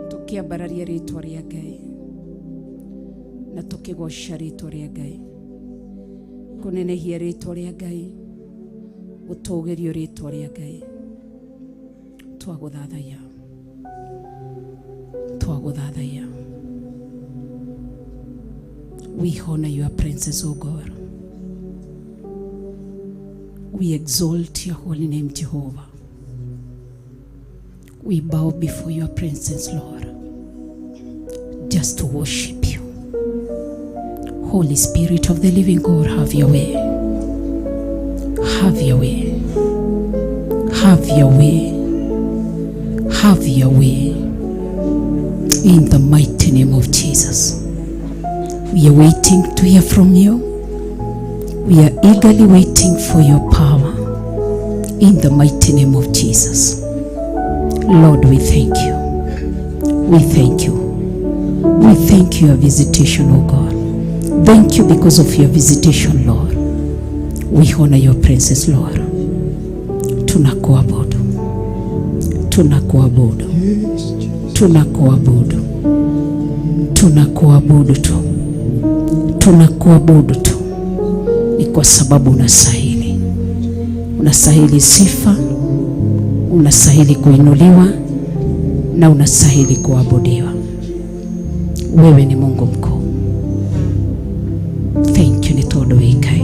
tũkĩambararia rĩtwa rĩa Ngai na tũkĩgoca rĩtwa rĩa Ngai, kũnenehia rĩtwa rĩa Ngai, gũtũgĩrio rĩtwa rĩa Ngai. Twagũthathaiya, twagũthathaiya. We honor your presence, O God. We exalt your holy name, Jehovah. We bow before your presence, Lord, just to worship you. Holy Spirit of the living God, have your way. Have your way. Have your way. Have your way. In the mighty name of Jesus. We are waiting to hear from you. We are eagerly waiting for your power. In the mighty name of Jesus. Lord, we thank you. We thank you. We thank you your visitation, O God. Thank you because of your visitation, Lord. We honor your presence, Lord. Tunakuabudu. Tunakuabudu. Tunakuabudu. Tunakuabudu tu. Tunakuabudu tu. Ni kwa sababu unastahili. Unastahili sifa, unastahili kuinuliwa na unastahili kuabudiwa. Wewe ni Mungu mkuu. Thank you nĩ tondũ wĩ Ngai.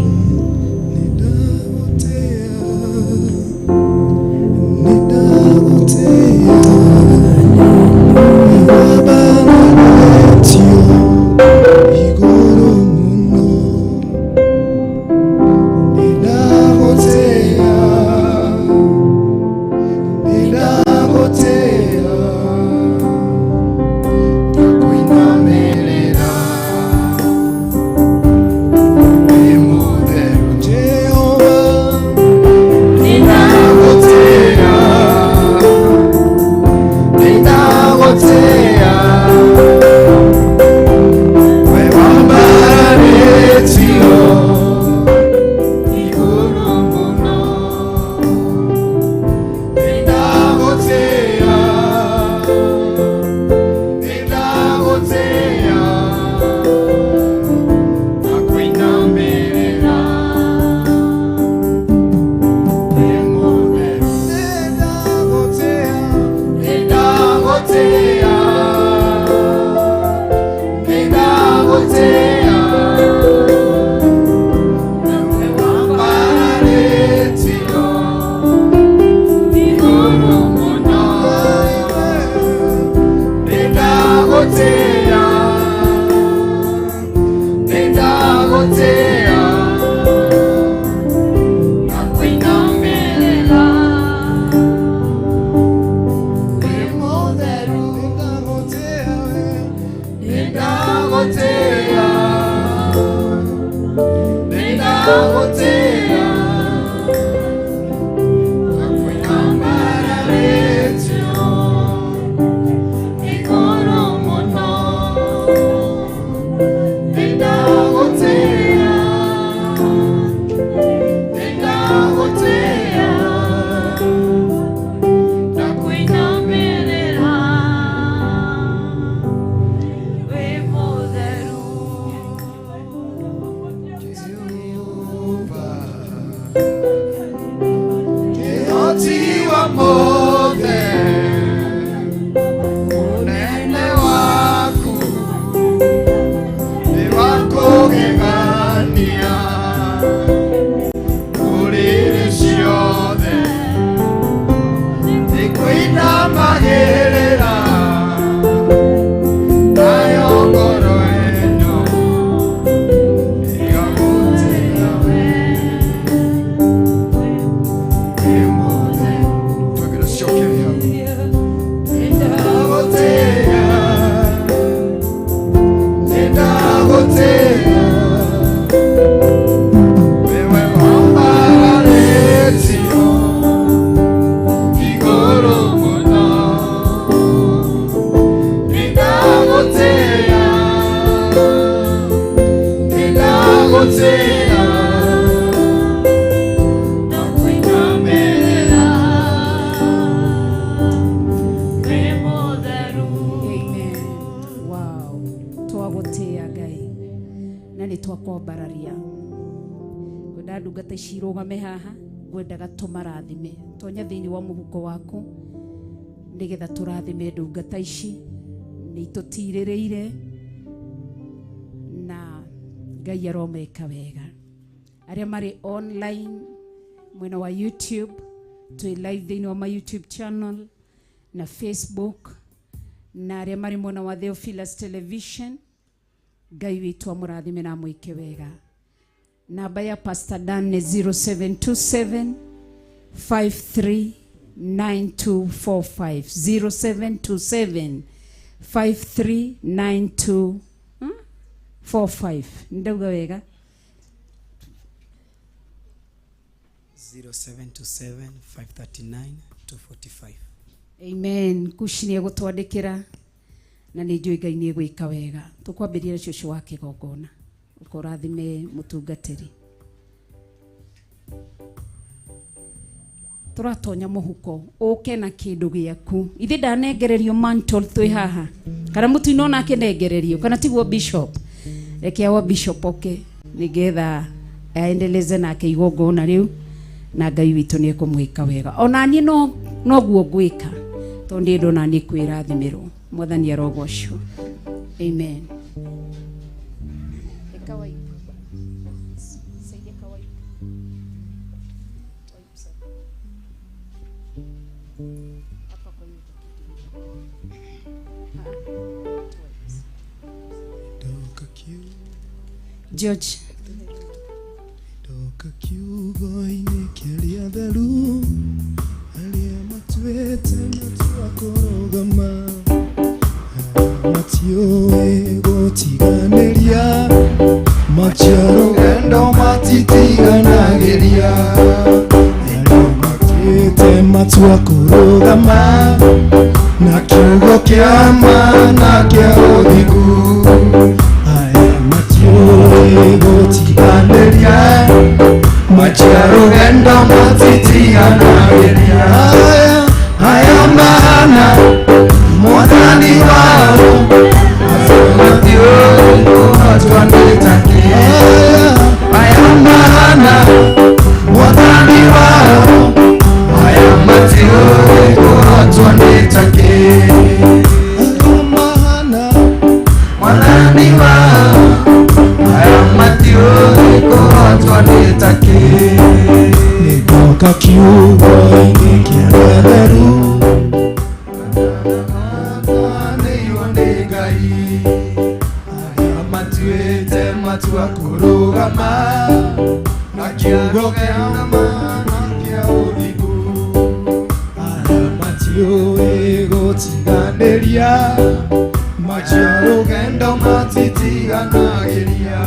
Amen. Wow. Twagũtĩĩa Ngai na nĩ twakwambararia. Ngwenda ndungata ici irũgame haha, ngwendaga tũmarathime. Tonya thĩinĩ wa mũhuko waku nĩgetha tũrathime ndungata ici, nĩ itũtirĩrĩire na Ngai aromeka wega. Arĩa marĩ online mwena wa YouTube, twĩ live thĩinĩ wa my YouTube channel na Facebook, na arĩa marĩ mwena wa Theophilus Television, Ngai witũ amũrathime na amwĩke wega. Namba ya Pastor Dan nĩ 0727 539245, 0727 5392 45. Ndauga wega? 0727 539 245. Amen. Kushi nĩ egũtwandĩkĩra na nĩ njũĩ Ngai nĩ egwĩka wega. Tũkwambĩrĩria na cũcũ wa kĩgongona, ũkorathime mũtungatĩri. Tũratonya mũhuko ũke na kĩndũ gĩaku. Ithe ndanengererio mantle twĩ haha, kana mũtino onake nengererio, kana tiguo bishop? Reke awa bishop oke nĩgetha aendeleze nake igongona rĩu, na Ngai witũ nĩ ekũmwĩka wega. Ona niĩ noguo ngwĩka, tondũ nĩ ndona nĩ kwĩrathimĩrwo. Mwathani arogocwo. Amen. George. Ndoka kiugo-inĩ kĩrĩa theru, arĩa matuĩte matua kũrũgama, matiũĩ gũtiganĩria, matia rũgendo matitiganagĩria, arĩa matuĩte matua kũrũgama, na kiugo kĩa ma na kĩa ũthingu, aya matiũĩ gũtiganĩria, matia rũgendo matitiganagĩria, aya aya mahana mwathani wao, matiũĩ kũhotwo nĩ takĩ, aya mahana mwathani wao, aya matiũĩ kũhotwo nĩ takĩ, aya mahana mwathani wao, aya matiũĩ kũhotwo nĩ takĩ. Nĩngoka kiugo-inĩ kĩrĩa theru, nĩirwo nĩ Ngai, arĩa matuĩte matua kũrũgama, na kiugo kĩa ma na kĩa ũthingu, arĩa matiũĩ gũtiganĩria, matia rũgendo matitiganagĩria.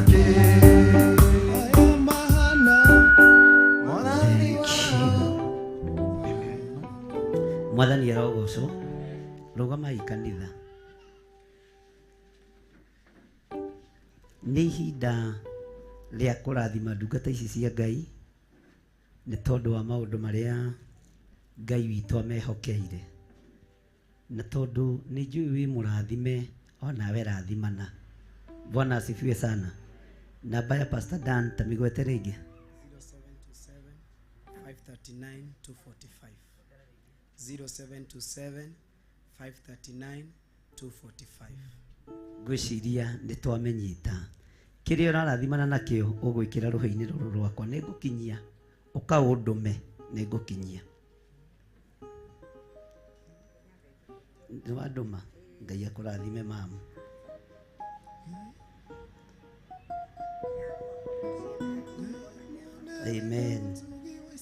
kĩ Aya mahana mwathani Mwathani arogocwo. Rũgamai kanitha. Nĩ ihinda rĩa kũrathima ndungata ici cia Ngai nĩ tondũ wa maũndũ marĩa Ngai witũ amehokeire. Na tondũ nĩ njũĩ wĩ mũrathime onawe rathimana. Bwana asifiwe sana. Namba ya Pastor Dan ta mĩgwete rĩngĩ. 0727 539 245. 0727 539 245. Ngwĩciria nĩ twamenyita kĩrĩa ũrarathimana nakĩo ũgwĩkĩra rũhĩ-inĩ rũrũ rwakwa nĩ ngũkinyia ũkaũndũme nĩ ngũkinyia nĩ wandũma Ngai akũrathime mamu. Amen.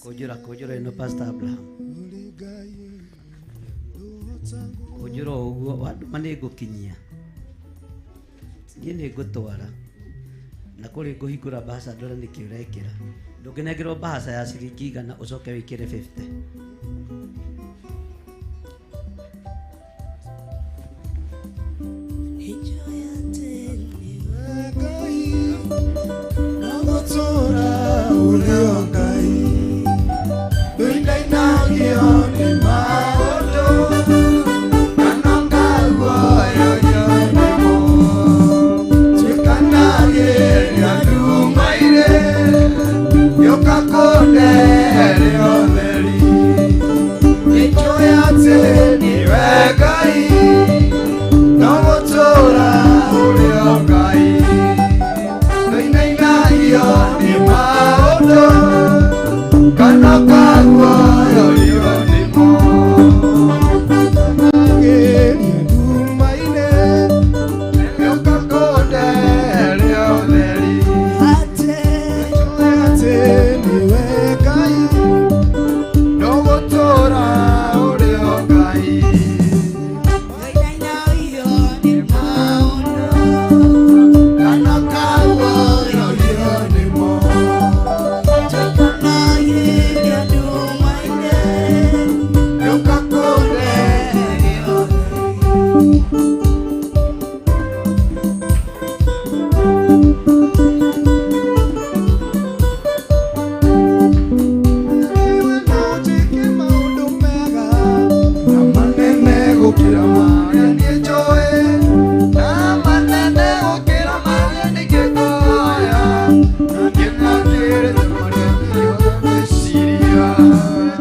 Kũnjũra kũnjũra ĩno Pastor Abraham. Kũnjũra o ũguo wandũma nĩ ngũkinyia niĩ nĩ ngũtwara na kũrĩ ngũhingũra mbahaca ndore nĩkĩ ũrekĩra ndũngĩnengerwo mbahaca ya ciringi igana ũcoke wĩkĩre 50. Nagũtũũra ũrĩ o Ngai ndũinainagio nĩ maũndũ kana ngaguoyohio nĩmo tuĩkanagĩria ndumaire gĩũka kũndehere ũtheri nĩnjũĩ atĩ nĩwe Ngai no gũtũũra ũrĩ o Ngai ndũinainagio nĩ maũndũ kana ngaguoyohio nĩmo Tuĩkanagĩria ndumaine gĩũka kũndehere ũtheri nĩnjũĩ atĩ nĩwe Ngai no gũtũũra ũrĩ o Ngai kana ngaguoyohio nĩmo gĩũka kũndehere Iwe no njĩke maũndũ mega na manene gũkĩra marĩa niĩ njũĩ na manene gũkĩra marĩa ningĩkũhoya na nĩmakĩrĩte marĩa niĩ ngwĩciria.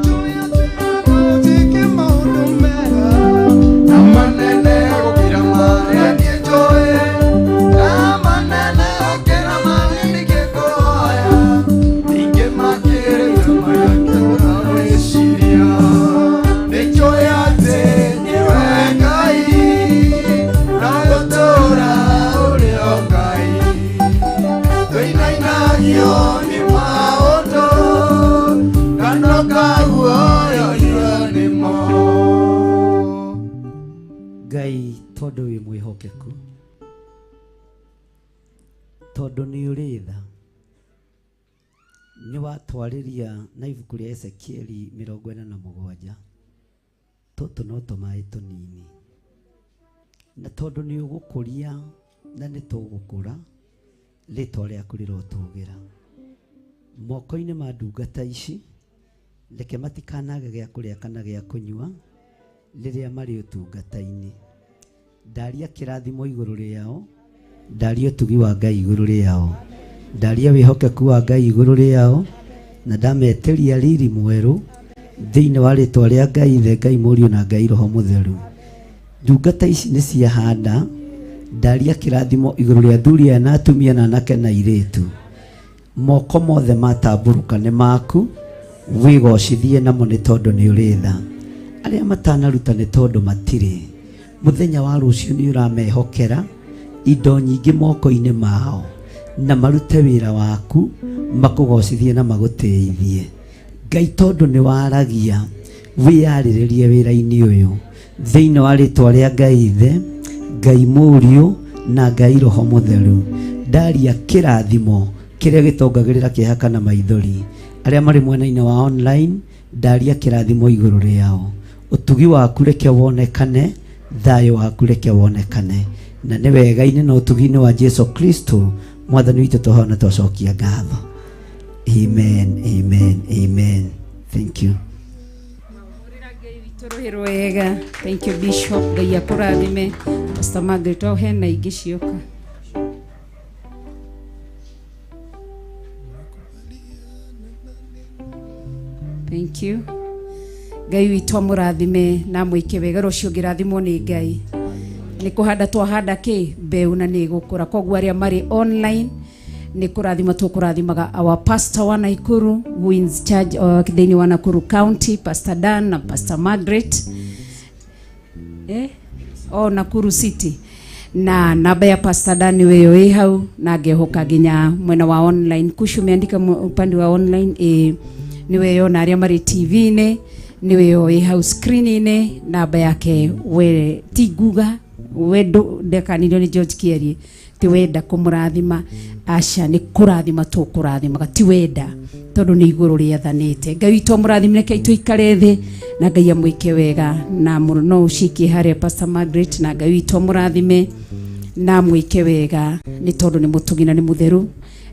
Njũĩ atĩ no njĩke maũndũ mega na manene gũkĩra marĩa niĩ njũĩ na manene gũkĩra marĩa ningĩkũhoya ningĩ makĩrĩte marĩa ngwĩciria. Nĩnjũĩ atĩ nĩwe Ngai no gũtũũra ũrĩ o Ngai ndũinainagio nĩ maũndũ kana ũkaguoyohio nĩmo. Ngai tondũ wĩ mwĩhokeku tondũ nĩ ũrĩ tha nĩ watwarĩria na ibuku rĩa Ezekieli 47 tũtũ no tũmaĩ tũnini na tondũ nĩ ũgũkũria na nĩ tũgũkũra rĩtwa rĩaku rĩrotũgĩra moko-inĩ ma ndungata ici reke matikanage gĩa kũrĩa kana gĩa kũnyua rĩrĩa marĩ ũtungata-inĩ ndaria kĩrathimo igũrũ rĩao ndaria ũtugi wa Ngai igũrũ rĩao ndaria wĩhokeku wa Ngai igũrũ rĩao na ndametĩria riri mwerũ thĩinĩ wa rĩtwa rĩa Ngai Ithe Ngai Mũriũ na Ngai Roho Mũtheru. Ndungata ici nĩ ciahanda ndaria kĩrathimo igũrũ rĩa athuri aya na atumia na anake na airĩtu moko mothe matambũrũka nĩ maku wĩgocithie namo nĩ tondũ nĩ ũrĩ tha arĩa matanaruta nĩ tondũ matirĩ mũthenya wa rũciũ nĩ ũramehokera indo nyingĩ moko-inĩ mao na marute wĩra waku makũgocithie na magũtĩithie Ngai tondũ nĩ waragia wĩyarĩrĩrie wĩra-inĩ ũyũ thĩinĩ wa rĩtwa rĩa Ngai Ithe Ngai Mũriũ na Ngai Roho Mũtheru. Ndaria kĩrathimo kĩrĩa gĩtongagĩrĩra kĩeha kana maithori. Arĩa marĩ mwena-inĩ wa online, ndaria kĩrathimo igũrũ rĩao. Ũtugi waku reke wonekane, thayũ waku reke wonekane. Na nĩ wega-inĩ na ũtugi-inĩ wa Jesu Kristo mwathani witũ tũhona twacokia ngatho. Amen, amen, amen. Thank you. Tũrũhĩ rwega. Thank you Bishop. Ngai akũrathime. Pastor Margaret o hena ingĩ cioka. Thank you. Ngai witũ amũrathime na amwĩke wega. Rũciũ ngĩrathimwo nĩ Ngai. Nĩ kũhanda twahanda kĩ mbeũ na nĩ ĩgũkũra. Koguo arĩa marĩ online nĩ kũrathima tũkũrathimaga our pastor wa Nakuru who in charge thĩinĩ wa Nakuru County, Pastor Dan na Pastor Margaret o Nakuru City, na namba ya Pastor Dan nĩwe ĩ hau, na ngehoka nginya mwena wa online kushu umeandika upande wa online nĩwe yo, na arĩa marĩ TV-inĩ nĩwe yo ĩ hau screen-inĩ namba yake. We ti nguga we ndekanirio nĩ George Kierie ti wenda kũmũrathima, aca nĩ kũrathima tũkũrathimaga, ti wenda tondũ nĩ igũrũ rĩathanĩte. Ngai witũ amũrathime, reke tũikare thĩ na Ngai amwĩke wega, na mũno no ũcikie harĩa Pastor Margaret, na Ngai witũ amũrathime na amwĩke wega nĩ tondũ nĩ mũtugi na nĩ mũtheru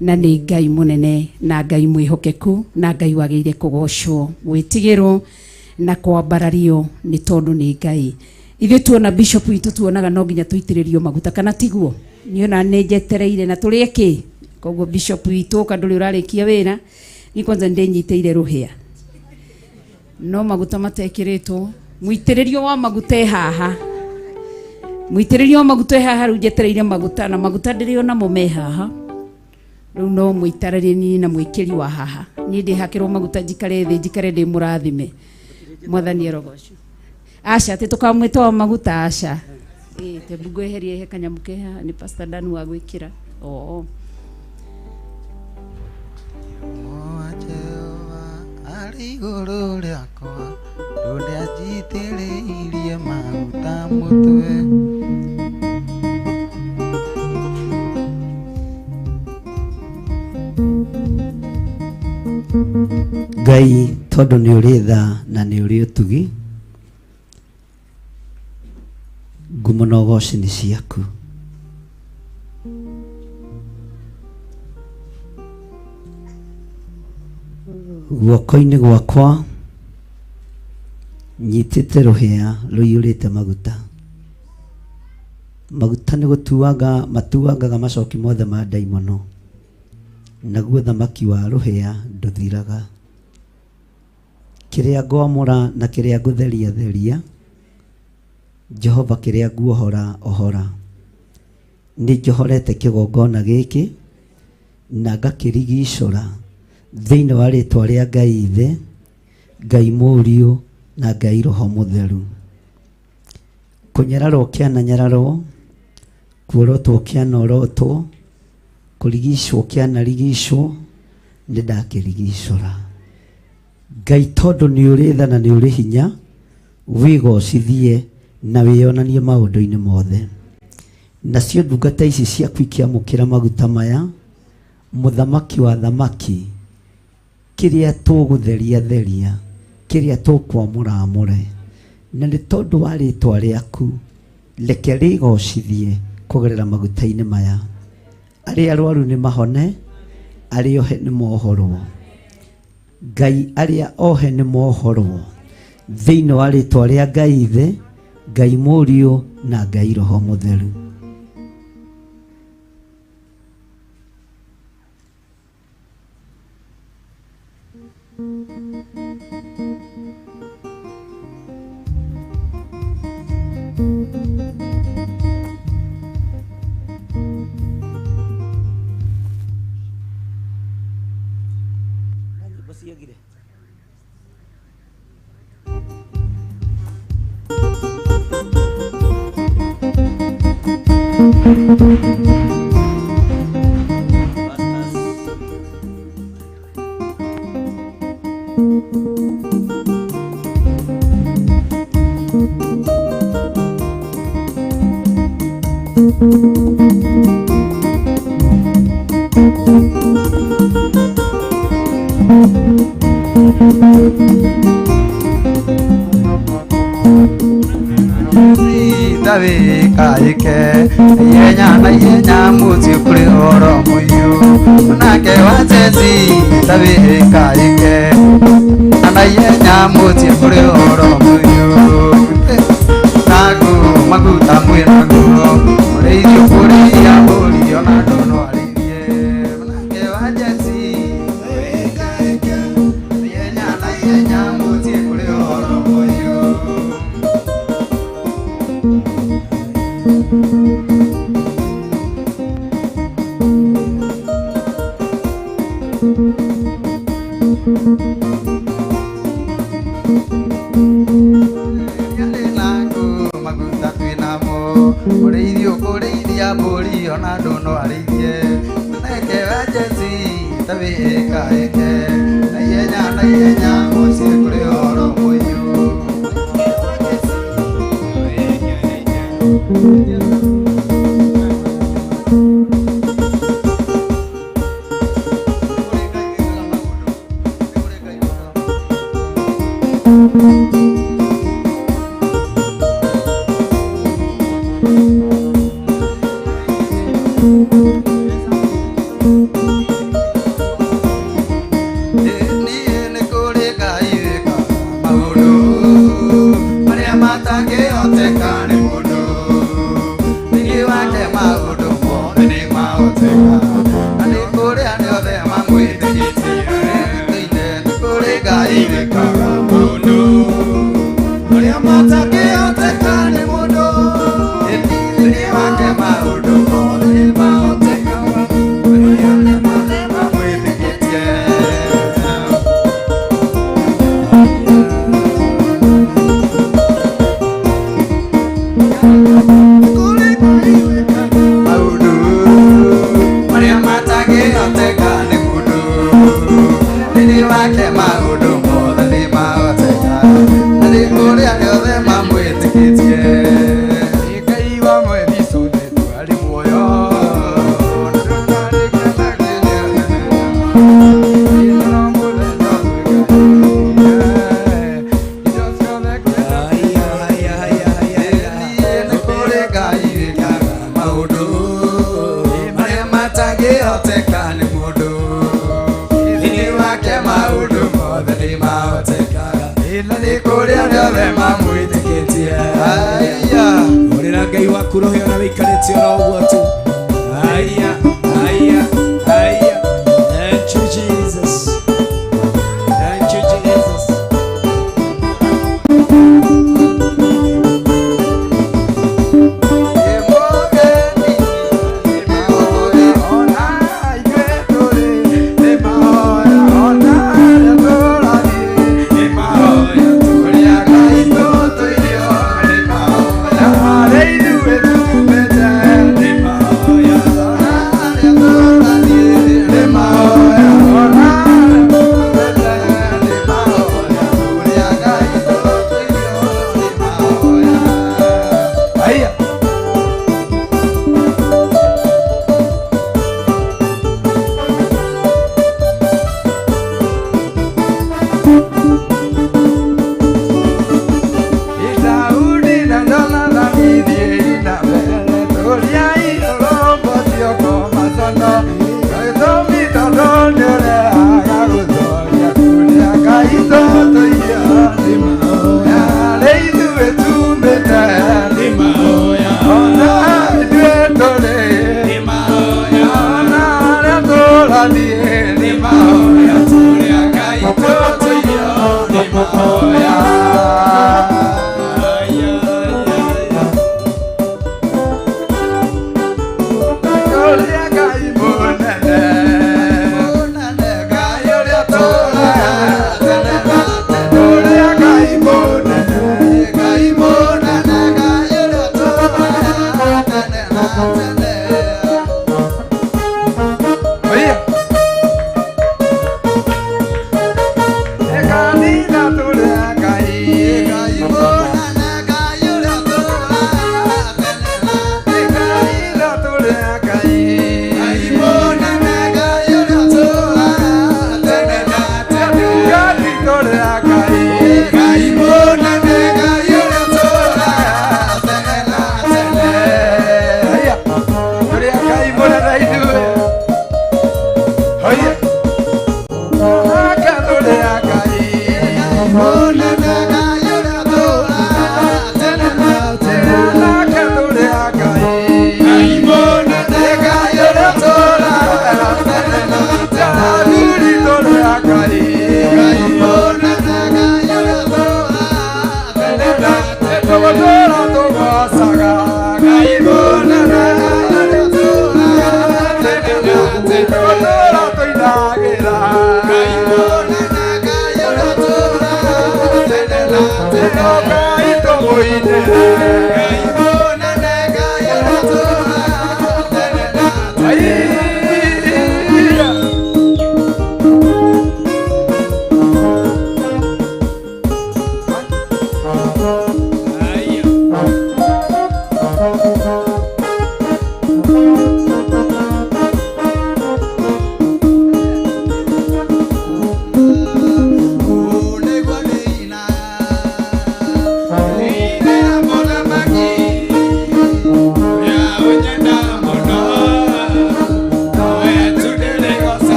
na nĩ Ngai mũnene na Ngai mwĩhokeku na Ngai wagĩrĩire kũgocwo, gwĩtigĩrwo na kwambarario nĩ tondũ nĩ Ngai. Ithuĩ tuona bishop witũ tuonaga no nginya tũitĩrĩrio maguta, kana tiguo? Niĩ ona nĩ njetereire na tũrĩe kĩ. Koguo bishop witũ ũka ndũrĩ ũrarĩkia wĩra, ni kwanza ndĩnyitĩire rũhĩa no maguta matekĩrĩtwo, mũitĩrĩrio wa maguta e haha, mũitĩrĩrio wa maguta e haha. Rĩu njetereire maguta na maguta ndĩrĩ onamo me haha. Rĩu no mũitarĩrie niĩ na mwĩkĩri wa haha, niĩ ndĩhakĩrwo maguta njikare thĩ, njikare ndĩ mũrathime. Mwathani arogocwo. Aca atĩ tũkamwĩta wa maguta, aca. Tebu ngweherie he kanyamũ ke haha nĩ Pastor Dan wa gwĩkĩra. Oo. Arĩ igũrũ rĩakwa ndũ anjitĩrĩirie maguta mũtwe. Ngai tondũ nĩ ũrĩ tha na nĩ ũrĩ ũtugi, ngumo na ũgoci nĩ ciaku. Guoko-inĩ gwakwa nyitĩte rũhĩa rũiyũrĩte maguta. Maguta nĩ gũtuanga matuangaga macoki mothe ma ndaimono, naguo thamaki wa rũhĩa ndũthiraga. Kĩrĩa ngwamũra na kĩrĩa ngũtheria theria, Jehova kĩrĩa nguohora ohora. Nĩ njohorete kĩgongona gĩkĩ na ngakĩrigicũra thĩinĩ wa rĩtwa rĩa Ngai Ithe, Ngai Mũriũ na Ngai Roho Mũtheru. Kũnyararwo kĩananyararwo, kuorotwo kĩanorotwo, kũrigicwo kĩanarigicwo, nĩ ndakĩrigicũra. Ngai tondũ nĩ ũrĩ tha na nĩ ũrĩ hinya, wĩgocithie na wĩyonanie maũndũ-inĩ mothe. Nacio ndungata ici ciaku ikĩamũkĩra maguta maya, mũthamaki wa thamaki, kĩrĩa tũgũtheria theria, kĩrĩa tũkwamũra amũre, na nĩ tondũ wa rĩtwa rĩaku reke rĩgocithie kũgerera maguta-inĩ maya. Arĩa arwaru nĩ mahone, arĩa ohe nĩ mohorwo. Ngai arĩa ohe nĩ mohorwo thĩinĩ wa rĩtwa rĩa Ngai Ithe, Ngai Mũriũ na Ngai Roho Mũtheru. Kaike yenya na yenya muti kuri oro muyu nake wachezi tabi kaike na yenya muti kuri oro muyu nagu maguta mwirago uri kuri ya buri ona ndono aririe nake wachezi tabi kaike yenya na yenya muti kuri oro muyu.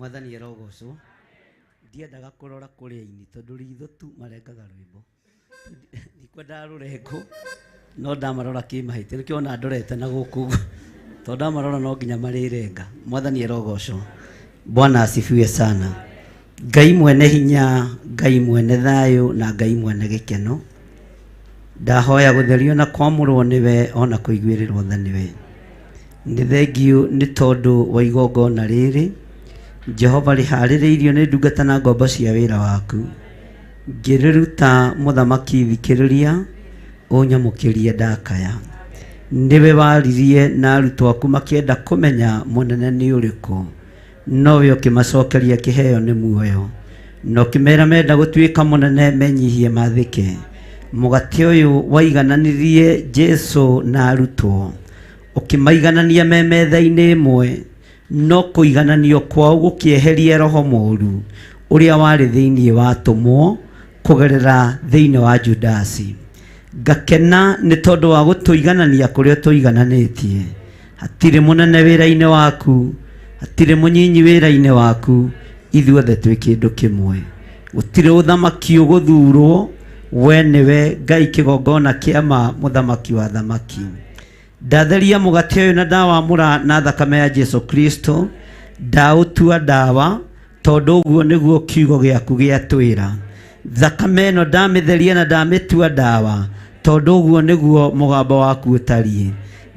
Mwathani arogocwo. Ndiendaga kũrora kũrĩ aini tondũ ritho tu marengaga rwĩmbo. Ndikwendaga rũrengo no ndamarora kĩmahĩtia nĩkĩo ona ndorete na gũkũ ũguo. Tondũ ndamarora no nginya marĩrenga. Mwathani arogocwo. Bwana asifiwe sana. Ngai mwene hinya, Ngai mwene thayũ na Ngai mwene gĩkeno. Ndahoya gũtherio na kwamũrwo nĩwe ona kũiguĩrĩrwo tha nĩwe. Nĩ thengiũ nĩ tondũ wa igongona rĩrĩ Jehova rĩharĩrĩirio nĩ ndungata na ngombo cia wĩra waku. Ngĩrĩruta mũthamaki thikĩrĩria ũnyamũkĩrie ndakaya. Nĩwe waririe na arutwo aku makĩenda kũmenya mũnene nĩ ũrĩkũ, nowe ũkĩmacokeria kĩheo nĩ muoyo, na ũkĩmera menda gũtuĩka mũnene menyihie mathĩke. Mũgate ũyũ waigananirie Jesu na arutwo, ũkĩmaiganania me metha-inĩ ĩmwe, no kũigananio kwao gũkĩeheria roho mũũru ũrĩa warĩ thĩinĩ wa atũmwo kũgerera thĩinĩ wa Judasi. Ngakena nĩ tondũ wa gũtũiganania kũrĩa tũigananĩtie. Hatirĩ mũnene wĩra-inĩ waku, hatirĩ mũnyinyi wĩra-inĩ waku, ithuothe twĩ kĩndũ kĩmwe. Gũtirĩ ũthamaki ũgũthurwo, we nĩwe Ngai kĩgongona kĩa ma, mũthamaki wa thamaki. Ndatheria mũgate ũyũ na ndawamũra na thakame ya Jesu Kristo, ndaũtua ndawa tondũ ũguo nĩguo kiugo gĩaku gĩatwĩra. Thakame ĩno ndamĩtheria na ndamĩtua ndawa tondũ ũguo nĩguo mũgambo waku ũtariĩ.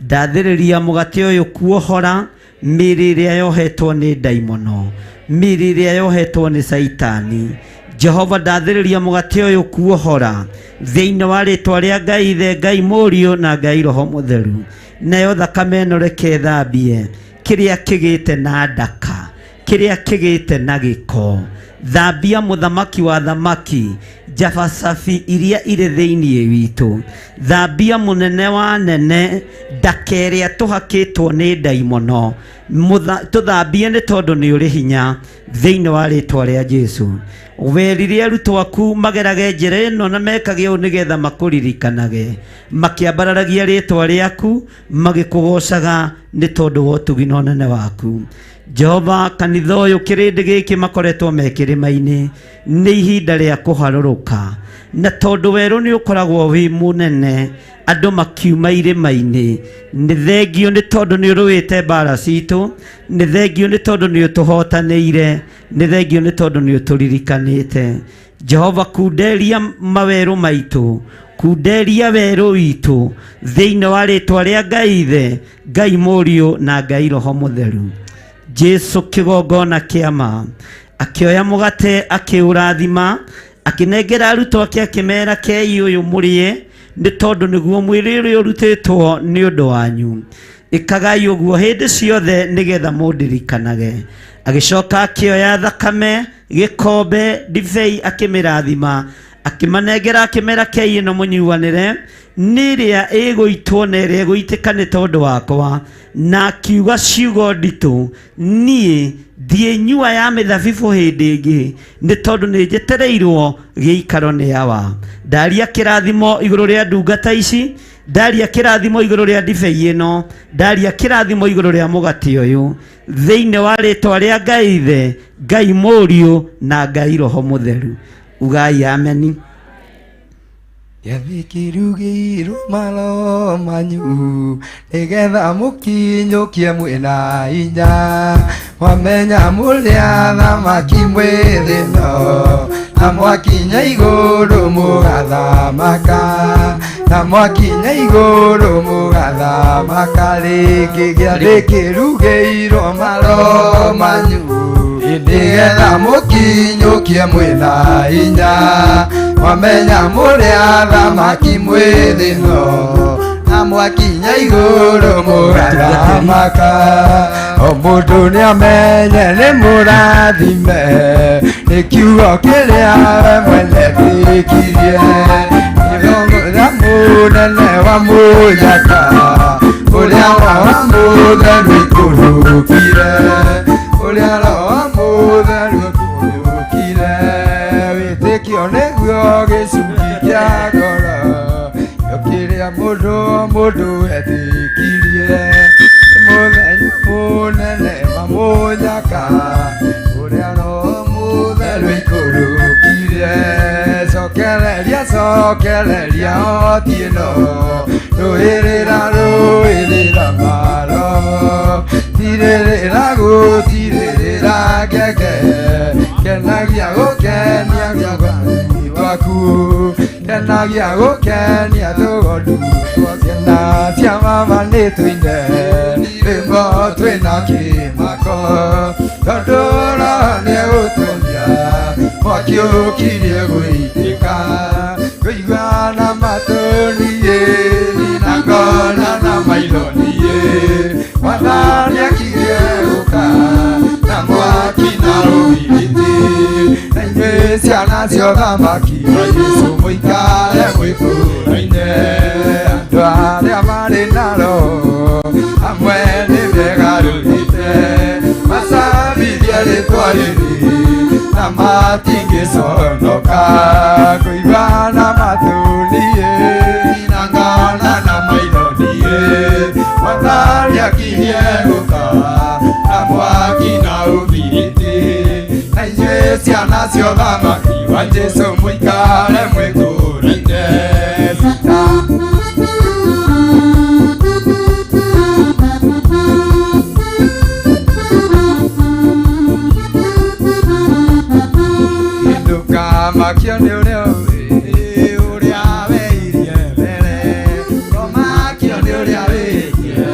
Ndathĩrĩria mũgate ũyũ kuohora mĩĩrĩ ĩrĩa yohetwo nĩ ndaimono, mĩĩrĩ ĩrĩa yohetwo nĩ Caitani. Jehova ndathĩrĩria mũgate ũyũ kuohora thĩinĩ wa rĩtwa rĩa Ngai Ithe, Ngai Mũriũ na Ngai Roho Mũtheru. Nayo thakame ĩno reke ĩthambie kĩrĩa kĩgĩte na ndaka, kĩrĩa kĩgĩte na gĩko. Thambia mũthamaki wa thamaki, njabacabi iria irĩ thĩinĩ witũ. Thambia mũnene wa nene, ndaka ĩrĩa tũhakĩtwo nĩ ndaimono. Tũthambie nĩ tondũ nĩ ũrĩ hinya thĩinĩ wa rĩtwa rĩa Jesu. Werire arutwo aku magerage njĩra ĩno na mekage ũũ nĩgetha makũririkanage, makĩambararagia rĩtwa rĩaku, magĩkũgocaga nĩ tondũ wa ũtugi na ũnene waku. Jehova, kanitha ũyũ kĩrĩndĩ gĩkĩ makoretwo me kĩrĩma-inĩ nĩ ihinda rĩa kũharũrũka, na tondũ werũ nĩ ũkoragwo wĩ mũnene, andũ makiuma irĩma-inĩ. Nĩ thengio nĩ tondũ nĩ ũrũĩte mbara citũ, nĩ thengio nĩ tondũ nĩ ũtũhotanĩire, nĩ thengio nĩ tondũ nĩ ũtũririkanĩte. Jehova, kunderia mawerũ maitũ, kunderia werũ witũ thĩinĩ wa rĩtwa rĩa Ngai Ithe, Ngai Mũriũ na Ngai Roho Mũtheru. Jesu kĩgongona kĩa ma, akĩoya mũgate akĩũrathima, akĩnengera arutwo ake akĩmera kei ũyũ mũrĩe nĩ tondũ nĩguo mwĩrĩ ũrĩa ũrutĩtwo nĩ ũndũ wanyu. Ĩkagai ũguo hĩndĩ ciothe nĩgetha mũndirikanage. Agĩcoka akĩoya thakame, gĩkombe, ndibei akĩmĩrathima, akĩmanengera akĩmera kei ĩno mũnyuanĩre, nĩ ĩrĩa ĩgũitwo na ĩrĩa ĩgũitĩka nĩ tondũ wakwa. Na akiuga ciugo nditũ, niĩ ndiĩnyua ya mĩthabibũ hĩndĩ ĩngĩ nĩ tondũ nĩ njetereirwo gĩikaro nĩ Awa. Ndaria kĩrathimo igũrũ rĩa ndungata ici, ndaria kĩrathimo igũrũ rĩa ndibei ĩno, ndaria kĩrathimo igũrũ rĩa mũgate ũyũ thĩinĩ wa rĩtwa rĩa Ngai Ithe, Ngai Mũriũ na Ngai Roho Mũtheru. Ugai ameni. Gĩathĩ malo manyu nĩgetha mũkinyũkie mwĩna hinya, mwamenya mũrĩ athamaki mwĩ thĩ ĩno, na mwakinya igũrũ mũgathamaka, na mwakinya igũrũ mũgathamaka rĩngĩ. Gĩathĩ kĩrugĩirwo malo manyu nĩgetha mũkinyũkie mwĩna hinya, mwamenya mũrĩ athamaki mwĩ thĩ ĩno, na mwakinya igũrũ mũgathamaka. O mũndũ nĩamenye nĩ mũrathime nĩ kiugo kĩrĩa we mwene etĩkirie, nĩ mũnene wa mũnyaka ũrĩa Roho Mũtheru ikũrũkire, ũrĩa Roho Mũtheru ikũrũkire. Wĩtĩkio nĩguo gĩcunjĩ kĩa ngoro, kĩrĩa mũndũ o mũndũ etĩkirie. Nĩ mũthenya mũnene wa mũnyaka Cokereria otieno Rũĩrĩra rũĩrĩra maro Tirĩrĩra gũtirĩrĩra ngenge Kenagia gũkenia rũgani rwaku Kenagia gũkenia tũgondu Ciana cia mama nĩ tũine Rwĩmbo twĩna kĩmako Tondũ Roho nĩegũtuonia Mwaki ũkirie gũitĩka Kũigua na matũ niĩ Na ngona na maitho niĩ Mwathani akirie gũka Na mwaki na ũbiriti Na inyuĩ ciana cia ũthamaki wa Jesũ mũikare mwĩkũraine Andũ arĩa marĩ na Roho Amwe nĩ megarũrĩte Macabithie rĩtwa rĩrĩ Na matingĩconoka Kũigua na matũ niĩ Na ngona na maitho niĩ Mwathani akirie gũka Na mwaki na ũbiriti Na inyuĩ ciana cia ũthamaki wa Jesũ mũikare mwĩkũraine Ndũkamakio nĩ ũrĩa ũrĩa weirie mbere Ndũmakio nĩ ũrĩa wĩkire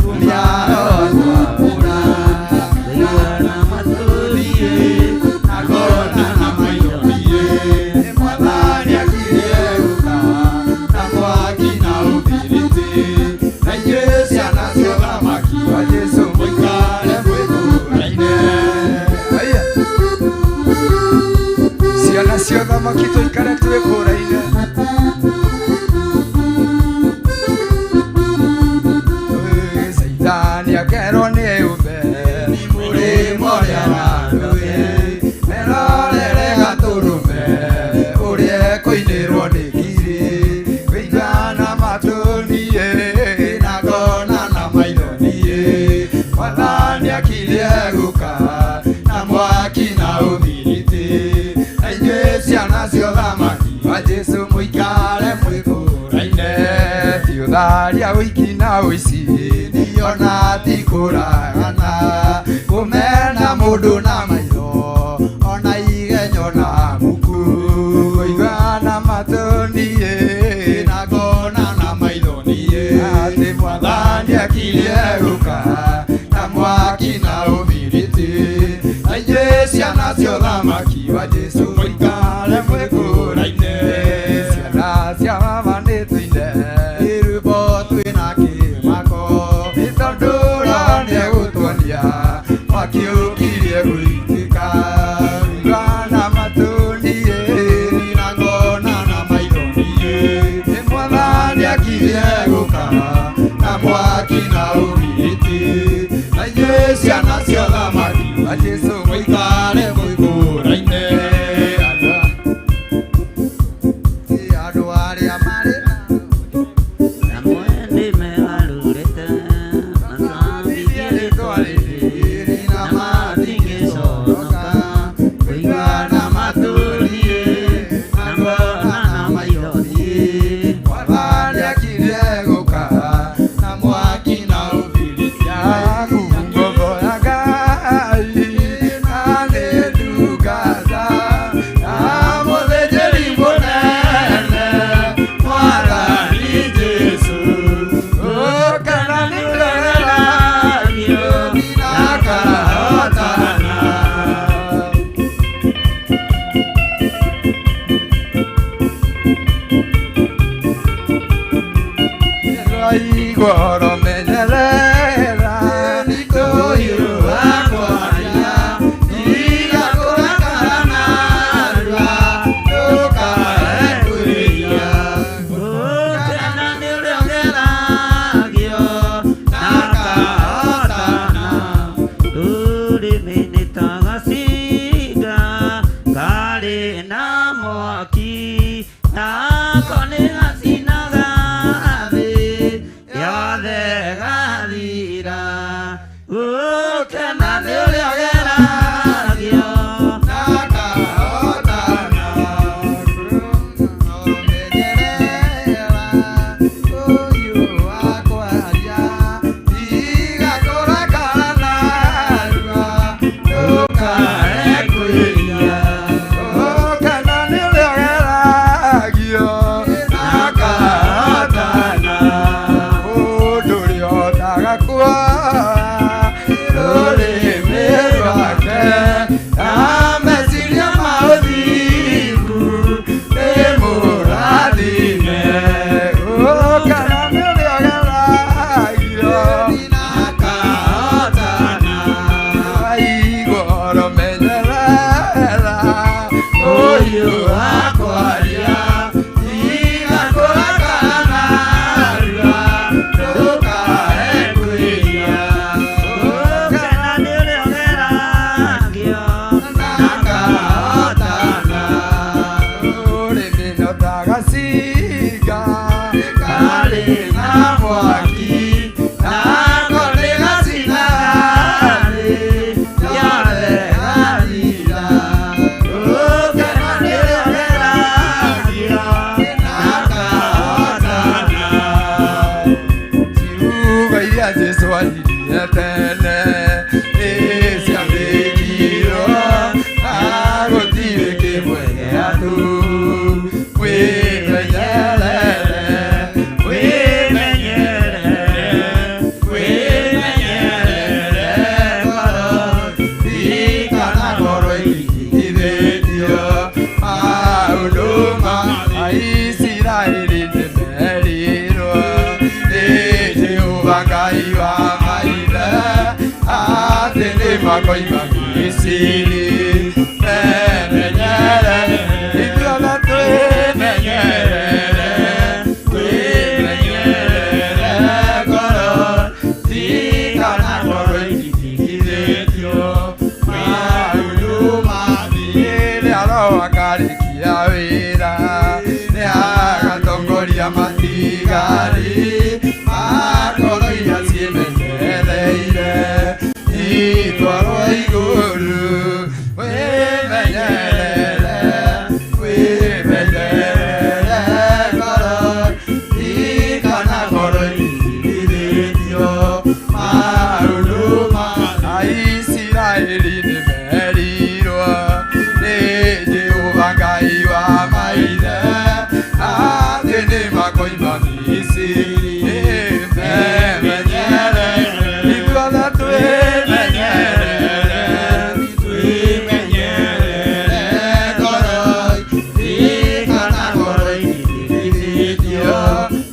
Kumia roho twamũra Kũigua na matũ niĩ Na ngona na maitho niĩ Mwathani akirie gũka Na mwaki na ũbiriti Na inyuĩ ciana cia ũthamaki wa Jesũ mũikare mwĩkũraine Haiya. Ciana cia ũthamaki tũikare twĩkũraine Caitani akerwo nĩ ũmbe Mũrĩmo ũrĩa warũĩ Merorere gatũrũme Ũrĩa ekũinĩrwo nĩ ngiri Kũigua na matũ niĩ Na ngona na maitho niĩ Mwathani akirie gũka Na mwaki na ũbiriti Na inyuĩ ciana cia ũthamaki wa Jesũ mũikare mwĩkũraine Ti ũtharia ũiki na ũici Ona ti kũragana Kũmena mũndũ na maitho Ona igenyo na muku Kũigua na matũ niĩ Na ngona na maitho niĩ Atĩ Mwathani akirie gũka Na mwaki na ũbiriti Na inyuĩ ciana cia ũthamaki wa Jesũ mũikare mwĩkũraine Ciana cia mama nĩ tũine Rwĩmbo twĩna kĩmako Nĩ tondũ Roho nĩegũtuonia Mwaki ũkirie gũitĩka Kũigua na matũ niĩ Na ngona na maitho niĩ Nĩ Mwathani akirie gũka Na mwaki na ũbiriti Na inyuĩ ciana cia ũthamaki wa Jesũ mũikare mwĩkũraine Andũ arĩa marĩ na Amwe nĩ megarũrĩte Macabithie rĩtwa rĩrĩ Na matingĩconoka Kũigua na matũ niĩ Na ngona na maitho niĩ Mwathani akirie gũka Na mwaki na ũbiriti Ngombo ya Ngai makoima Misiri. Memenyerere, ithuothe twĩmenyerere, twĩmenyerere ngoro, tikanakorwo itigithĩtio maũndũ mathiĩ. Rĩrĩa Roho akarĩkia wĩra, nĩagatongoria matigari makoro iria ciĩmenyereire itwarwo igũrũ. Wĩmenyerere, wĩmenyerere ngoro, tikanakorwo itigithĩtio maũndũ ma Aisiraeli nĩmerirwo nĩ Jehova Ngai wa maithe atĩ nĩmakoima Misiri. Memenyerere, ithuothe twĩmenyerere, twĩmenyerere ngoro, tikanakorwo itigithĩtio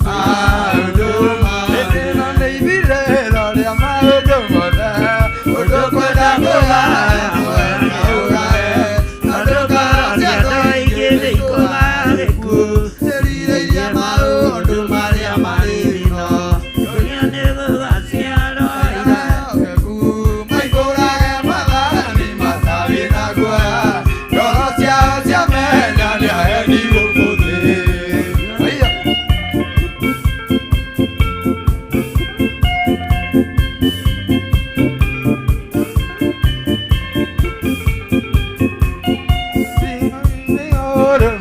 maũndũ ma ĩno nĩ ithirĩro rĩa maũndũ mothe. Ũndũ kwenda kũgaya mwene ũgae, tondũ ngoro cia andũ aingĩ nĩikũga gĩkuũ. Ciĩrirĩirie maũndũ marĩa marĩ thĩno, dunia nĩgũgaciarwo ehokeku. Maikũrage Mwathani matarĩ na guoya, ngoro ciao ciamenya nĩaheani gũkũ thĩ. Haiya.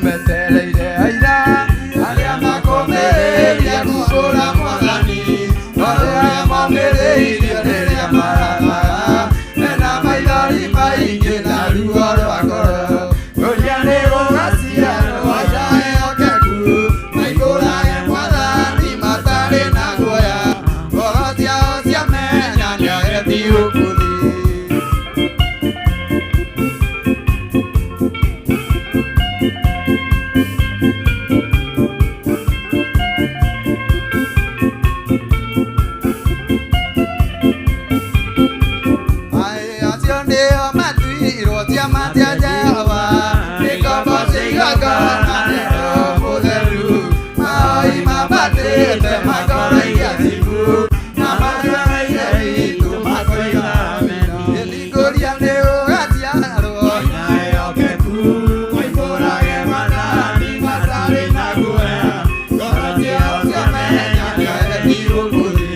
Metereire aira arĩa makũmĩrĩirie kumbũra Mwathani, arĩa momĩrĩirie rĩrĩa maramaga mena maithori maingĩ na ruo rwa ngoro. Ngũria nĩgũgaciarwo aira ehokeku, maikũrage Mwathani matarĩ na guoya, ngoro ciao ciamenya nĩaheti gũkũ thĩ. Aĩ acio nĩo matuirwo ciama cia Jehova, nĩ ngombo cia igongona nĩ Roho Mũtheru. Maoi mambatĩte makoro iria cibu, na macokeire witũ makoiga amina. Ngũria nĩũgaciarwo na ehokeku, maikũrage Mwathani matarĩ na guoya, ngoro ciao ciamenya nĩaheti gũkũ thĩ.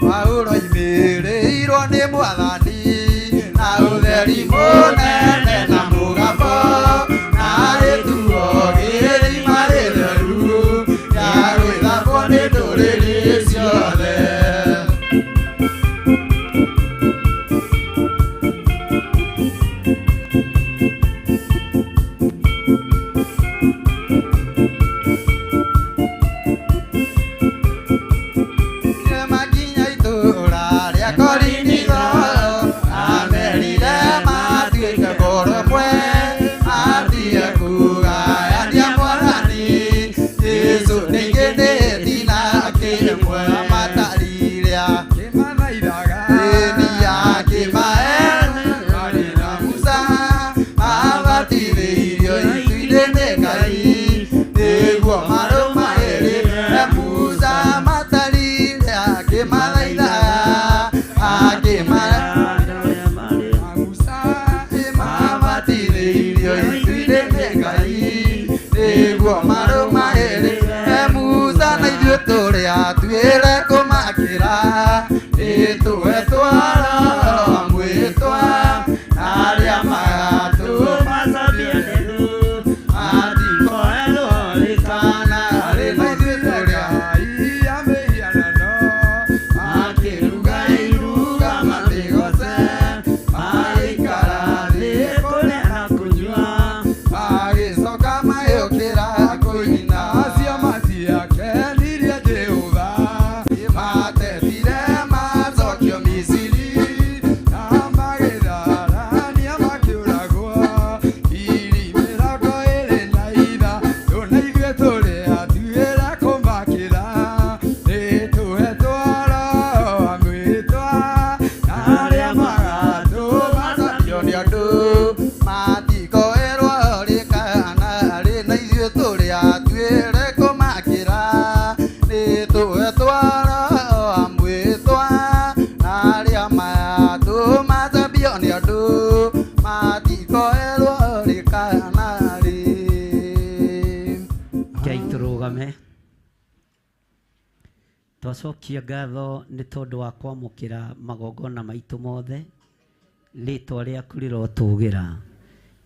Paulo oimĩrĩirwo nĩ Mwathani na ũtheri mũnene na mũgambo, na rĩtuo gĩthima rĩtheru rĩa gwĩthambwo nĩ ndũrĩrĩ ciothe. Makinya itũũra rĩa Korinitho, amerire matuĩke ngoro ĩmwe, matige kũgayania Mwathani. Jesũ ningĩ nĩ thina kĩmwe matarire ĩni ya kĩmaene marĩ na Musa, mabatithĩirio itu-inĩ nĩ Ngai, nĩguo marũmagĩrĩre Musa matarire akĩmathaithaga, mabatithĩirio itu-inĩ nĩ Ngai, nĩguo marũmagĩrĩre Musa. Na ithuĩ tũrĩ atuĩre kũmakĩra, nĩtũwe twara mwĩtwa arĩa magatũmacambia matikoerwo arĩ na ithuĩ tũrĩ a mĩhianano, makĩruga iruga matĩgoce, magĩikara thĩ kũrĩa na kũnyua. andũ matikoerwo rĩ kana rĩ na ithuĩ tũrĩ atuĩre kũmakĩra nĩ tũetwara amwĩtwa na arĩa matũmacambio nĩ andũ matikoerwo rĩ kana rĩ. Ngai tũrũgame twacokia ngatho nĩ tondũ wa kwamũkĩra magongona maitũ mothe rĩtwa rĩaku rĩrotũgĩra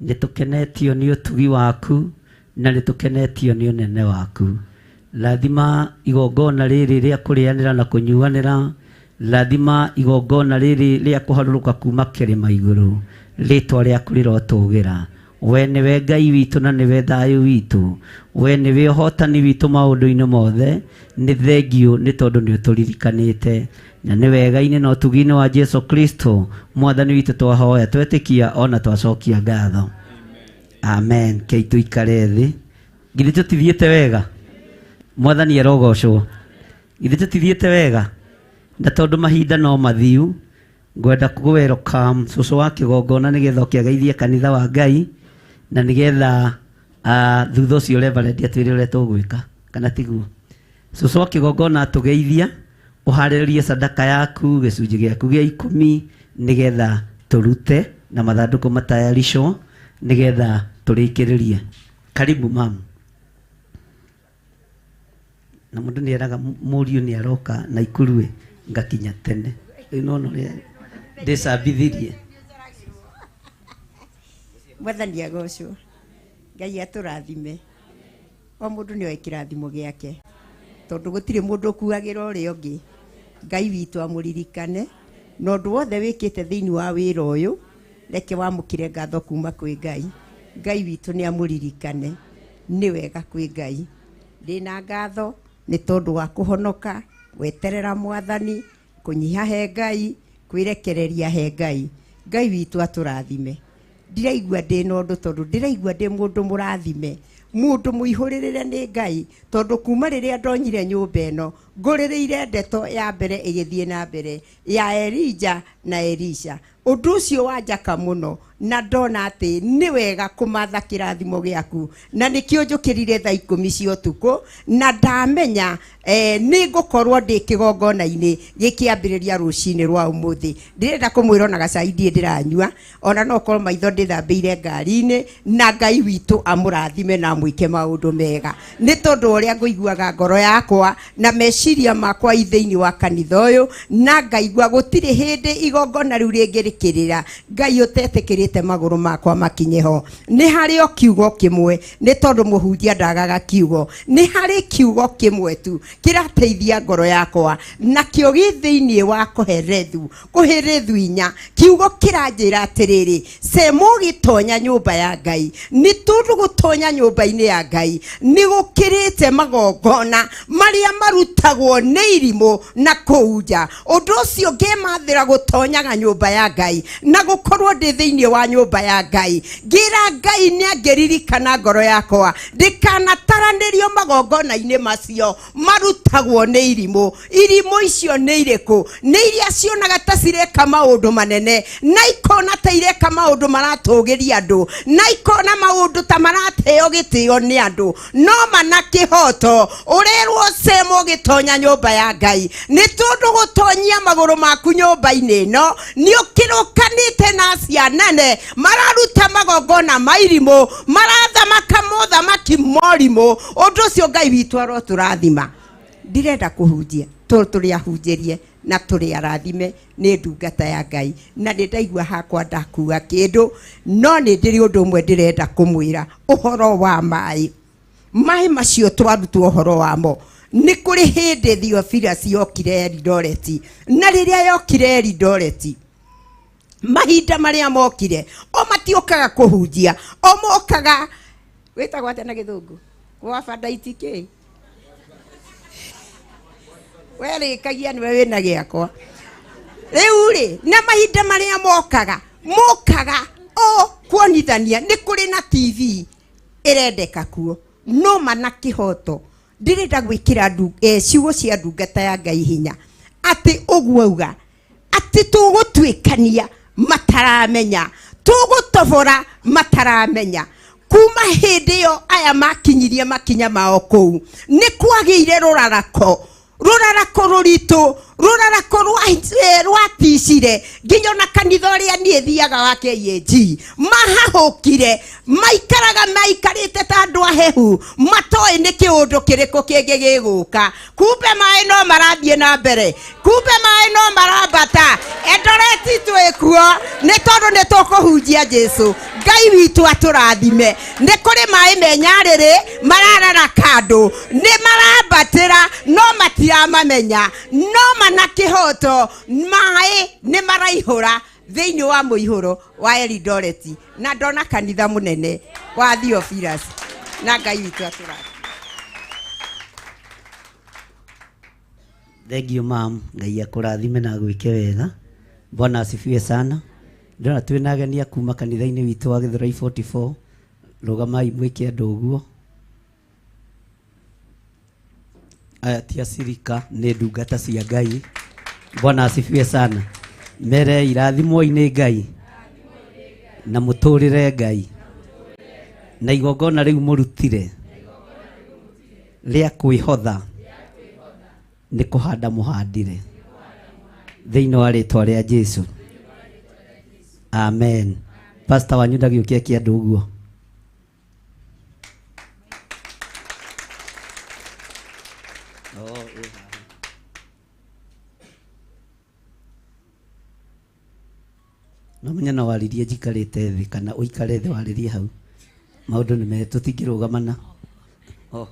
nĩ tũkenetio nĩ ũtugi waku na nĩ tũkenetio nĩ ũnene waku rathima igongona rĩrĩ rĩa kũrĩanĩra na kũnyuanĩra rathima igongona rĩrĩ rĩa kũharũrũka kuma kĩrĩma igũrũ rĩtwa rĩaku rĩrotũgĩra we nĩwe Ngai witũ na nĩwe thayũ witũ we nĩwe ũhotani witũ maũndũ-inĩ mothe nĩ thengiũ nĩ tondũ nĩ ũtũririkanĩte na nĩ wega-inĩ na ũtugi-inĩ wa Jesu Kristo mwathani witũ twahoya twetĩkia ona twacokia ngatho amen. Kei tũikare thĩ githĩ tũtithiĩte wega mwathani arogocwo githĩ tũtithiĩte wega na tondũ mahinda no mathiu ngwenda kũ welcome cũcũ wa kĩgongona nĩgetha ũkĩageithie kanitha wa Ngai na nĩgetha thutha ũcio Reverend atwĩre ũrĩa tũgwĩka kana tiguo cũcũ wa kĩgongona atũgeithia ũharĩrĩrie sadaka yaku gĩcunjĩ gĩaku gĩa 10 nĩgetha tũrute na mathandũkũ matayarishwo nĩgetha tũrĩkĩrĩrie. Karibu mamu. Na mũndũ nĩeraga mũriũ nĩaroka na ikuruĩ ngakinya tene rĩu nona ũrĩa ndĩcambithirie. Mwathani agocwo Ngai atũrathime o mũndũ nĩoe kĩrathimo gĩake tondũ gũtirĩ mũndũ ũkuagĩra ũrĩa ũngĩ. Ngai witũ amũririkane na ũndũ wothe wĩkĩte thĩinĩ wa wĩra ũyũ reke wamũkĩre ngatho kuma kwĩ Ngai. Ngai witũ nĩ amũririkane nĩ wega kwĩ Ngai. Ndĩna ngatho nĩ tondũ wa kũhonoka gweterera mwathani kũnyiha he Ngai kwĩrekereria he Ngai. Ngai witũ atũrathime. Ndiraigua ndĩ na ũndũ tondũ ndĩraigua ndĩ mũndũ mũrathime mũndũ mũihũrĩrĩre nĩ Ngai tondũ kuma rĩrĩa ndonyire nyũmba ĩno ngũrĩrĩire ndeto ya mbere ĩgĩthiĩ na mbere ya Elija na Elisha. Ũndũ ũcio wanjaka mũno na ndona atĩ nĩ wega kũmatha kĩrathimo gĩaku na nĩkĩo njũkĩrire thaa 10 cia ũtukũ na ndamenya nĩ ngũkorwo ndĩ kĩgongona-inĩ gĩkĩambĩrĩria rũcinĩ rwa ũmũthĩ. Ndĩrenda kũmwĩra ona gacai ndiĩ ndĩranyua ona no korwo maitho ndĩthambĩire ngari-inĩ na Ngai witũ amũrathime na amwĩke maũndũ mega nĩ tondũ ũrĩa ngũiguaga ngoro yakwa na meciria makwa thĩinĩ wa kanitha ũyũ na ngaigua gũtirĩ hĩndĩ igongona rĩu rĩngĩ rĩkĩrĩra Ngai ũtetĩkĩrĩte magũrũ makwa makinye ho. Nĩ harĩ o kiugo kĩmwe nĩ tondũ mũhunjia ndagaga kiugo nĩ harĩ kiugo kĩmwe tu kĩrateithia ngoro yakwa nakĩo gĩ thĩinĩ wa Kohelethu Kohelethu 4 kiugo kĩranjĩra atĩrĩrĩ sema ũgĩtonya nyũmba ya Ngai nĩ tondũ gũtonya nyũmba-inĩ ya Ngai nĩ gũkĩrĩte magongona marĩa marutagwo nĩ irimũ na kũu nja. Ũndũ ũcio ngĩmathĩra gũtonyaga nyũmba ya Ngai na gũkorwo ndĩ thĩinĩ wa nyũmba ya Ngai ngĩra Ngai nĩ angĩririkana ngoro yakwa ndĩkanataranĩrio magongona-inĩ macio marutagwo nĩ irimũ. Irimũ icio nĩ irĩkũ? Nĩ iria cionaga ta cireka maũndũ manene na ikona ta ireka maũndũ maratũgĩria andũ na ikona maũndũ ta marateo gĩtĩo nĩ andũ no mana kĩhoto ũrerwo sema ũgĩtonya nyũmba ya Ngai nĩ tondũ gũtonyia magũrũ maku nyũmba-inĩ ĩno nĩ ũkĩrũkanĩte na cianene mararuta magongona ma irimũ marathamaka mothamaki morimũ. Ũndũ ũcio Ngai witũ arotũrathima. Ndirenda kũhunjia tondũ tũrĩ ahunjĩrie na tũrĩ arathime nĩ ndungata ya Ngai na nĩ ndaigua hakwa ndakua kĩndũ no nĩ ndĩrĩ ũndũ ũmwe ndĩrenda kũmwĩra ũhoro wa maĩ. Maĩ macio twarutwo ũhoro wamo nĩ kũrĩ hĩndĩ Theophilus yokire Eldoret na rĩrĩa yokire Eldoret mahinda marĩa mokire o matiokaga kũhunjia o mokaga wĩtagwo atĩa na gĩthũngũ gwabanda kĩ werĩkagia nĩwe wĩna gĩakwa rĩu rĩ na mahinda marĩa mokaga mokaga o kuonithania nĩ kũrĩ na TV ĩrendeka kuo no mana kĩhoto ndĩrenda gwĩkĩra ciugo cia ndungata ya Ngai hinya atĩ ũguo auga atĩ tũgũtuĩkania mataramenya Tũgũtobora mataramenya. Kuma hĩndĩ ĩyo aya makinyirie makinya mao kũu, nĩ kwagĩire rũrarako, rũrarako rũritũ, rũrarako rwaticire nginya ona kanitha ũrĩa niĩ thiaga wa KAG mahahũkire, maikaraga maikarĩte ta andũ ahehu, matoĩ nĩ kĩũndũ kĩrĩkũ kĩngĩ gĩgũka. Kumbe maĩ no marathiĩ na mbere, kumbe maĩ no marambata. Eldoret twĩkuo nĩ tondũ nĩ tũkũhunjia Jesu. Ngai witũ atũrathime. Nĩ kũrĩ maĩ me nyarĩrĩ mararara kandũ, nĩ marambatĩra no matiramamenya, no mana kĩhoto maĩ nĩ maraihũra thĩinĩ wa mũihũro wa Eldoret, na ndona kanitha mũnene wa Theophilus, na Ngai witũ atũrathime. Thank you ma'am, Ngai akũrathime na agwĩke wega. Bwana asifiwe sana. Ndĩrona twĩna ageni a kuma kanitha-inĩ witũ wa Gĩthũrai 44. Rũgamai mwĩke andũ ũguo. Aya ti acirika, nĩ ndungata cia Ngai. Bwana asifiwe sana. Mere irathimwo nĩ Ngai na mũtũrĩre Ngai na igongona rĩu mũrutire rĩa kwĩhotha nĩ kũhanda mũhandire thĩinĩ wa rĩtwa rĩa Jesu. Amen. Pastor wanyu ndagĩũke eke andũ ũguo. No menya no waririe njikarĩte thĩ kana ũikare thĩ warĩrie hau. Maũndũ nĩ me tũtingĩrũgamana. Oh.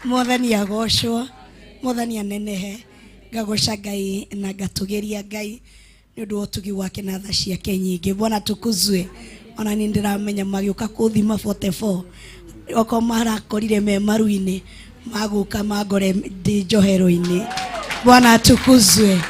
Mwathani agocwo, Mwathani anenehe, ngagoca Ngai na ngatũgĩria Ngai nĩ ũndũ wa ũtugi wake na tha ciake nyingĩ. Bwana tukuzwe. Ona nĩ ndĩramenya magĩũka kũthima 44 okorwo marakorire me maru-inĩ, magũka mangore ndĩ njohero-inĩ. Bwana tukuzwe.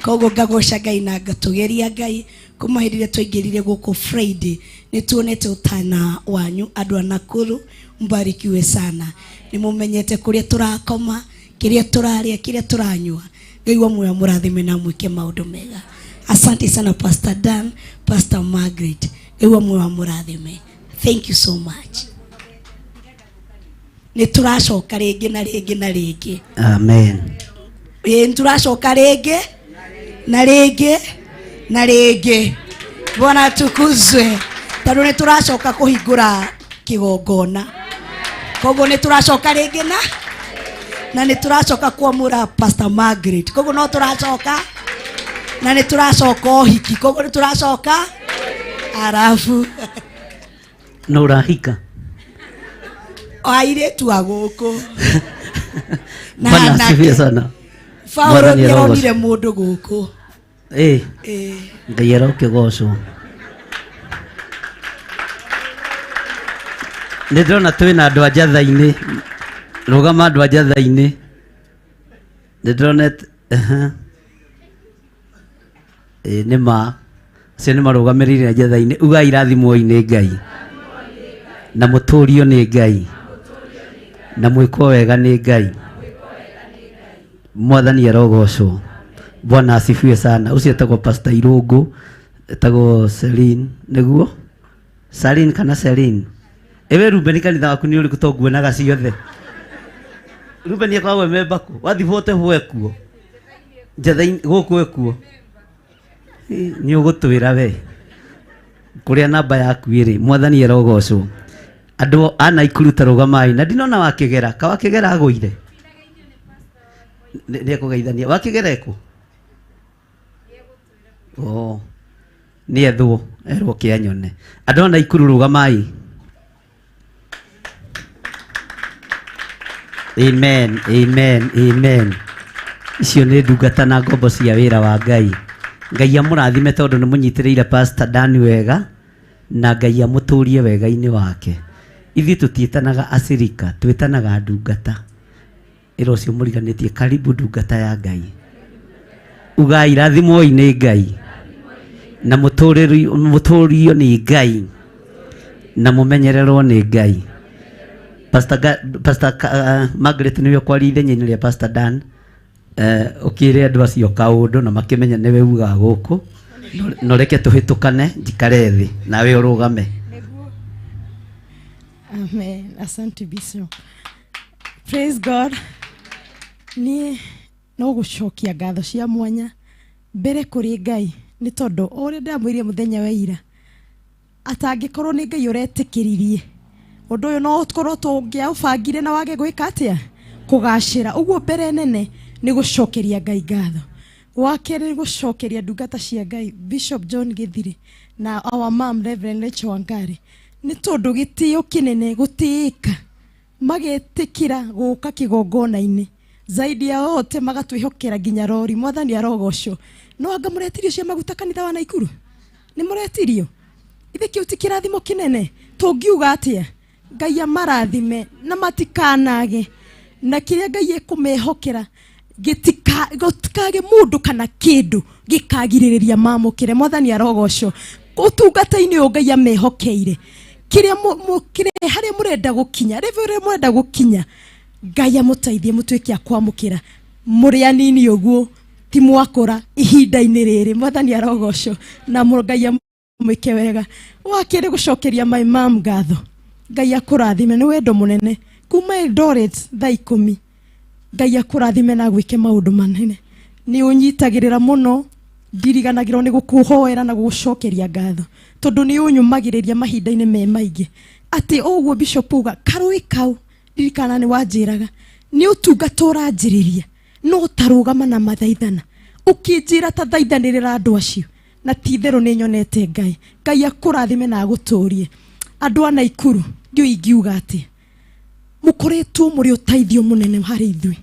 Koguo ngagoca Ngai na ngatũgĩria Ngai kuma hĩndĩ ĩrĩa twaingĩrire gũkũ Friday, nĩ tuonete ũtana wanyu andũ a Nakuru, mbarikiwe sana. Nĩ mũmenyete kũrĩa tũrakoma, kĩrĩa tũrarĩa, kĩrĩa tũranyua. Ngai wa muoyo mũrathime na mwĩke maũndũ mega. Asante sana Pastor Dan, Pastor Margaret. Ngai wa muoyo mũrathime. Thank you so much. Nĩ tũracoka rĩngĩ na rĩngĩ na rĩngĩ. Amen. Ĩĩ, nĩ tũracoka rĩngĩ na rĩngĩ na rĩngĩ. Bwana tukuzwe. Tondũ nĩ tũracoka kũhingũra kĩgongona. Koguo nĩ tũracoka rĩngĩ na nĩ tũracoka kwamũra Pastor Margaret. Koguo no tũracoka na nĩ tũracoka ũhiki. Koguo nĩ tũracoka arabu. No ũrahika? Airĩtu a gũkũ. Na Bwana anake. asifiwe sana. Paũlũ Mwathani nĩ arogocwo. aronire mũndũ gũkũ. Ngai arokĩgocwo. Nĩ ndĩrona twĩna andũ a njatha-inĩ. Rũgama andũ a njatha-inĩ. Nĩ ndĩrona nĩ ma. Acio nĩ marũgamĩrĩire njatha-inĩ. Ugai irathimwo nĩ Ngai. Na mũtũrio nĩ Ngai. Na mwĩkwo wega nĩ Ngai. Mwathani arogocwo. Bwana asifiwe sana. Ũcio etagwo Pastor Irũngũ, etagwo Celine, nĩguo? Celine kana Celine? Ewe Ruben, kanitha waku nĩ ũrĩkũ to nguonaga ciothe? Ruben akoragwo e memba kũ? Wathiĩ bote ho ekuo? Njatha-inĩ gũkũ ekuo? Nĩ ũgũtwĩra we kũrĩa namba yaku ĩrĩ. Mwathani arogocwo. Andũ a Naikuru ta rũgamai, na ndinona wakĩgera, ka wakĩgera agũire? Nĩ ekũgeithania. Wakĩgera ekũ? Oh, nĩ ethwo, erwo kĩanyone. Andũ a Naikuru rũgamai. Amen, amen, amen. Icio nĩ ndungata na ngombo cia wĩra wa Ngai. Ngai amũrathime tondũ nĩ mũnyitĩrĩire Pastor Dan wega, na Ngai amũtũrie wega-inĩ wake. Ithuĩ tũtiĩtanaga acirika, twĩtanaga ndungata. Ĩra ũcio mũriganĩtie, karibu ndungata ya Ngai. Ugai rathimwoi nĩ Ngai, na mũtũrio nĩ Ngai, na mũmenyererwo nĩ Ngai. Pastor Margaret nĩwe ũkwaria ithenya-inĩ rĩa Pastor Dan. Ũkĩre andũ acio kaũndũ na makĩmenye nĩwe ugaga gũkũ, no reke tũhĩtũkane njikare thĩ nawe ũrũgame. Amen. Asante Bishop. Praise God. Niĩ no gũcokia ngatho cia mwanya mbere kũrĩ Ngai nĩ tondũ o ũrĩa ndamwĩrire mũthenya wa ira atangĩkorwo nĩ Ngai ũretĩkĩririe ũndũ ũyũ no ũkorwo tũngĩaũbangire na wage gwĩka atĩa kũgacĩra. Ũguo mbere nene nĩ gũcokeria Ngai ngatho. Wa kerĩ nĩ gũcokeria ndungata cia Ngai Bishop John Githiri na our mom Reverend Rachel Wangari nĩ tondũ gĩtĩo kĩnene gũtĩĩka magetĩkĩra gũka kĩgongona-inĩ zaidi ya wote magatwĩhokera nginya rori. Mwathani arogocwo. No anga mũretirio cia maguta kanitha wa Naikuru? Nĩ mũretirio? Ithe kĩu ti kĩrathimo kĩnene? Tũngiuga atĩa? Ngai amarathime na matikanage na kĩrĩa Ngai ekũmehokera gĩtikage mũndũ kana kĩndũ gĩkagirĩrĩria mamũkĩre. Mwathani arogocwo. Ũtungata-inĩ ũyũ Ngai amehokeire kĩrĩa harĩa mũrenda gũkinya, level ĩrĩa mũrenda gũkinya, Ngai amũteithie mũtuĩke a kwamũkĩra mũrĩ anini ũguo ti mwakũra ihinda-inĩ rĩrĩ. Mwathani arogocwo na Ngai amwĩke wega. Wa kerĩ gũcokeria my mom ngatho. Ngai akũrathime nĩ wendo mũnene kuma Eldoret thaa 10. Ngai akũrathime na agwĩke maũndũ manene. Nĩ ũnyitagĩrĩra mũno, ndiriganagĩrwo nĩ gũkũhoera na gũgũcokeria ngatho tondũ nĩ ũnyũmagĩrĩria mahinda-inĩ me maingĩ atĩ ũguo Bishop uga karũĩ kau ndirikana nĩ wanjĩraga nĩ ũtungata ũranjĩrĩria no ũtarũgama na mathaithana ũkĩnjĩra ta thaithanĩrĩra andũ acio na ti itherũ nĩ nyonete Ngai. Ngai akũrathime na agũtũrie. Andũ a Naikuru ndiũĩ ingiuga atĩa, mũkoretwo mũrĩ ũteithio mũnene harĩ ithuĩ.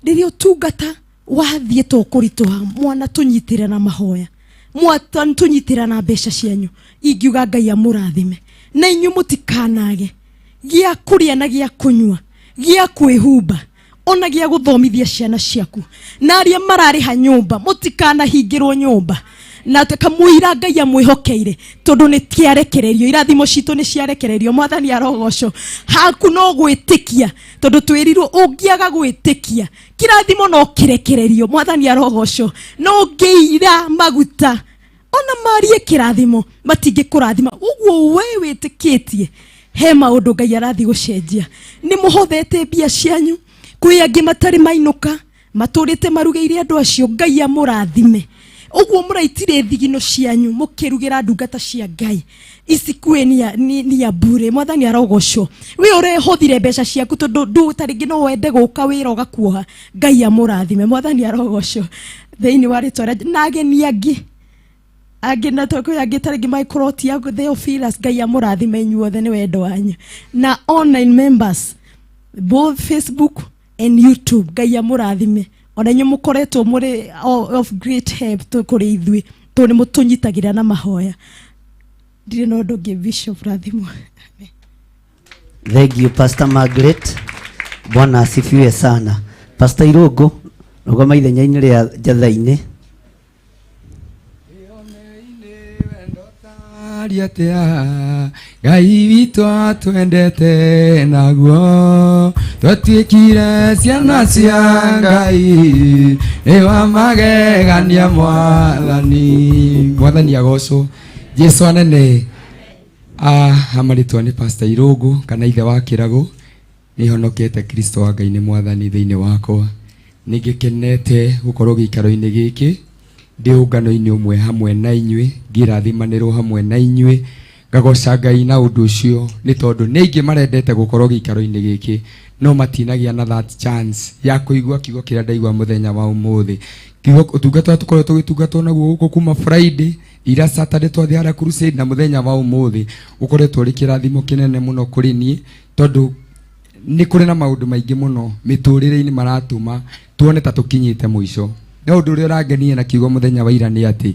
Rĩrĩa ũtungata wathiĩ to kũritũha mwana tũnyitĩre na mahoya, mwana tũnyitĩre na mbeca cianyu, ingiuga Ngai amũrathime na inyuĩ mũtikanage gĩa kũrĩa na gĩa kũnyua, gĩa kwĩhumba ona gĩa gũthomithia ciana ciaku, na arĩa mararĩha nyũmba mũtikanahingĩrwo nyũmba na kamũira Ngai amwĩhokeire tondũ nĩ kĩarekererio, irathimo citũ nĩ ciarekererio. Mwathani arogocwo. Haku no gwĩtĩkia tondũ twĩrirwo ũngĩaga gwĩtĩkia kĩrathimo no kĩrekererio. Mwathani arogocwo. No ũngĩira maguta ona marie kĩrathimo matingĩkũrathima. Ũguo we wĩtĩkĩtie he maũndũ Ngai arathiĩ gũcenjia. Nĩ mũhothete mbia cianyu kwĩ angĩ matarĩ mainũka matũrĩte marugĩire andũ acio. Ngai amũrathime. Ũguo mũraitire thigino cianyu mũkĩrugĩra ndungata cia Ngai ici kuĩ ni ya bure. Mwathani arogocwo. We ũrehothire mbeca ciaku tondũ ndũ ta rĩngĩ no wende gũka wĩra ũgakuoha. Ngai amũrathime. Mwathani arogocwo thĩinĩ wa rĩtwa rĩa na ageni angĩ angĩ na kwĩ angĩ ta rĩngĩ mangĩkorwo ti a Theophilus. Ngai amũrathime inyuothe nĩ wendo wanyu. Na online members both Facebook and YouTube, Ngai amũrathime. Ona inyuĩ mũkoretwo mũrĩ of great help kũrĩ ithuĩ tondũ nĩ mũtũnyitagĩrĩra na mahoya. Ndirĩ na ũndũ ũngĩ Bishop, rathimwo. Thank you Pastor Margaret. Bwana asifiwe sana. Pastor Irungu, rũgama ithenya-inĩ rĩa njatha-inĩ. Atĩa Ngai witũ atwendete naguo twatuĩkire ciana cia Ngai nĩ wa magegania Mwathani. Mwathani agocwo. Jesu anene. Amarĩtwa nĩ Pastor Irungu kana ithe wa Kĩrago. Nĩ honokete Kristo wa Ngai nĩ Mwathani thĩinĩ wakwa. Nĩ ngĩkenete gũkorwo gĩikaro-inĩ gĩkĩ ndĩ ũngano-inĩ ũmwe hamwe na inyuĩ, ngĩrathimanĩrwo hamwe na inyuĩ, ngagoca Ngai na ũndũ ũcio nĩ tondũ nĩ aingĩ marendete gũkorwo gĩikaro-inĩ gĩkĩ no matinagĩa na that chance ya kũigua kiugo kĩrĩa ndaigua mũthenya wa ũmũthĩ. Kiugo ũtungata ũrĩa tũkoretwo tũgĩtungatwo naguo gũkũ kuma Friday ira Saturday twathiĩ harĩa crusade na mũthenya wa ũmũthĩ ũkoretwo ũrĩ kĩrathimo kĩnene mũno kũrĩ niĩ tondũ nĩ kũrĩ na maũndũ maingĩ mũno mĩtũrĩre-inĩ maratũma tuone ta tũkinyĩte mũico. No ũndũ ũrĩa ũrangenia na kiugo mũthenya wa ira nĩ atĩ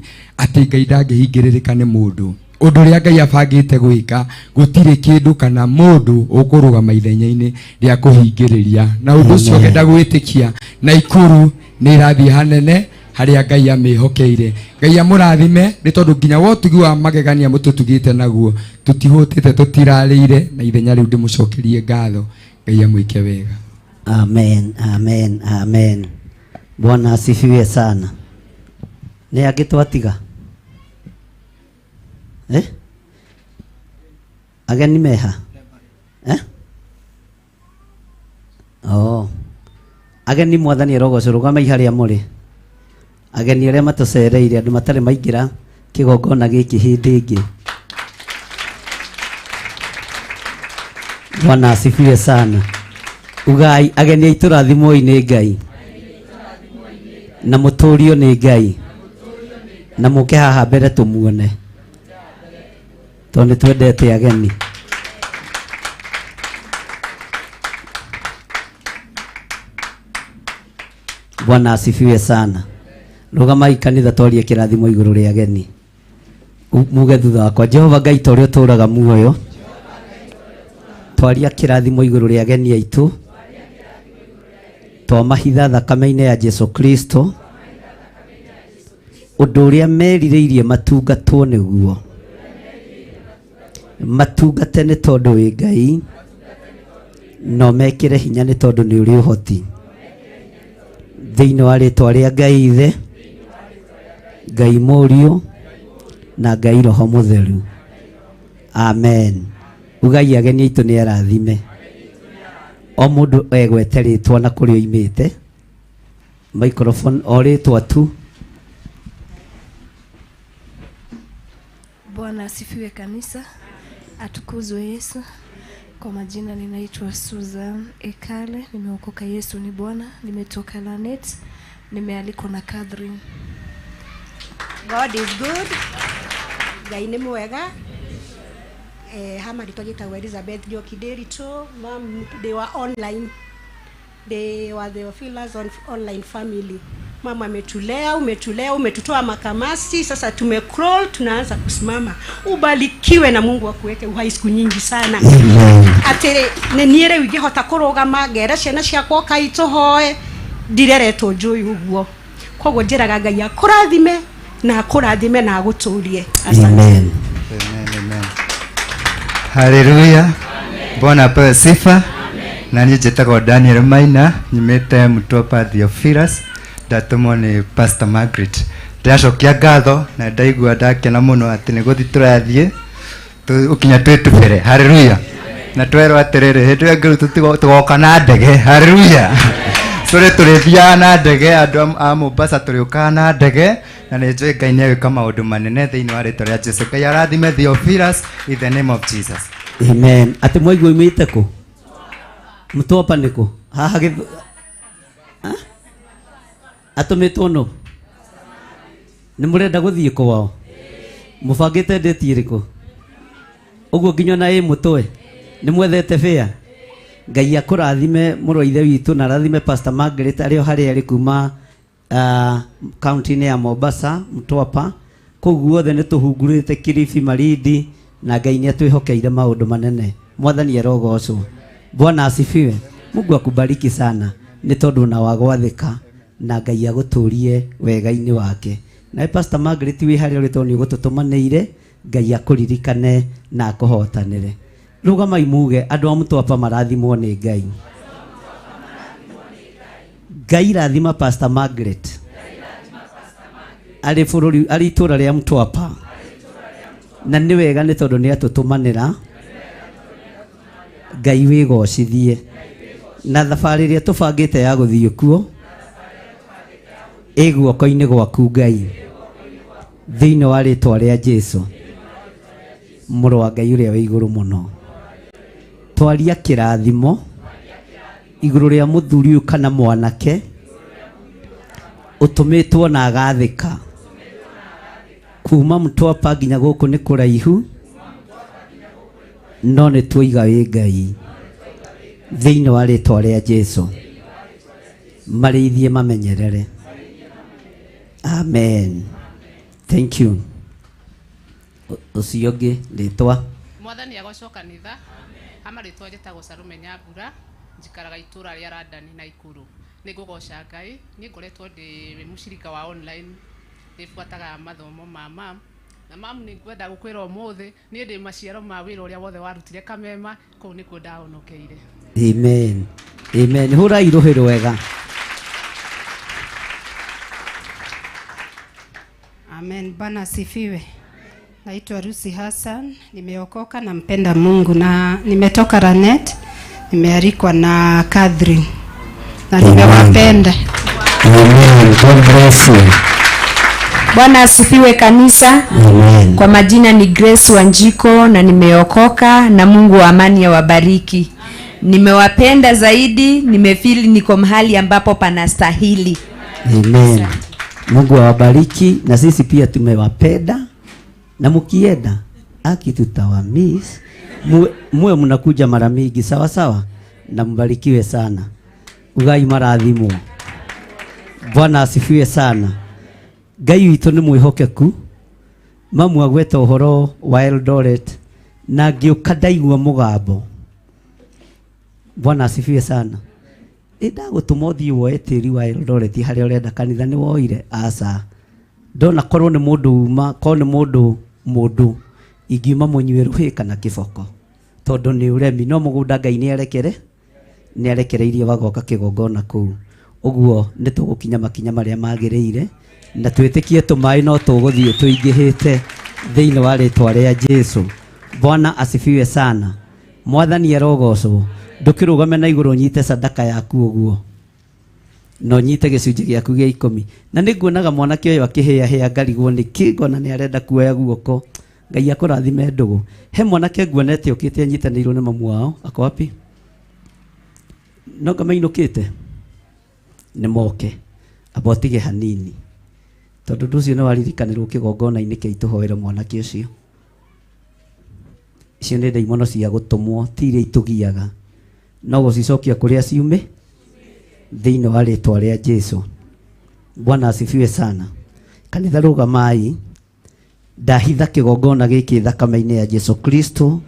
Ngai ndangĩhingĩrĩrĩka nĩ mũndũ. Ũndũ ũrĩa Ngai abangĩte gwĩka gũtirĩ kĩndũ kana mũndũ ũkũrũgama ithenya-inĩ rĩa kũhingĩrĩria. Na ũndũ ũcio ngenda gwĩtĩkia Naikuru nĩ ĩrathiĩ hanene harĩa Ngai amĩhokeire. Ngai amũrathime nĩ tondũ nginya wotugi wa magegania mũtũtugĩte naguo tũtihũtĩte tũtirarĩire na ithenya rĩu ndĩmũcokerie ngatho. Ngai amwĩke wega. Amen, amen, amen. Bwana asifiwe sana. Nĩ angĩ twatiga? Eh? Ageni meha? Eh? Oh. Ageni mwathani arogocwo, rũgamai harĩa mũrĩ. Ageni arĩa matũcereire, andũ matarĩ maingĩra kĩgongona gĩkĩ hĩndĩ ĩngĩ. Bwana asifiwe sana. Ugai ageni aitũ rathimwoi nĩ Ngai na mũtũrio nĩ Ngai na mũke haha mbere tũmuone tondũ nĩ twendete ageni. Bwana asifiwe sana. Rũgamai kanitha twarie kĩrathimo igũrũ rĩa ageni. Muge thutha wakwa, Jehova Ngai ta ũrĩa ũtũũraga muoyo, twaria kĩrathimo igũrũ rĩa ageni aitũ, twamahitha thakame-inĩ ya Jesu Kristo, ũndũ ũrĩa merirĩirie matungatwo nĩguo matungate nĩ tondũ wĩ Ngai, no mekĩre hinya nĩ tondũ nĩ ũrĩ ũhoti. Thĩinĩ wa rĩtwa rĩa Ngai Ithe, Ngai Mũriũ na Ngai Roho Mũtheru, amen. Ugai ageni aitũ nĩ arathime. O mũndũ egwete rĩtwa na kũrĩa oimĩte. Microphone o rĩtwa tu. Bwana asifiwe kanisa, atukuzwe Yesu. Kwa majina ninaitwa Susan Ekale, nimeokoka, Yesu ni Bwana, nimetoka Lanet, nimealikwa na Catherine. God is good. Ngai nĩ mwega. Hama rĩtwa njĩtagwo Elizabeth Njoki Ndiritu. Mam, they were online. They were the Theophilus on online family. Mama ametulea, umetulea, umetutoa makamasi, sasa tumecrawl, tunaanza kusimama. Ubarikiwe na Mungu akuweke uhai siku nyingi sana. Atĩrĩ, nĩ niĩ rĩu ingĩhota kũrũgama ngera ciana ciakwa ũkai tũhoe, ndireretwo njũĩ ũguo. Koguo njĩraga Ngai akũrathime na akũrathime na agũtũrie. Asante. Amen. Amen, amen. Haleluya. Bwana apewe sifa. Na niĩ njĩtagwo Daniel Maina, nyumĩte Mtwapa Theophilus, ndatũmwo nĩ Pastor Margaret. Ndĩracokia ngatho na ndaigua ndakena mũno atĩ nĩ gũthiĩ tũrathiĩ ũkinya twĩ tũbere. Haleluya. Na twerwo atĩrĩrĩ, hĩndĩ ĩyo ĩngĩ rĩu tũgoka na ndege. Haleluya. Tũrĩ tũrĩthiaga na ndege, andũ a Mombasa tũrĩũkaga na ndege, na nĩ njũĩ Ngai nĩ egwĩka maũndũ manene thĩinĩ wa rĩtwa rĩa Jesu. Ngai arathime Theophilus in the name of Jesus. Amen. Atĩ mwaigua oimĩte kũ? Mtwapa nĩ kũ? Haha gĩthũ. Atũmĩtwo nũ? Nĩ mũrenda gũthiĩ kwao? Mũbangĩte ndĩti ĩrĩkũ? Ũguo nginya ona ĩ mũtwe? Nĩ mwethete bĩa? Ngai akũrathime mũrũ wa ithe witũ na arathime Pastor Margaret arĩ o harĩa arĩ kuma kaunti-inĩ ya Mombasa, Mtwapa. Kũu guothe nĩ tũhungurĩte Kilifi, Malindi, na Ngai nĩ atwĩhokeire maũndũ manene. Mwathani arogocwo. Bwana asifiwe. Mungu akubariki sana nĩ tondũ na wa gwathĩka na Ngai agũtũrie wega-inĩ wake. Nawe Pastor Margaret wĩ harĩa ũrĩ tondũ nĩ ũgũtũtũmanĩire, Ngai akũririkane na akũhotanĩre. Rũgamai muge andũ a Mtwapa marathimwo nĩ Ngai. Ngai rathima Pastor Margaret arĩ bũrũri, arĩ itũũra rĩa Mtwapa, na nĩ wega nĩ tondũ nĩ atũtũmanĩra. Ngai wĩgocithie. Na thabarĩ ĩrĩa tũbangĩte ya gũthiĩ kuo ĩ guoko-inĩ gwaku Ngai, thĩinĩ wa rĩtwa rĩa Jesu mũrũ wa Ngai ũrĩa wĩ igũrũ mũno. Twaria kĩrathimo igũrũ rĩa mũthuri ũyũ kana mwanake ũtũmĩtwo na agathĩka kuma Mtwapa nginya gũkũ nĩ kũraihu, no nĩ tuoiga wĩ Ngai thĩinĩ wa rĩtwa rĩa Jesu, marĩithie mamenyerere. Amen. Thank you. Ũcio ũngĩ rĩtwa. Mwathani agocwo kanitha. Hama rĩtwa njĩtagwo Salome Nyambura, njikaraga itũra rĩa Randani na Ikuru. Nĩ ngũgoca Ngai, niĩ ngoretwo ndĩ mũcirika wa online, nĩbuataga mathomo ma mam, na mam nĩ ngwenda gũkwĩra ũmũthĩ, niĩ ndĩ maciaro ma wĩra ũrĩa wothe warutire Kamema, kũu nĩkuo ndahonokeire. Amen. Amen. Hũrai rũhĩ rwega. Amen. Bwana asifiwe. Naitwa Rusi Hassan, nimeokoka na mpenda Mungu na nimetoka Ranet, nimealikwa na Catherine na nimewapenda. Amen. God bless you. Bwana asifiwe kanisa. Amen. Kwa majina ni Grace Wanjiko na nimeokoka na Mungu wa amani awabariki. Nimewapenda zaidi, nimefeel niko mahali ambapo panastahili. Amen. Mungu awabariki na sisi pia tumewapenda na mkienda aki tutawamiss. Muwe mnakuja mara mingi sawa sawa na mbarikiwe sana. Ugai marathimwo. Bwana asifiwe sana. Ngai witũ nĩ mwĩhokeku. Mamu agweta ũhoro wa Eldoret na ngĩũka ndaigua mũgambo. Bwana asifiwe sana. Ĩ ndagũtũma ũthiĩ woe tĩri wa Eldoret harĩa ũrenda kanitha nĩ woire? Aca. Ndona korwo nĩ mũndũ uma, korwo nĩ mũndũ ingiuma mũnyue rũhĩ kana kĩboko tondũ nĩ ũremi, no mũgũnda Ngai nĩ arekereirie wagoka kĩgongona kũu. Ũguo nĩ tũgũkinya makinya marĩa magĩrĩire na twĩtĩkie tũmaĩ no tũgũthiĩ tũingĩhĩte thĩinĩ wa rĩtwa rĩa Jesu. Bwana asifiwe sana. Mwathani arogocwo. Ndũkĩrũgame na igũrũ ũnyite sadaka yaku ũguo na ũnyite gĩcunjĩ gĩaku gĩa 10. Na nĩnguonaga mwanake ũyũ akĩhĩahĩa ngarigwo nĩkĩ ngona nĩ arenda kuoya guoko. Ngai akũrathime ndũgũ. He mwanake nguonete ũkĩte anyitanĩirwo nĩ mamu wao, ako wapi? No ngamainũkĩte nĩ moke amba ũtige hanini tondũ ũndũ ũcio nĩ waririkanĩrwo kĩgongona-inĩ kĩa itũhoere mwanake ũcio. Icio nĩ ndaimono cia gũtũmwo, ti iria itũgiaga, no gũcicokia kũrĩa ciume thĩinĩ wa rĩtwa rĩa Jesu. Bwana asifiwe sana. Kanitha rũgamai, ndahitha kĩgongona gĩkĩ thakame-inĩ ya Jesu Kristo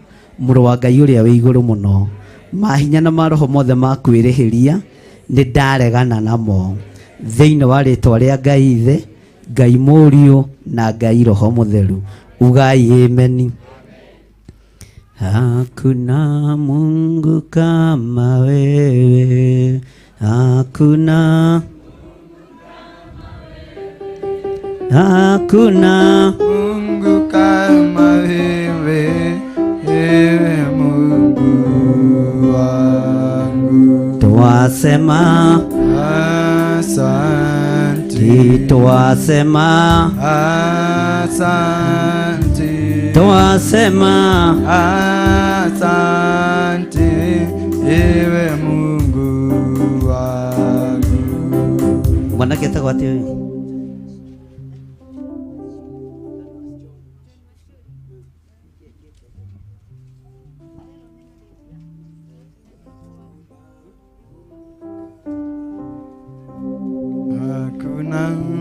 mũrũ wa Ngai ũrĩa wĩ igũrũ mũno. Mahinya na maroho mothe ma kwĩrĩhĩria nĩ ndaregana namo thĩinĩ wa rĩtwa rĩa Ngai Ithe, Ngai Mũriũ na Ngai Roho Mũtheru. Ugai ameni. Hakuna Mungu kama wewe, hakuna, hakuna Mungu kama wewe, ewe Mungu wangu. Twasema asante, twasema asante, twasema asante, ewe Mungu wangu. Mwanake etagwo atĩa ũyũ?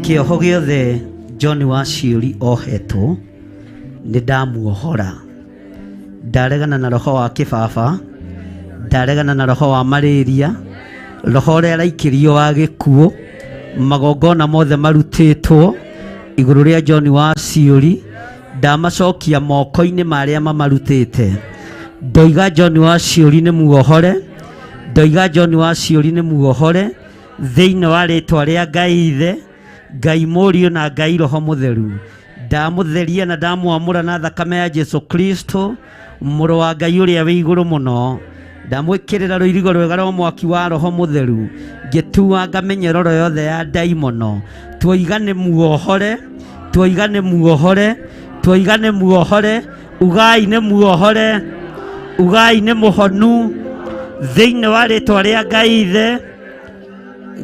Kĩoho gĩothe John wa Ciũri ohetwo nĩ ndamuohora. Ndaregana na roho wa kĩbaba, ndaregana na roho wa malaria, roho ũrĩa araikĩrio wa gĩkuũ, magongona mothe marutĩtwo igũrũ rĩa John wa Ciũri ndamacokia moko-inĩ marĩa mamarutĩte. Ndoiga John wa Ciũri nĩ muohore, ndoiga John wa Ciũri nĩ muohore thĩinĩ wa rĩtwa rĩa Ngai Ithe, Ngai Mũriũ na Ngai Roho Mũtheru. Ndamũtheria na ndamwamũra na thakame ya Jesu Kristo mũrũ wa Ngai ũrĩa wĩ igũrũ mũno. Ndamwĩkĩrĩra rũirigo rwega rwa mwaki wa Roho Mũtheru, ngĩtuanga mĩnyororo yothe ya ndaimono. Tuoiga nĩ muohore, tuoiga nĩ muohore, tuoiga nĩ muohore, ugai nĩ muohore, ugai nĩ mũhonu thĩinĩ wa rĩtwa rĩa Ngai Ithe,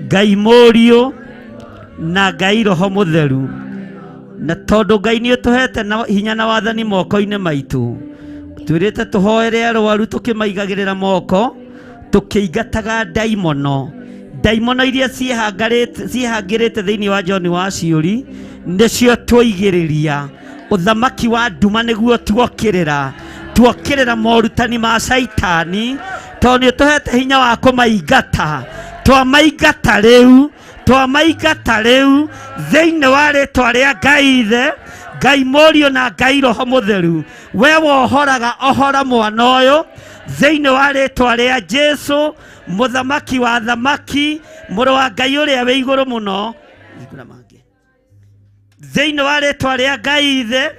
Ngai Mũriũ na Ngai Roho Mũtheru. Na tondũ Ngai nĩ ũtũhete na hinya na wathani moko-inĩ maitũ, twĩrĩte tũhoere arwaru tũkĩmaigagĩrĩra moko, tũkĩingataga ndaimono. Ndaimono iria ciĩhangĩrĩte thĩinĩ wa John wa Ciũri nĩcio twoigĩrĩria. Ũthamaki wa nduma nĩguo tuokĩrĩra, tuokĩrĩra morutani ma Caitani, tondũ nĩ ũtũhete hinya wa kũmaingata. Twamaingata rĩu, twamaingata rĩu thĩinĩ wa rĩtwa rĩa Ngai Ithe, Ngai Mũriũ na Ngai Roho Mũtheru. We wohoraga ohora mwana ũyũ thĩinĩ wa rĩtwa rĩa Jesu mũthamaki wa thamaki, mũrũ wa Ngai ũrĩa wĩ igũrũ mũno. Hingũra mangĩ. Thĩinĩ wa rĩtwa rĩa Ngai Ithe,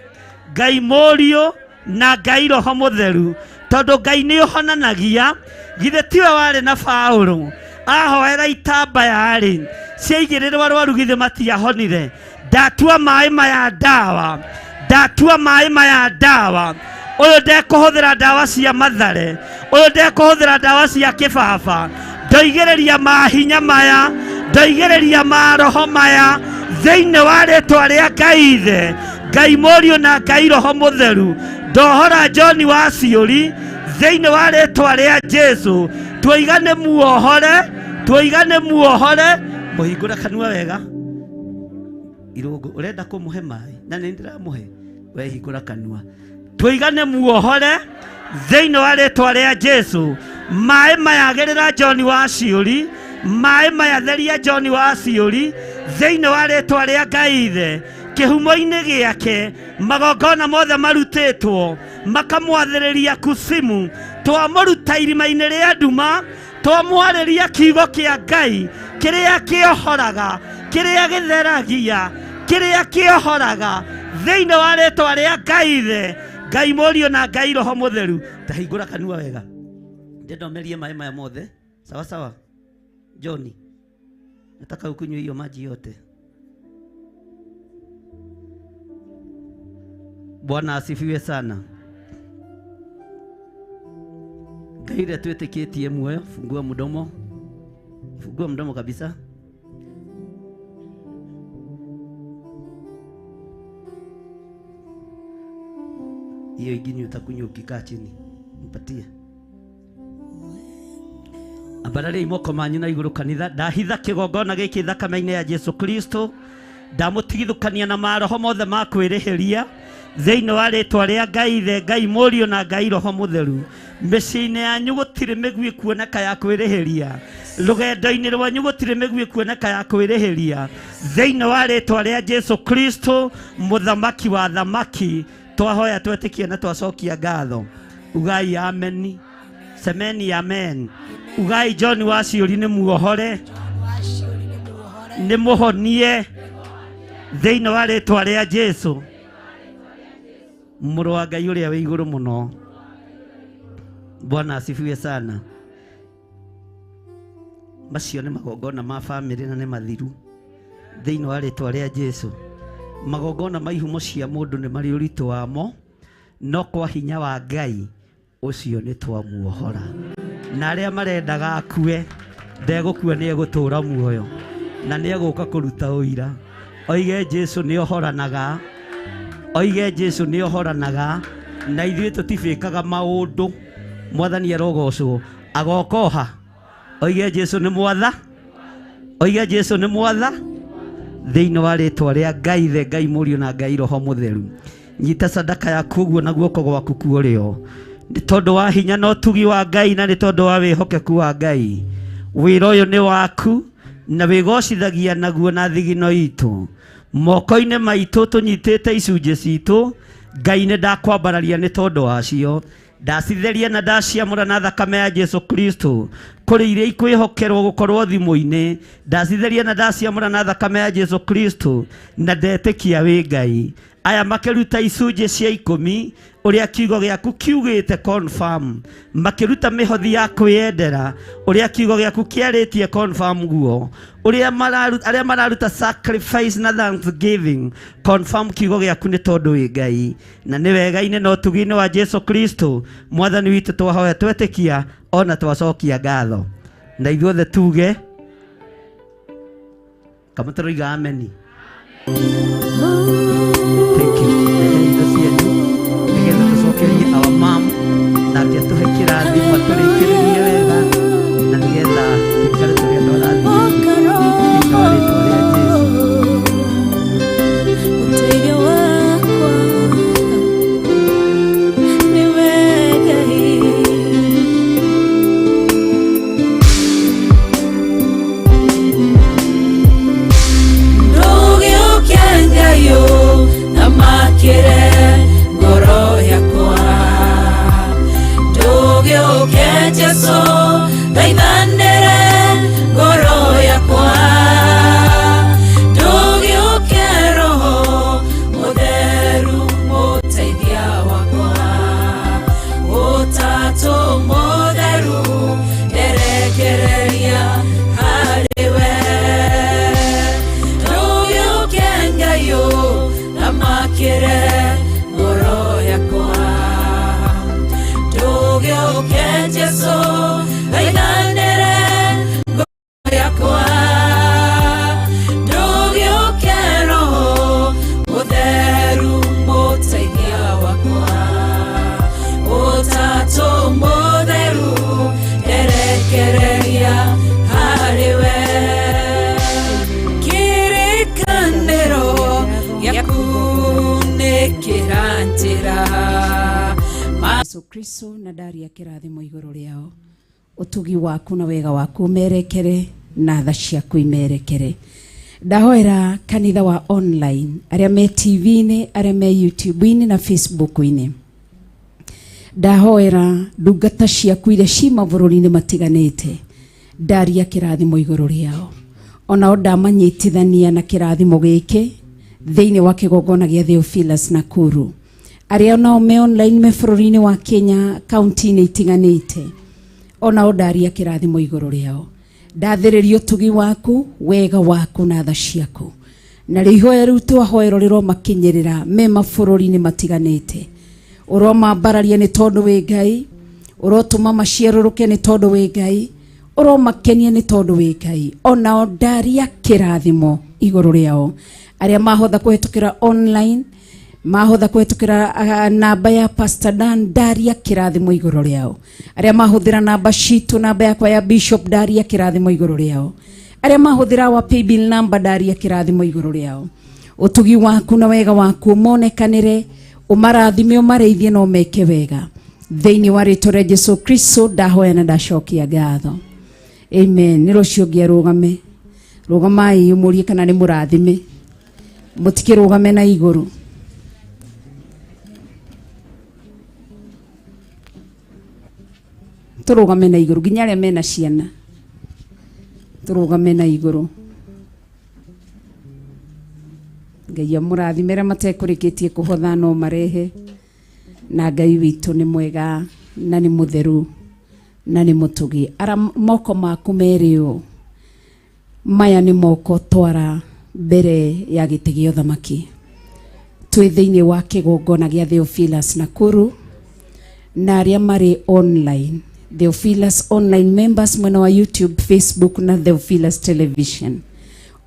Ngai Mũriũ na Ngai Roho Mũtheru, tondũ Ngai nĩ ũhonanagia. Githĩ tiwe warĩ na Paũlũ ahoera itambaya-rĩ, ciaigĩrĩrwo arwaru githĩ matiahonire? Ndatua maĩ maya ndawa, ndatua maĩ maya ndawa. Ũyũ ndekũhũthĩra ndawa cia Mathare, ũyũ ndekũhũthĩra ndawa cia kĩbaba. Ndoigĩrĩria mahinya maya, ndoigĩrĩria maroho maya thĩinĩ wa rĩtwa rĩa Ngai Ithe, Ngai Mũriũ na Ngai Roho Mũtheru. Ndohora John wa Ciũri thĩinĩ wa rĩtwa rĩa Jesu. Twoiga nĩ muohore, twoiga nĩ muohore. Mũhingũre kanua wega. Irũngũ, ũrenda kũmũhe maĩ na nĩ ndĩramũhe, we hingũra kanua. Twoiga nĩ muohore thĩinĩ wa rĩtwa rĩa Jesu. Maĩ maya gerera John wa Ciũri, maĩ maya theria John wa Ciũri thĩinĩ wa rĩtwa rĩa Ngai Ithe. Kĩhumo-inĩ gĩake magongona mothe marutĩtwo makamwathĩrĩria kusimu. Twamũruta irima-inĩ rĩa nduma, twamwarĩria kiugo kĩa Ngai kĩrĩa kĩohoraga, kĩrĩa gĩtheragia, kĩrĩa kĩohoraga thĩinĩ wa rĩtwa rĩa Ngai Ithe, Ngai Mũriũ na Ngai Roho Mũtheru. Tahingũra kanua wega, ndenda ũmerie maĩ maya mothe. Sawa sawa John, nataka ukunywe hiyo maji yote. Bwana asifiwe sana. Ngai ũrĩa twĩtĩkĩtie muoyo, fungua mdomo, fungua mdomo kabisa. Hiyo ingine utakunywa ukikaa chini, mpatie. Ambararia moko manyu na igũrũ kanitha. Ndahitha kĩgongona gĩkĩ thakame-inĩ ya Jesu Kristo. Ndamũtigithũkania na maroho mothe ma kwĩrĩhĩria thĩinĩ wa rĩtwa rĩa Ngai Ithe, Ngai Mũriũ na Ngai Roho Mũtheru. Mĩciĩ-inĩ yanyu gũtirĩ mĩguĩ kuoneka ya kwĩrĩhĩria, rũgendo-inĩ rwanyu gũtirĩ mĩguĩ kuoneka ya kwĩrĩhĩria thĩinĩ wa rĩtwa rĩa Jesu Kristo, mũthamaki wa thamaki. Twahoya twetĩkia na twacokia ngatho. Ugai ameni. Semeni amen. Ugai John wa Ciũri nĩ muohore, nĩ mũhonie thĩinĩ wa rĩtwa rĩa Jesu, mũrũ wa Ngai ũrĩa wĩ igũrũ mũno. Bwana asifiwe sana. Macio nĩ magongona ma famĩlĩ na nĩ mathiru thĩinĩ wa rĩtwa rĩa Jesu. Magongona ma ihumo cia mũndũ nĩ marĩ ũritũ wamo, no kwa hinya wa Ngai ũcio nĩ twamuohora. Na arĩa marendaga akue, ndegũkua, nĩ egũtũũra muoyo na nĩ egũka kũruta ũira. Oige Jesu nĩ ohoranaga, oige Jesu nĩ ohoranaga, na ithuĩ tũtibĩkaga maũndũ. Mwathani arogocwo. Agokoha oige Jesu nĩ mwatha, oige Jesu nĩ mwatha thĩinĩ wa rĩtwa rĩa Ngai Ithe, Ngai Mũriũ na Ngai Roho Mũtheru. Nyita sadaka yaku ũguo na guoko gwaku kwa ũrĩo, nĩ tondũ wa hinya na ũtugi wa Ngai na nĩ tondũ wa wĩhokeku wa Ngai. Wĩra ũyũ nĩ waku na wĩgocithagia naguo na thigino itũ. Moko-inĩ maitũ tũnyitĩte icunjĩ citũ, Ngai nĩ ndakwambararia nĩ tondũ wacio. Ndacitheria na ndaciamũra na thakame ya Jesu Kristo. Kũrĩ iria ikwĩhokerwo gũkorwo thimũ-inĩ, ndacitheria na ndaciamũra na thakame ya Jesu Kristo, na ndetĩkia wĩ Ngai. Aya makĩruta icunjĩ cia 10 ũrĩa kiugo gĩaku kiugĩte confirm, makĩruta mĩhothi ya kwĩyendera ũrĩa kiugo gĩaku kĩarĩtie confirm guo, ũrĩa arĩa mararuta sacrifice na thanksgiving confirm kiugo gĩaku nĩ tondũ wĩ Ngai. Na nĩ wega-inĩ na ũtugi-inĩ wa Jesu Kristo mwathani witũ twahoya twetĩkia ona twacokia ngatho. Na ithuothe tuge kamũtũroiga ameni. Thank you. Rehei indo cianyu nĩgetha tũcokerie our mom nake atũhe kĩrathimo atũrĩkĩrĩrie wega na nĩgetha tũikare tũrĩ andũ arathime thĩinĩ wa rĩtwa rĩa Jesu. Ũteithio wakwa nĩwe Ngai. Ndũgĩũke Ngai ũthamakĩre ngoro yakwa, ndũgĩũke Jesũ Jesu Kristo na ndaria kĩrathimo igũrũ rĩao. Ũtugi waku na wega waku merekere na tha ciaku imerekere. Ndahoera kanitha wa online arĩa me TV-inĩ, arĩa me YouTube-inĩ na Facebook-inĩ. Ndahoera ndungata ciaku iria ci mabũrũri-inĩ matiganĩte, ndaria kĩrathimo igũrũ rĩao. Onao ndamanyitithania na kĩrathimo gĩkĩ thĩinĩ wa kĩgongona gĩa Theophilus Nakuru. Arĩa onao me online me bũrũri-inĩ wa Kenya kaunti-inĩ itiganĩte, onao ndaria kĩrathimo igũrũ rĩao. Ndathĩrĩria ũtugi waku, wega waku na tha ciaku. Na rĩu ihoya rĩu twahoerwo rĩromakinyĩrĩra me mabũrũri-inĩ matiganĩte. Ũromambararia nĩ tondũ wĩ Ngai, ũrotũma maciarũrũke nĩ tondũ wĩ Ngai, ũromakenia nĩ tondũ wĩ Ngai. Onao ndaria kĩrathimo igũrũ rĩao. Arĩa mahotha kũhetũkĩra online, mahotha kũhetũkĩra namba ya Pastor Dan, ndaria kĩrathimo igũrũ rĩao. Arĩa mahũthĩra namba citũ, namba yakwa ya Bishop, ndaria kĩrathimo igũrũ rĩao. Arĩa mahũthĩra wa paybill number, ndaria kĩrathimo igũrũ rĩao. Ũtugi waku na wega waku monekanĩre, ũmarathime, ũmarĩithie na ũmeke wega. Thĩinĩ wa rĩtwa rĩa Jesu Kristo ndahoya na ndacokia ngatho. Amen. Nĩ rũciũ ũngĩ arũgame. Rũgamai ũmũrie kana nĩ mũrathime. Mũtikĩrũgame na igũrũ. Tũrũgame na igũrũ nginya arĩa mena ciana. Tũrũgame na igũrũ. Ngai amũrathime arĩa matekũrĩkĩtie kũhotha no marehe. Na Ngai witũ nĩ mwega na nĩ mũtheru na nĩ mũtugi. Ara moko maku merĩ ũũ, maya nĩ moko twara mbere ya gĩtĩ gĩa ũthamaki. Twĩ thĩinĩ wa kĩgongona gĩa Theophilus Nakuru na arĩa marĩ online, Theophilus online members mwena wa YouTube, Facebook na Theophilus Television,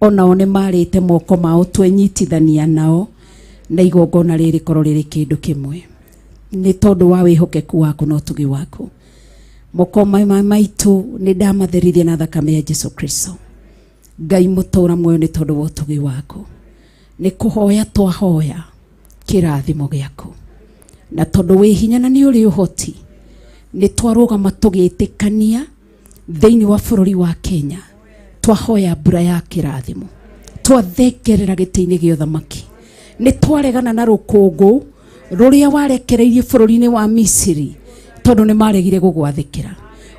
onao nĩ marĩte moko mao twenyitithania nao na igongona rĩrĩ korwo rĩrĩ kĩndũ kĩmwe nĩ tondũ wa wĩhokeku waku na ũtugi waku. Moko maitũ nĩ ndamatherithia na thakame ya Jesu Kristo. Ngai mũtũra muoyo nĩ tondũ wa ũtugi waku, nĩ kũhoya twahoya kĩrathimo gĩaku, na tondũ wĩ hinya na nĩ ũrĩ ũhoti, nĩ twarũgama tũgĩtĩkania thĩinĩ wa bũrũri wa Kenya, twahoya mbura ya kĩrathimo, twathengerera gĩtĩ-inĩ gĩa ũthamaki, nĩ twaregana na rũkũngũ rũrĩa warekereirie bũrũri-inĩ wa Misiri tondũ nĩ maregire gũgwathĩkĩra.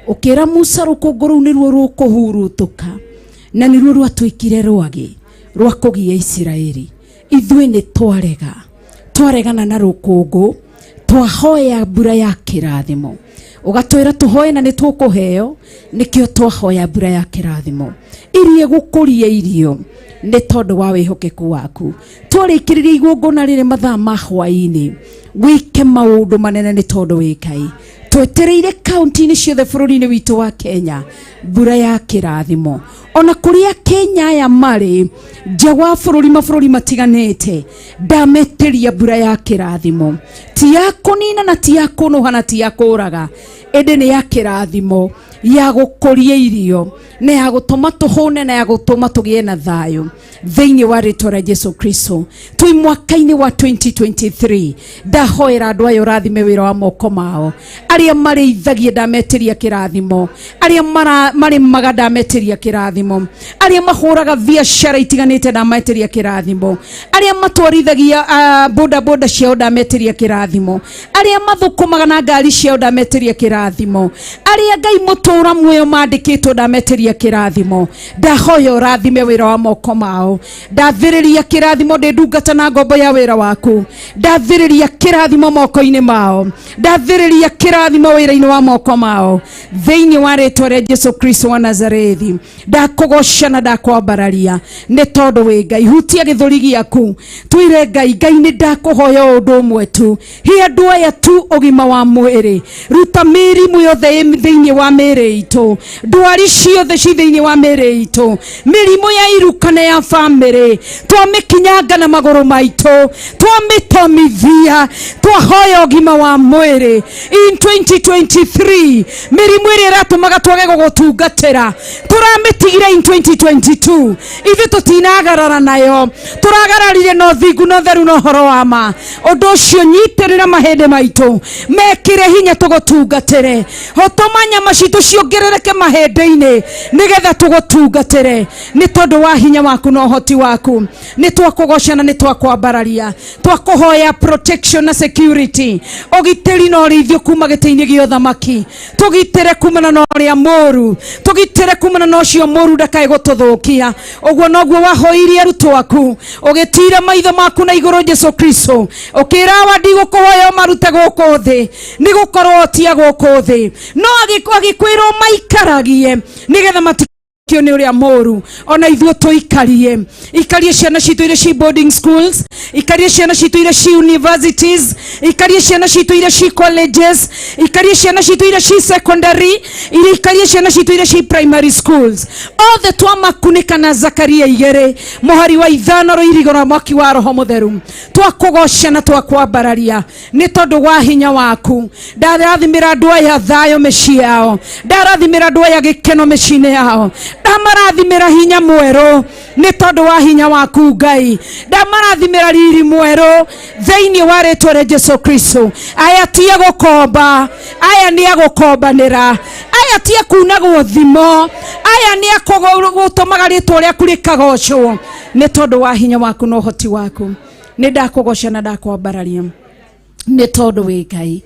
Ũkĩra Musa rũkũngũ rũu nĩruo rũkũhurutũka na nĩruo rwatuĩkire rwagĩ rwa kũgia Isiraeli. Ithuĩ nĩ twarega, twaregana na rũkũngũ, twahoya mbura ya kĩrathimo. Ũgatwĩra tũhoe na nĩ tũkũheo, nĩkĩo twahoya mbura ya kĩrathimo iria gũkũria irio nĩ tondũ wa wĩhokeku waku. Twarĩkĩrĩria igongona rĩrĩ mathaa ma hwaĩ-inĩ, wĩke maũndũ manene nĩ tondũ wĩ Ngai. Twetereire kaunti-inĩ ciothe bũrũri-inĩ witũ wa Kenya mbura ya kĩrathimo. Ona kũrĩa Kenya aya marĩ nja wa bũrũri, mabũrũri matiganĩte, ndametĩria mbura ya kĩrathimo, ti ya kũnina na ti ya kũnũha na ti ya kũraga, ĩndĩ nĩ ya kĩrathimo ya gũkũria irio na ya gũtũma tũhũne na ya gũtũma tũgĩe na thayũ thĩinĩ wa rĩtwa rĩa Jesu Kristo. Twĩ mwaka-inĩ wa 2023, ndahoera andũ aya ũrathime wĩra wa moko mao, arĩa marĩithagia ndametĩria kĩrathimo, arĩa marĩmaga ndametĩria kĩrathimo, arĩa mahũraga biacara itiganĩte ndametĩria kĩrathimo, arĩa matwarithagia boda boda ciao ndametĩria kĩrathimo, arĩa mathũkũmaga na ngari ciao ndametĩria kĩrathimo, arĩa Ngai mũtũra muoyo mandĩkĩtwo ndametĩria kĩrathimo. Ndahoya ũrathime wĩra wa moko mao, ndathĩrĩria kĩrathimo ndĩ ndungata na ngombo ya wĩra waku, ndathĩrĩria kĩrathimo moko-inĩ mao, ndathĩrĩria kĩrathimo wĩra-inĩ wa moko mao thĩinĩ wa rĩtwa rĩa Jesu Kristo wa Nazarethi. Ndakũgoca na ndakwambararia nĩ tondũ wĩ Ngai. Hutia gĩthũri gĩaku twĩre Ngai, Ngai nĩ ndakũhoya ũndũ ũmwe tu, he andũ aya tu ũgima wa mwĩrĩ, ruta mĩrimũ yothe ĩ thĩinĩ wa mĩrĩ mĩĩrĩ itũ, ndwari ciothe ci thĩinĩ wa mĩĩrĩ itũ, mĩrimũ ya iruka na ya bamĩrĩ, twamĩkinyanga na magũrũ maitũ, twamĩtomithia, twahoya ũgima wa mwĩrĩ. In 2023 mĩrimũ ĩrĩa ĩratũmaga twage gũgũtungatĩra tũramĩtigire in 2022, ithuĩ tũtinagarara nayo, tũragararire na ũthingu na ũtheru na ũhoro wa ma. Ũndũ ũcio nyitĩrĩra mahĩndĩ maitũ, mekĩre hinya tũgũtungatĩre, hotoma nyama citũ ciongerereke mahĩndĩ-inĩ nĩgetha tũgũtungatĩre, nĩ tondũ wa hinya waku na ũhoti waku. Nĩ twakũgoca na nĩ twakwambararia, twakũhoya protection na security, ũgitĩri na ũrĩithio kuma gĩtĩ-inĩ gĩa ũthamaki, tũgitĩre kumana na ũrĩa mũru, tũgitĩre kumana na ũcio mũru ndakae gũtũthũkia. Ũguo noguo wahoirie arutwo aku, ũgĩtira maitho maku na igũrũ Jesu Kristo, ũkĩra awa ndigũkũhoya ũmarute gũkũ thĩ, nĩ gũkorwo ti a gũkũ thĩ, no agĩkwĩrwo maikaragie nĩgetha matikio nĩ ũrĩa mũru, ona ithuĩ tũikarie. Ikarie ciana citũ iria ci boarding schools, ikarie ciana citũ iria ci universities, ikarie ciana citũ iria ci colleges, ikarie ciana citũ iria ci secondary, ikarie ciana citũ iria ci primary schools. Othe twamakunĩka na Zakaria 2 mũhari wa 5 rũirigo rwa mwaki wa Roho Mũtheru. Twakũgoca na twakwambararia nĩ tondũ wa hinya waku. Ndarathimĩra andũ aya thayũ mĩciĩ yao, ndarathimĩra andũ aya gĩkeno mĩciĩ-inĩ yao, ndamarathimĩra hinya mwerũ nĩ tondũ wa hinya waku Ngai, ndamarathimĩra riri mwerũ thĩinĩ wa rĩtwa rĩa Jesu Kristo. Aya ti a gũkomba, aya nĩ a gũkombanĩra, aya ti a kunagwo thimo, aya nĩ a gũtũmaga rĩtwa rĩaku rĩkagocwo nĩ tondũ wa hinya waku na ũhoti waku. Nĩ ndakũgoca na ndakwambararia nĩ tondũ wĩ Ngai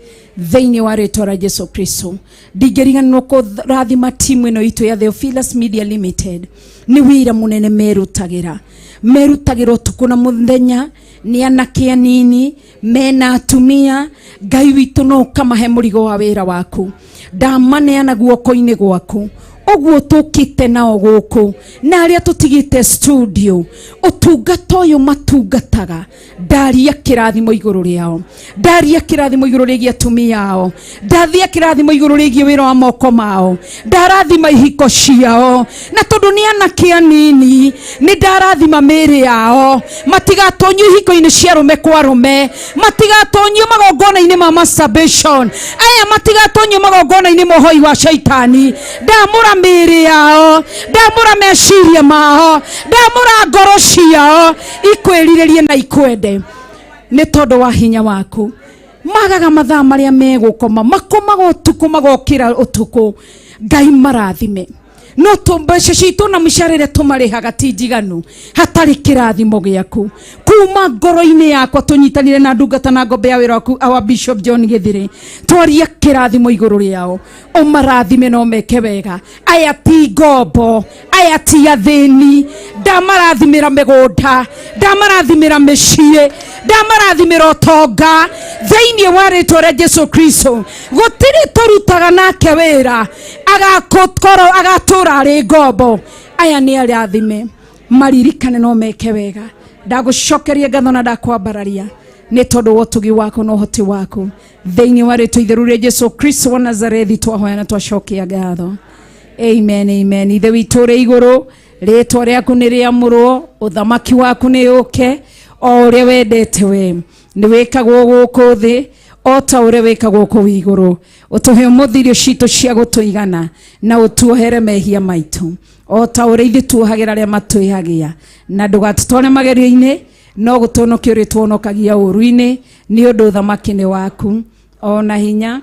thĩinĩ wa rĩtwa rĩa Jesu Kristo. Ndingĩriganĩrwo kũrathima timu ĩno itũ ya Theophilus Media Limited. Nĩ wĩra mũnene merutagĩra, merutagĩra ũtukũ na mũthenya, nĩ anake anini mena atumia. Ngai witũ no ũkamahe mũrigo wa wĩra waku, ndamaneana guoko-inĩ gwaku, ũguo tũkĩte nao gũkũ na arĩa tũtigĩte studio, ũtungata ũyũ matungataga, ndaria kĩrathimo igũrũ rĩao, ndaria kĩrathimo igũrũ rĩgiĩ atumia ao, ndathia kĩrathimo igũrũ rĩgiĩ wĩra wa moko mao, ndarathima ihiko ciao, na tondũ nĩ anake anini nĩ ndarathima mĩĩrĩ yao, matigatonyio ihiko-inĩ cia arũme kwa arũme, matigatonyio magongona-inĩ ma masturbation, aya matigatonyio magongona-inĩ ma ũhoi wa shaitani. Ndamũra mĩĩrĩ yao, ndamũra meciria mao, ndamũra ngoro ciao, ikwĩrirĩrie na ikwende nĩ tondũ wa hinya waku. Magaga mathaa marĩa megũkoma, makomaga ũtukũ, magokĩra ũtukũ. Ngai marathime. No mbeca citũ na mĩcara ĩrĩa tũmarĩhaga ti njiganu hatarĩ kĩrathimo gĩaku. Kuma ngoro-inĩ yakwa tũnyitanire na ndungata na ngombe ya wĩra waku our Bishop John Gĩthĩrĩ, twaria kĩrathimo igũrũ rĩao, ũmarathime na ũmeke wega. Aya ti ngombo, aya ti athĩni, ndamarathimĩra mĩgũnda, ndamarathimĩra mĩciĩ, ndamarathimĩra ũtonga thĩinĩ wa rĩtwa rĩa Jesu Kristo. Gũtirĩ tũrutaga nake wĩra agakorwo agatũra arĩ ngombo. Aya nĩ arathime, maririkane no meke wega. Ndagũcokeria ngatho na ndakwambararia nĩ tondũ wa ũtugi waku na ũhoti waku thĩinĩ wa rĩtwa itheru rĩa Jesu Kristo wa Nazarethi twahoya na twacokia ngatho. Amen, amen. Ithe witũ ũrĩ igũrũ, rĩtwa rĩaku nĩ rĩamũrwo, ũthamaki waku nĩ ũke, o ũrĩa wendete we nĩ wĩkagwo gũkũ thĩ o ta ũrĩa wĩkagwo kũu igũrũ. Ũtũhe ũmũthĩ irio citũ cia gũtũigana, na ũtuohere mehia maitũ o ta ũrĩa ithuĩ tuohagĩra arĩa matwĩhagia, na ndũgatũtware magerio-inĩ, no gũtũhonokia ũrĩtũhonokagia ũũru-inĩ, nĩ ũndũ ũthamaki nĩ waku o na hinya.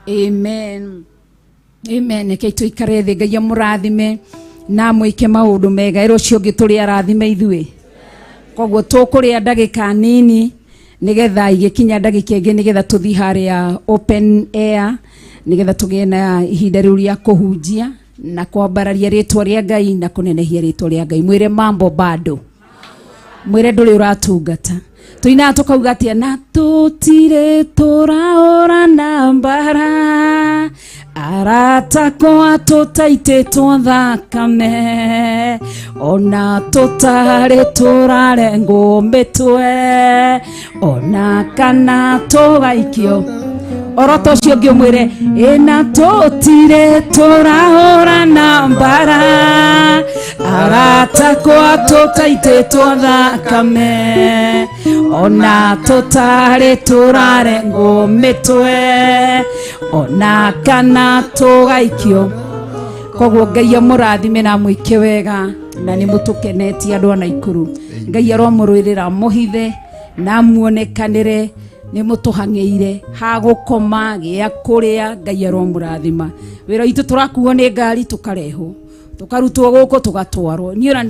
Amen. Amen. Reke tũikare thĩ, Ngai amũrathime na amwĩke maũndũ mega. Ĩra ũcio ũngĩ tũrĩ arathime ithuĩ. Koguo tũkũrĩa ndagĩka nini nĩgetha igĩkinya ndagĩka ĩngĩ, nĩgetha tũthiĩ harĩa open air, nĩgetha tũgĩe na ihinda rĩu rĩa kũhunjia na kwambararia rĩtwa rĩa Ngai na kũnenehia rĩtwa rĩa Ngai. Mwĩre mambo bado, mwĩre ndũrĩ ũratungata. Tũinaga tũkauga atĩa? Na tũtirĩ tũraũrana mbara, arata kwa tũtaitĩtwo thakame, ona tũtarĩ tũrarengwo mĩtwe, ona kana tũgaikio. Orota ũcio ũngĩ ũmwĩre ĩna tũtirĩ tũrahũrana mbara arata kwa tũtaitĩtwo thakame ona tũtarĩ tũrarengwo mĩtwe ona kana tũgaikio. Koguo Ngai amũrathime na amwĩke wega na nĩ mũtũkenetie andũ a Naikuru. Ngai aromũrũĩrĩra mũhithe na muonekanĩre nĩ mũtũhang'ĩire ha gũkoma gĩa kũrĩa. Ngai aromũrathima. Wĩra witũ tũrakuo nĩ ngari tũkarehwo tũkarutwo gũkũ tũgatwarwo. Niĩ ona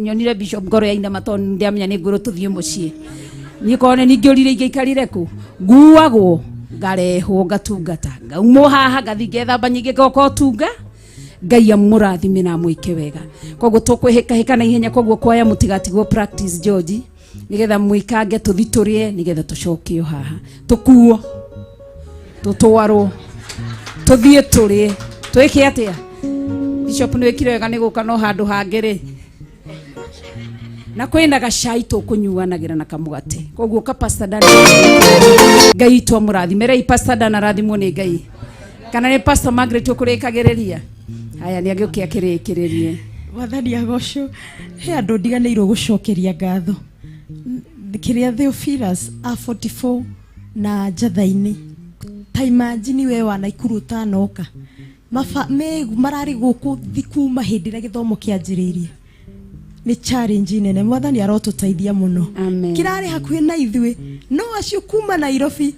nyonire Bishop ngoro yainama tondũ nĩndĩramenya nĩ ngwĩrwo tũthiĩ mũciĩ. Niĩ korwo nĩ ningĩũrire ingĩaikarire kũ nguagwo ngarehwo ngatungata ngaumwo haha ngathiĩ ngethamba nyingĩ ngoka ũtunga. Ngai amũrathime na amwĩke wega. Koguo tũkwĩhĩkahĩka na ihenya, koguo kwaya mũtigatigwo practice George nigetha mwĩkange tũthi tũrĩe nigetha tũcoke o haha tũkuo tũtwarwo tũthiĩ tũrĩe twĩke atĩa. Bishop nĩ wĩkire wega nĩ gũka no handũ hangĩ rĩ na kwĩna gacai tũkũnyuanagĩra na kamũgate. Koguo ka Pastor Dan Ngai witũ amũrathime. Rei Pastor Dan arathimwo nĩ Ngai kana nĩ Pastor Margaret ũkũrĩkagĩrĩria. Haya nĩ agĩũke akĩrĩkĩrĩrie. Mwathani agocwo. He andũ ndiganĩirwo gũcokeria ngatho. Kĩrĩa Theophilus A44 na Njatha-inĩ. Ta imagine we wa Naikuru ũtanoka. Mararĩ gũkũ kuma hĩndĩ ĩrĩa gĩthomo kĩanjĩrĩirie. Nĩ challenge nene. Mwathani arotũteithia mũno. Kĩrarĩ hakuhĩ na ithuĩ no acio kuma Nairobi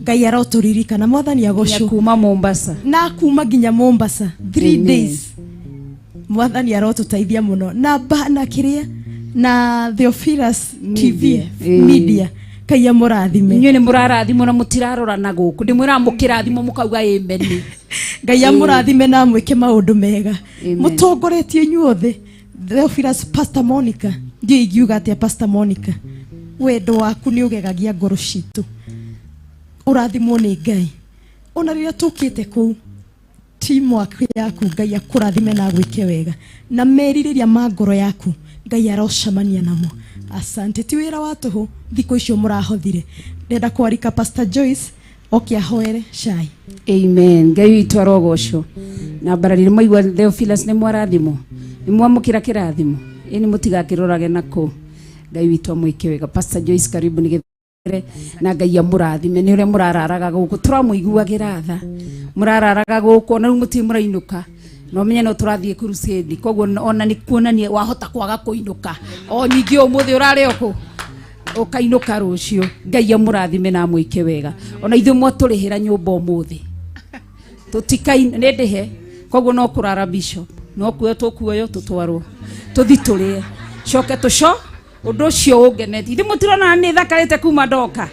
Ngai arotũririkana. Mwathani agocwo. Kuma Mombasa. Na kuma nginya Mombasa 3 days. Mwathani arotũteithia mũno. Na na kĩrĩa na Theophilus TV Media. Ngai amũrathime. Inyuĩ nĩ mũrarathimwo na mũtirarora na gũkũ. Ndĩmwĩraga mũkĩrathimwo mũkauga amen. Ngai amũrathime na amwĩke maũndũ mega. Mũtongoretie inyuothe. Theophilus Pastor Monica. Ndiũĩ ingiuga atĩa Pastor Monica. Wendo waku nĩ ũgegagia ngoro citũ. Ũrathimwo nĩ Ngai. Ona rĩrĩa tũkĩte kũu teamwork yaku Ngai akũrathime na agwĩke wega. Na merirĩria ma ngoro yaku Ngai arocemania namo. Asante. Ti wĩra wa tũhũ thikũ icio mũrahothire. Ndenda kwarika Pastor Joyce oke ahoere cai. Amen. Ngai witũ arogocwo. Na mbarari nĩ mwaigua Theophilus nĩ mwarathimwo. Nĩ mwamũkĩra kĩrathimo. Ĩ nĩ mũtigakĩrorage nakũu. Ngai witũ amwĩke wega. Pastor Joyce karibu nĩ na Ngai amũrathime nĩ ũrĩa mũrararaga gũkũ tũramũiguagĩra tha. Mũrararaga gũkũ ona rĩu mũtirĩ mũrainũka. No menye no tũrathiĩ crusade. Koguo ona nĩ kuonania wahota kwaga kũinũka. O nyingĩ ũmũthĩ ũrarĩ o kũ? Ũkainũka rũciũ. Ngai amũrathime na amwĩke wega. Ona ithuĩ mwatũrĩhĩra nyũmba ũmũthĩ. Tũtikain nĩ ndĩhe. Koguo no kũrara Bishop. No kuoyo tũkuoyo tũtwarwo. Tũthi tũrĩe. Coke tũco ũndũ ũcio ũngenetie. Ithuĩ mũtirona nĩ thakarĩte kuma ndoka.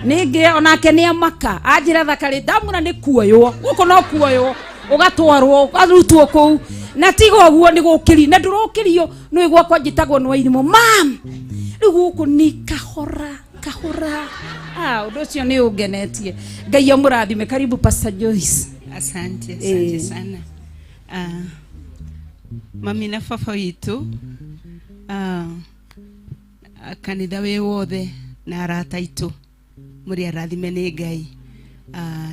Ningĩ onake nĩ amaka. Anjĩra thakarĩte ndamwĩra nĩ kuoywo. Gũkũ no kuoywo. Ũgatwarwo, ũkarutwo kũu. Na tiga ũguo nĩ gũkĩrio. Na ndũrokĩrio nĩ gwakwa njĩtagwo nĩ wairimũ. Mam! Rĩu gũkũ nĩ kahora, kahora. Ũndũ ũcio nĩ ũngenetie. Ngai amũrathime. Karibu Pastor Joyce. Asante, asante sana. Mami na baba witũ, kanitha wĩ wothe na arata aitũ mũrĩ arathime nĩ Ngai.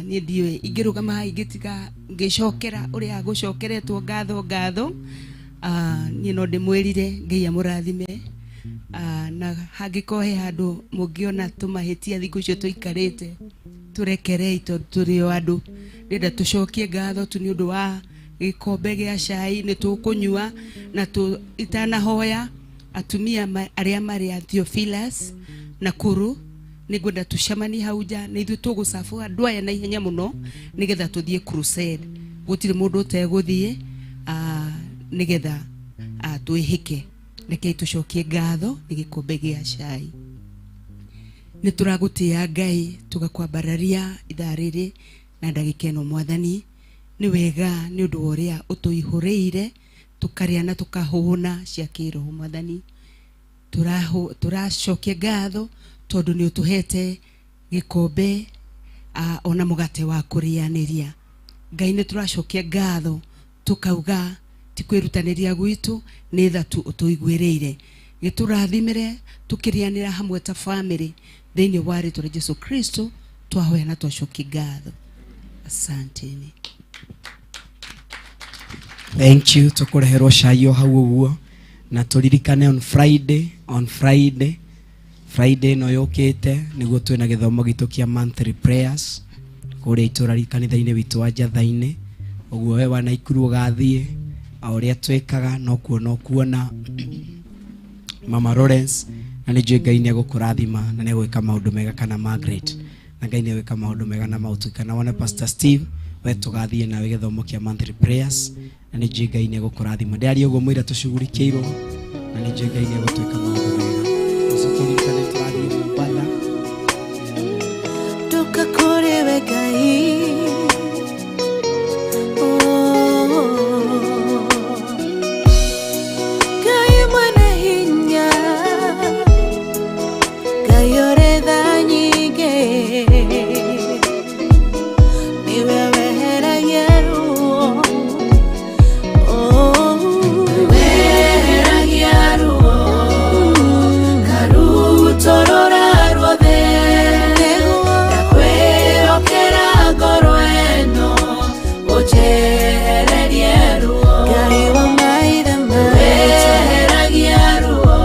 Niĩ ndiũĩ ingĩrũgama haha ingĩtiga ngĩcokera ũrĩa gũcokeretwo ngatho ngatho. Niĩ no ndĩmwĩrire Ngai amũrathime. Na hangĩkorwo he handũ mũngĩona tũmahĩtia thikũ icio tũikarĩte tũrekerei tondũ tũrĩ o andũ. Ndĩrenda tũcokie ngatho tu nĩ ũndũ wa gĩkombe gĩa cai nĩ tũkũnyua na itanahoya atumia arĩa marĩ a Theophilus Nakuru nĩngwenda tũcemanie hau nja nĩ ithuĩ tũgũcabu andũ aya na ihenya mũno nĩgetha tũthiĩ crusade. Gũtirĩ mũndũ ũtegũthiĩ, nĩgetha twĩhĩke. Rekei tũcokie ngatho nĩ gĩkombe gĩa cai. Nĩ tũragũtĩĩa Ngai tũgakwambararia ithaa rĩrĩ na ndagĩka ĩno Mwathani. Nĩ wega nĩ ũndũ wa ũrĩa ũtũihũrĩire tũkarĩa na tũkahũna cia kĩroho Mwathani. Tũracokia ngatho tondũ nĩ ũtũhete gĩkombe, ona mũgate wa kũrĩanĩria. Ngai nĩ tũracokia ngatho tũkauga ti kwĩrutanĩria gwitũ nĩ tha tu ũtũiguĩrĩire. Gĩtũrathimĩre tũkĩrĩanĩra hamwe ta family thĩinĩ wa rĩtwa rĩa Jesu Kristo Twahoya na twacokia ngatho. Asanteni. Thank you. Tukureherwo cai o hau ũguo na tũririkane on Friday, on Friday, Friday ĩno yũkĩte nĩguo twĩna gĩthomo gitũ kĩa monthly prayers kũrĩa itũra kanitha-inĩ witũ wa Njatha-inĩ. Ũguo we wa Naikuru ũgathiĩ o ũrĩa twĩkaga no kuona ũkuona Mama Lawrence, na nĩ njũĩ Ngai nĩ egũkũrathima na nĩ egwĩka maũndũ mega, kana Margaret, na Ngai nĩ egwĩka maũndũ mega na maũtuĩka. Na wone Pastor Steve, we tũgathiĩ nawe gĩthomo kĩa monthly prayers na nĩ njũĩ Ngai nĩ egũkũrathima. Ndĩraria ũguo mũira tũcugurikĩirwo na nĩ njũĩ Ngai nĩ egũtwĩka maũndũ mega. Ũcio tũririkane tũrathiĩ Mombatha. Ndoka kũrĩ we Ngai. Oh, Ngai mwene hinya, Ngai ũrĩ tha nyingĩ, nĩwe weheragia ruo. Oh, weheragia ruo, karutorora ruothe, ndakwĩhokera ngoro ĩno, ũnjehererie ruo. Ngai wa maithe maitũ, weheragia ruo,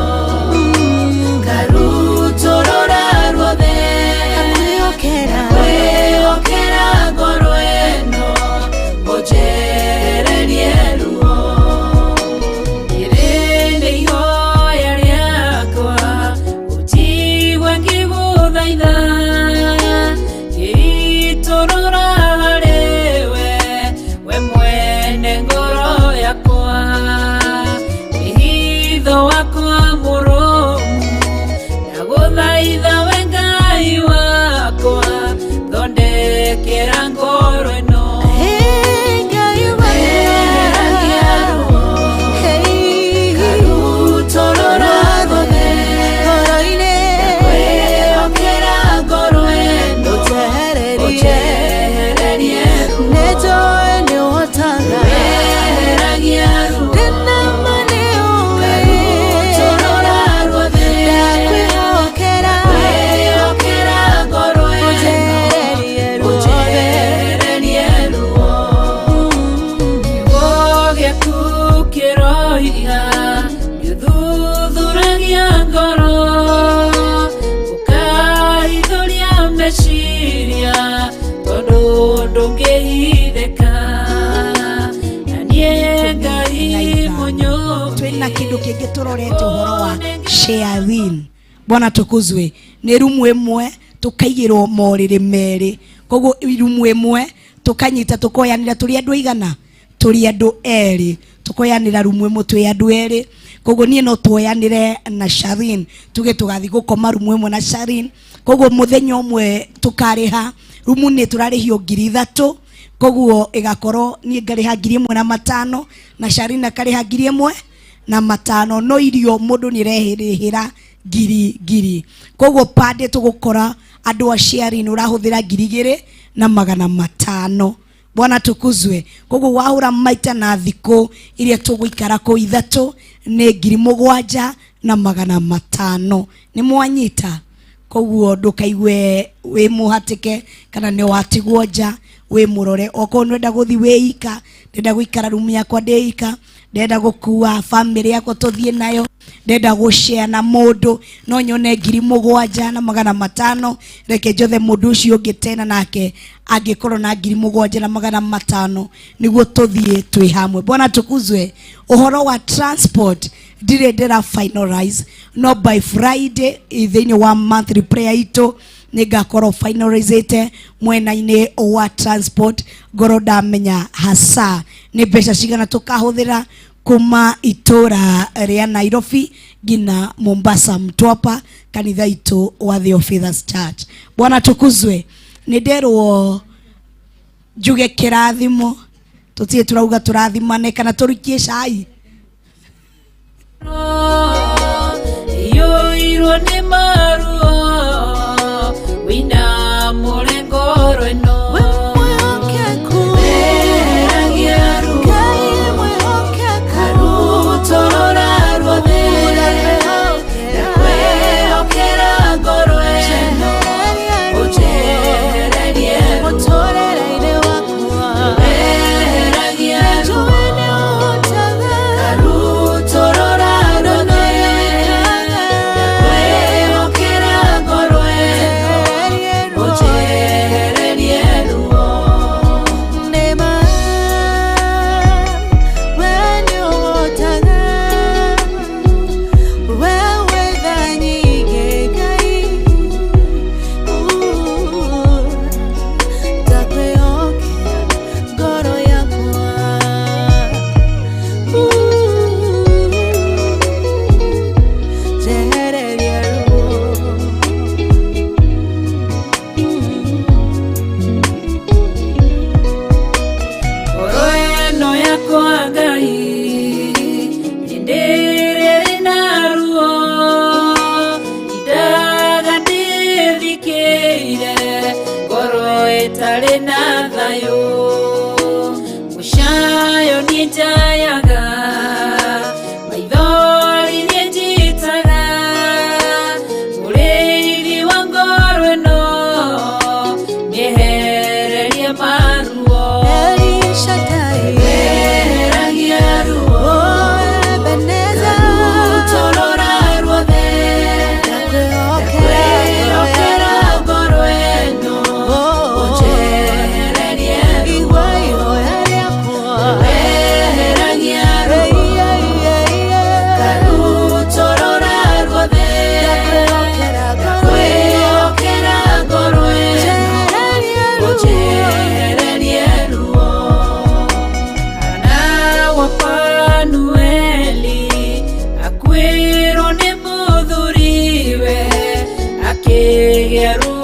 karutorora ruothe, ndakwĩhokera ngoro ĩno, ũnjehererie ruo. Rĩrĩ nĩ ihoya rĩakwa, ũnjigue ngĩgũthaitha, ngĩitũrũra harĩwe, we mwene ngoro yakwa. Wĩhitho wakwa mũrũmu, ndagũthaitha we Ngai wakwa, thondekera ngoro ĩno. Weheragia ruo, karutorora ruothe, ndakwĩhokera ngoro ĩno, ũnjehererie ruo. Weheragia ruo, karutorora ruothe, ndakwĩhokera ngoro ĩno, ũnjehererie ruo. Kiugo gĩaku kĩroiga gĩthuthuragia ngoro, ũkaithũria meciria, tondũ ndũngĩhithĩka na niĩ Ngai mũnyũmbi. Twina kindu kingi turorete uhoro wa sharing. Bwana tukuzwe. Ni rumu imwe tukaigirwo moriri meri, koguo rumu imwe tukanyita tukoyanira turi andu aigana, turi andu eri, tukoyanira rumu imwe twi andu eri. Koguo nie no tuoyanire na Sharin, tuge tugathi gukoma rumu imwe na Sharin. Koguo muthenya umwe tukariha rumu ni turarihio 3,000, koguo igakorwo nie ngariha 1,500 na Sharin akariha 1,500, no irio mundu ni rehirihira ngiri ngiri. Koguo pande tugukora andu a Sharin urahuthira 2,500. Bwana tukuzwe. Koguo wahura maita na thiku iria tuguikara kuu 3 ni 7,500. Ni mwanyita? Koguo ndukaigue wi muhatike kana ni watigwo nja, wi murore. Okorwo nwenda guthi wi ika, ndenda guikara rumu yakwa ndi ika, ndenda gukua family yakwa tuthie nayo, ndenda gushare na mundu, no nyone 7,500, reke njothe mundu ucio ungi tena nake angikorwo na 7,500 niguo tuthie twi hamwe. Bwana tukuzwe. Uhoro wa transport ndire ndira finalize, no by Friday thiini wa monthly prayer itu ningakorwo finalizete mwena-inĩ wa transport, ngorwo ndamenya hasa nĩ mbeca cigana tukahuthira kuma itura ria Nairobi nginya Mombasa Mtwapa kanitha itu wa The Fathers Church. Bwana tukuzwe. Nĩ nderwo njuge kĩrathimo, tũtirĩ turauga tũrathimane kana tũrikie cai. Iyũirwo nĩ maruo, wĩinamũre ngoro ĩno. Weheragia ruo, karutorora ruothe, ndakwĩhokera ngoro ĩno, ũnjehererie. Ngĩgĩa ruo.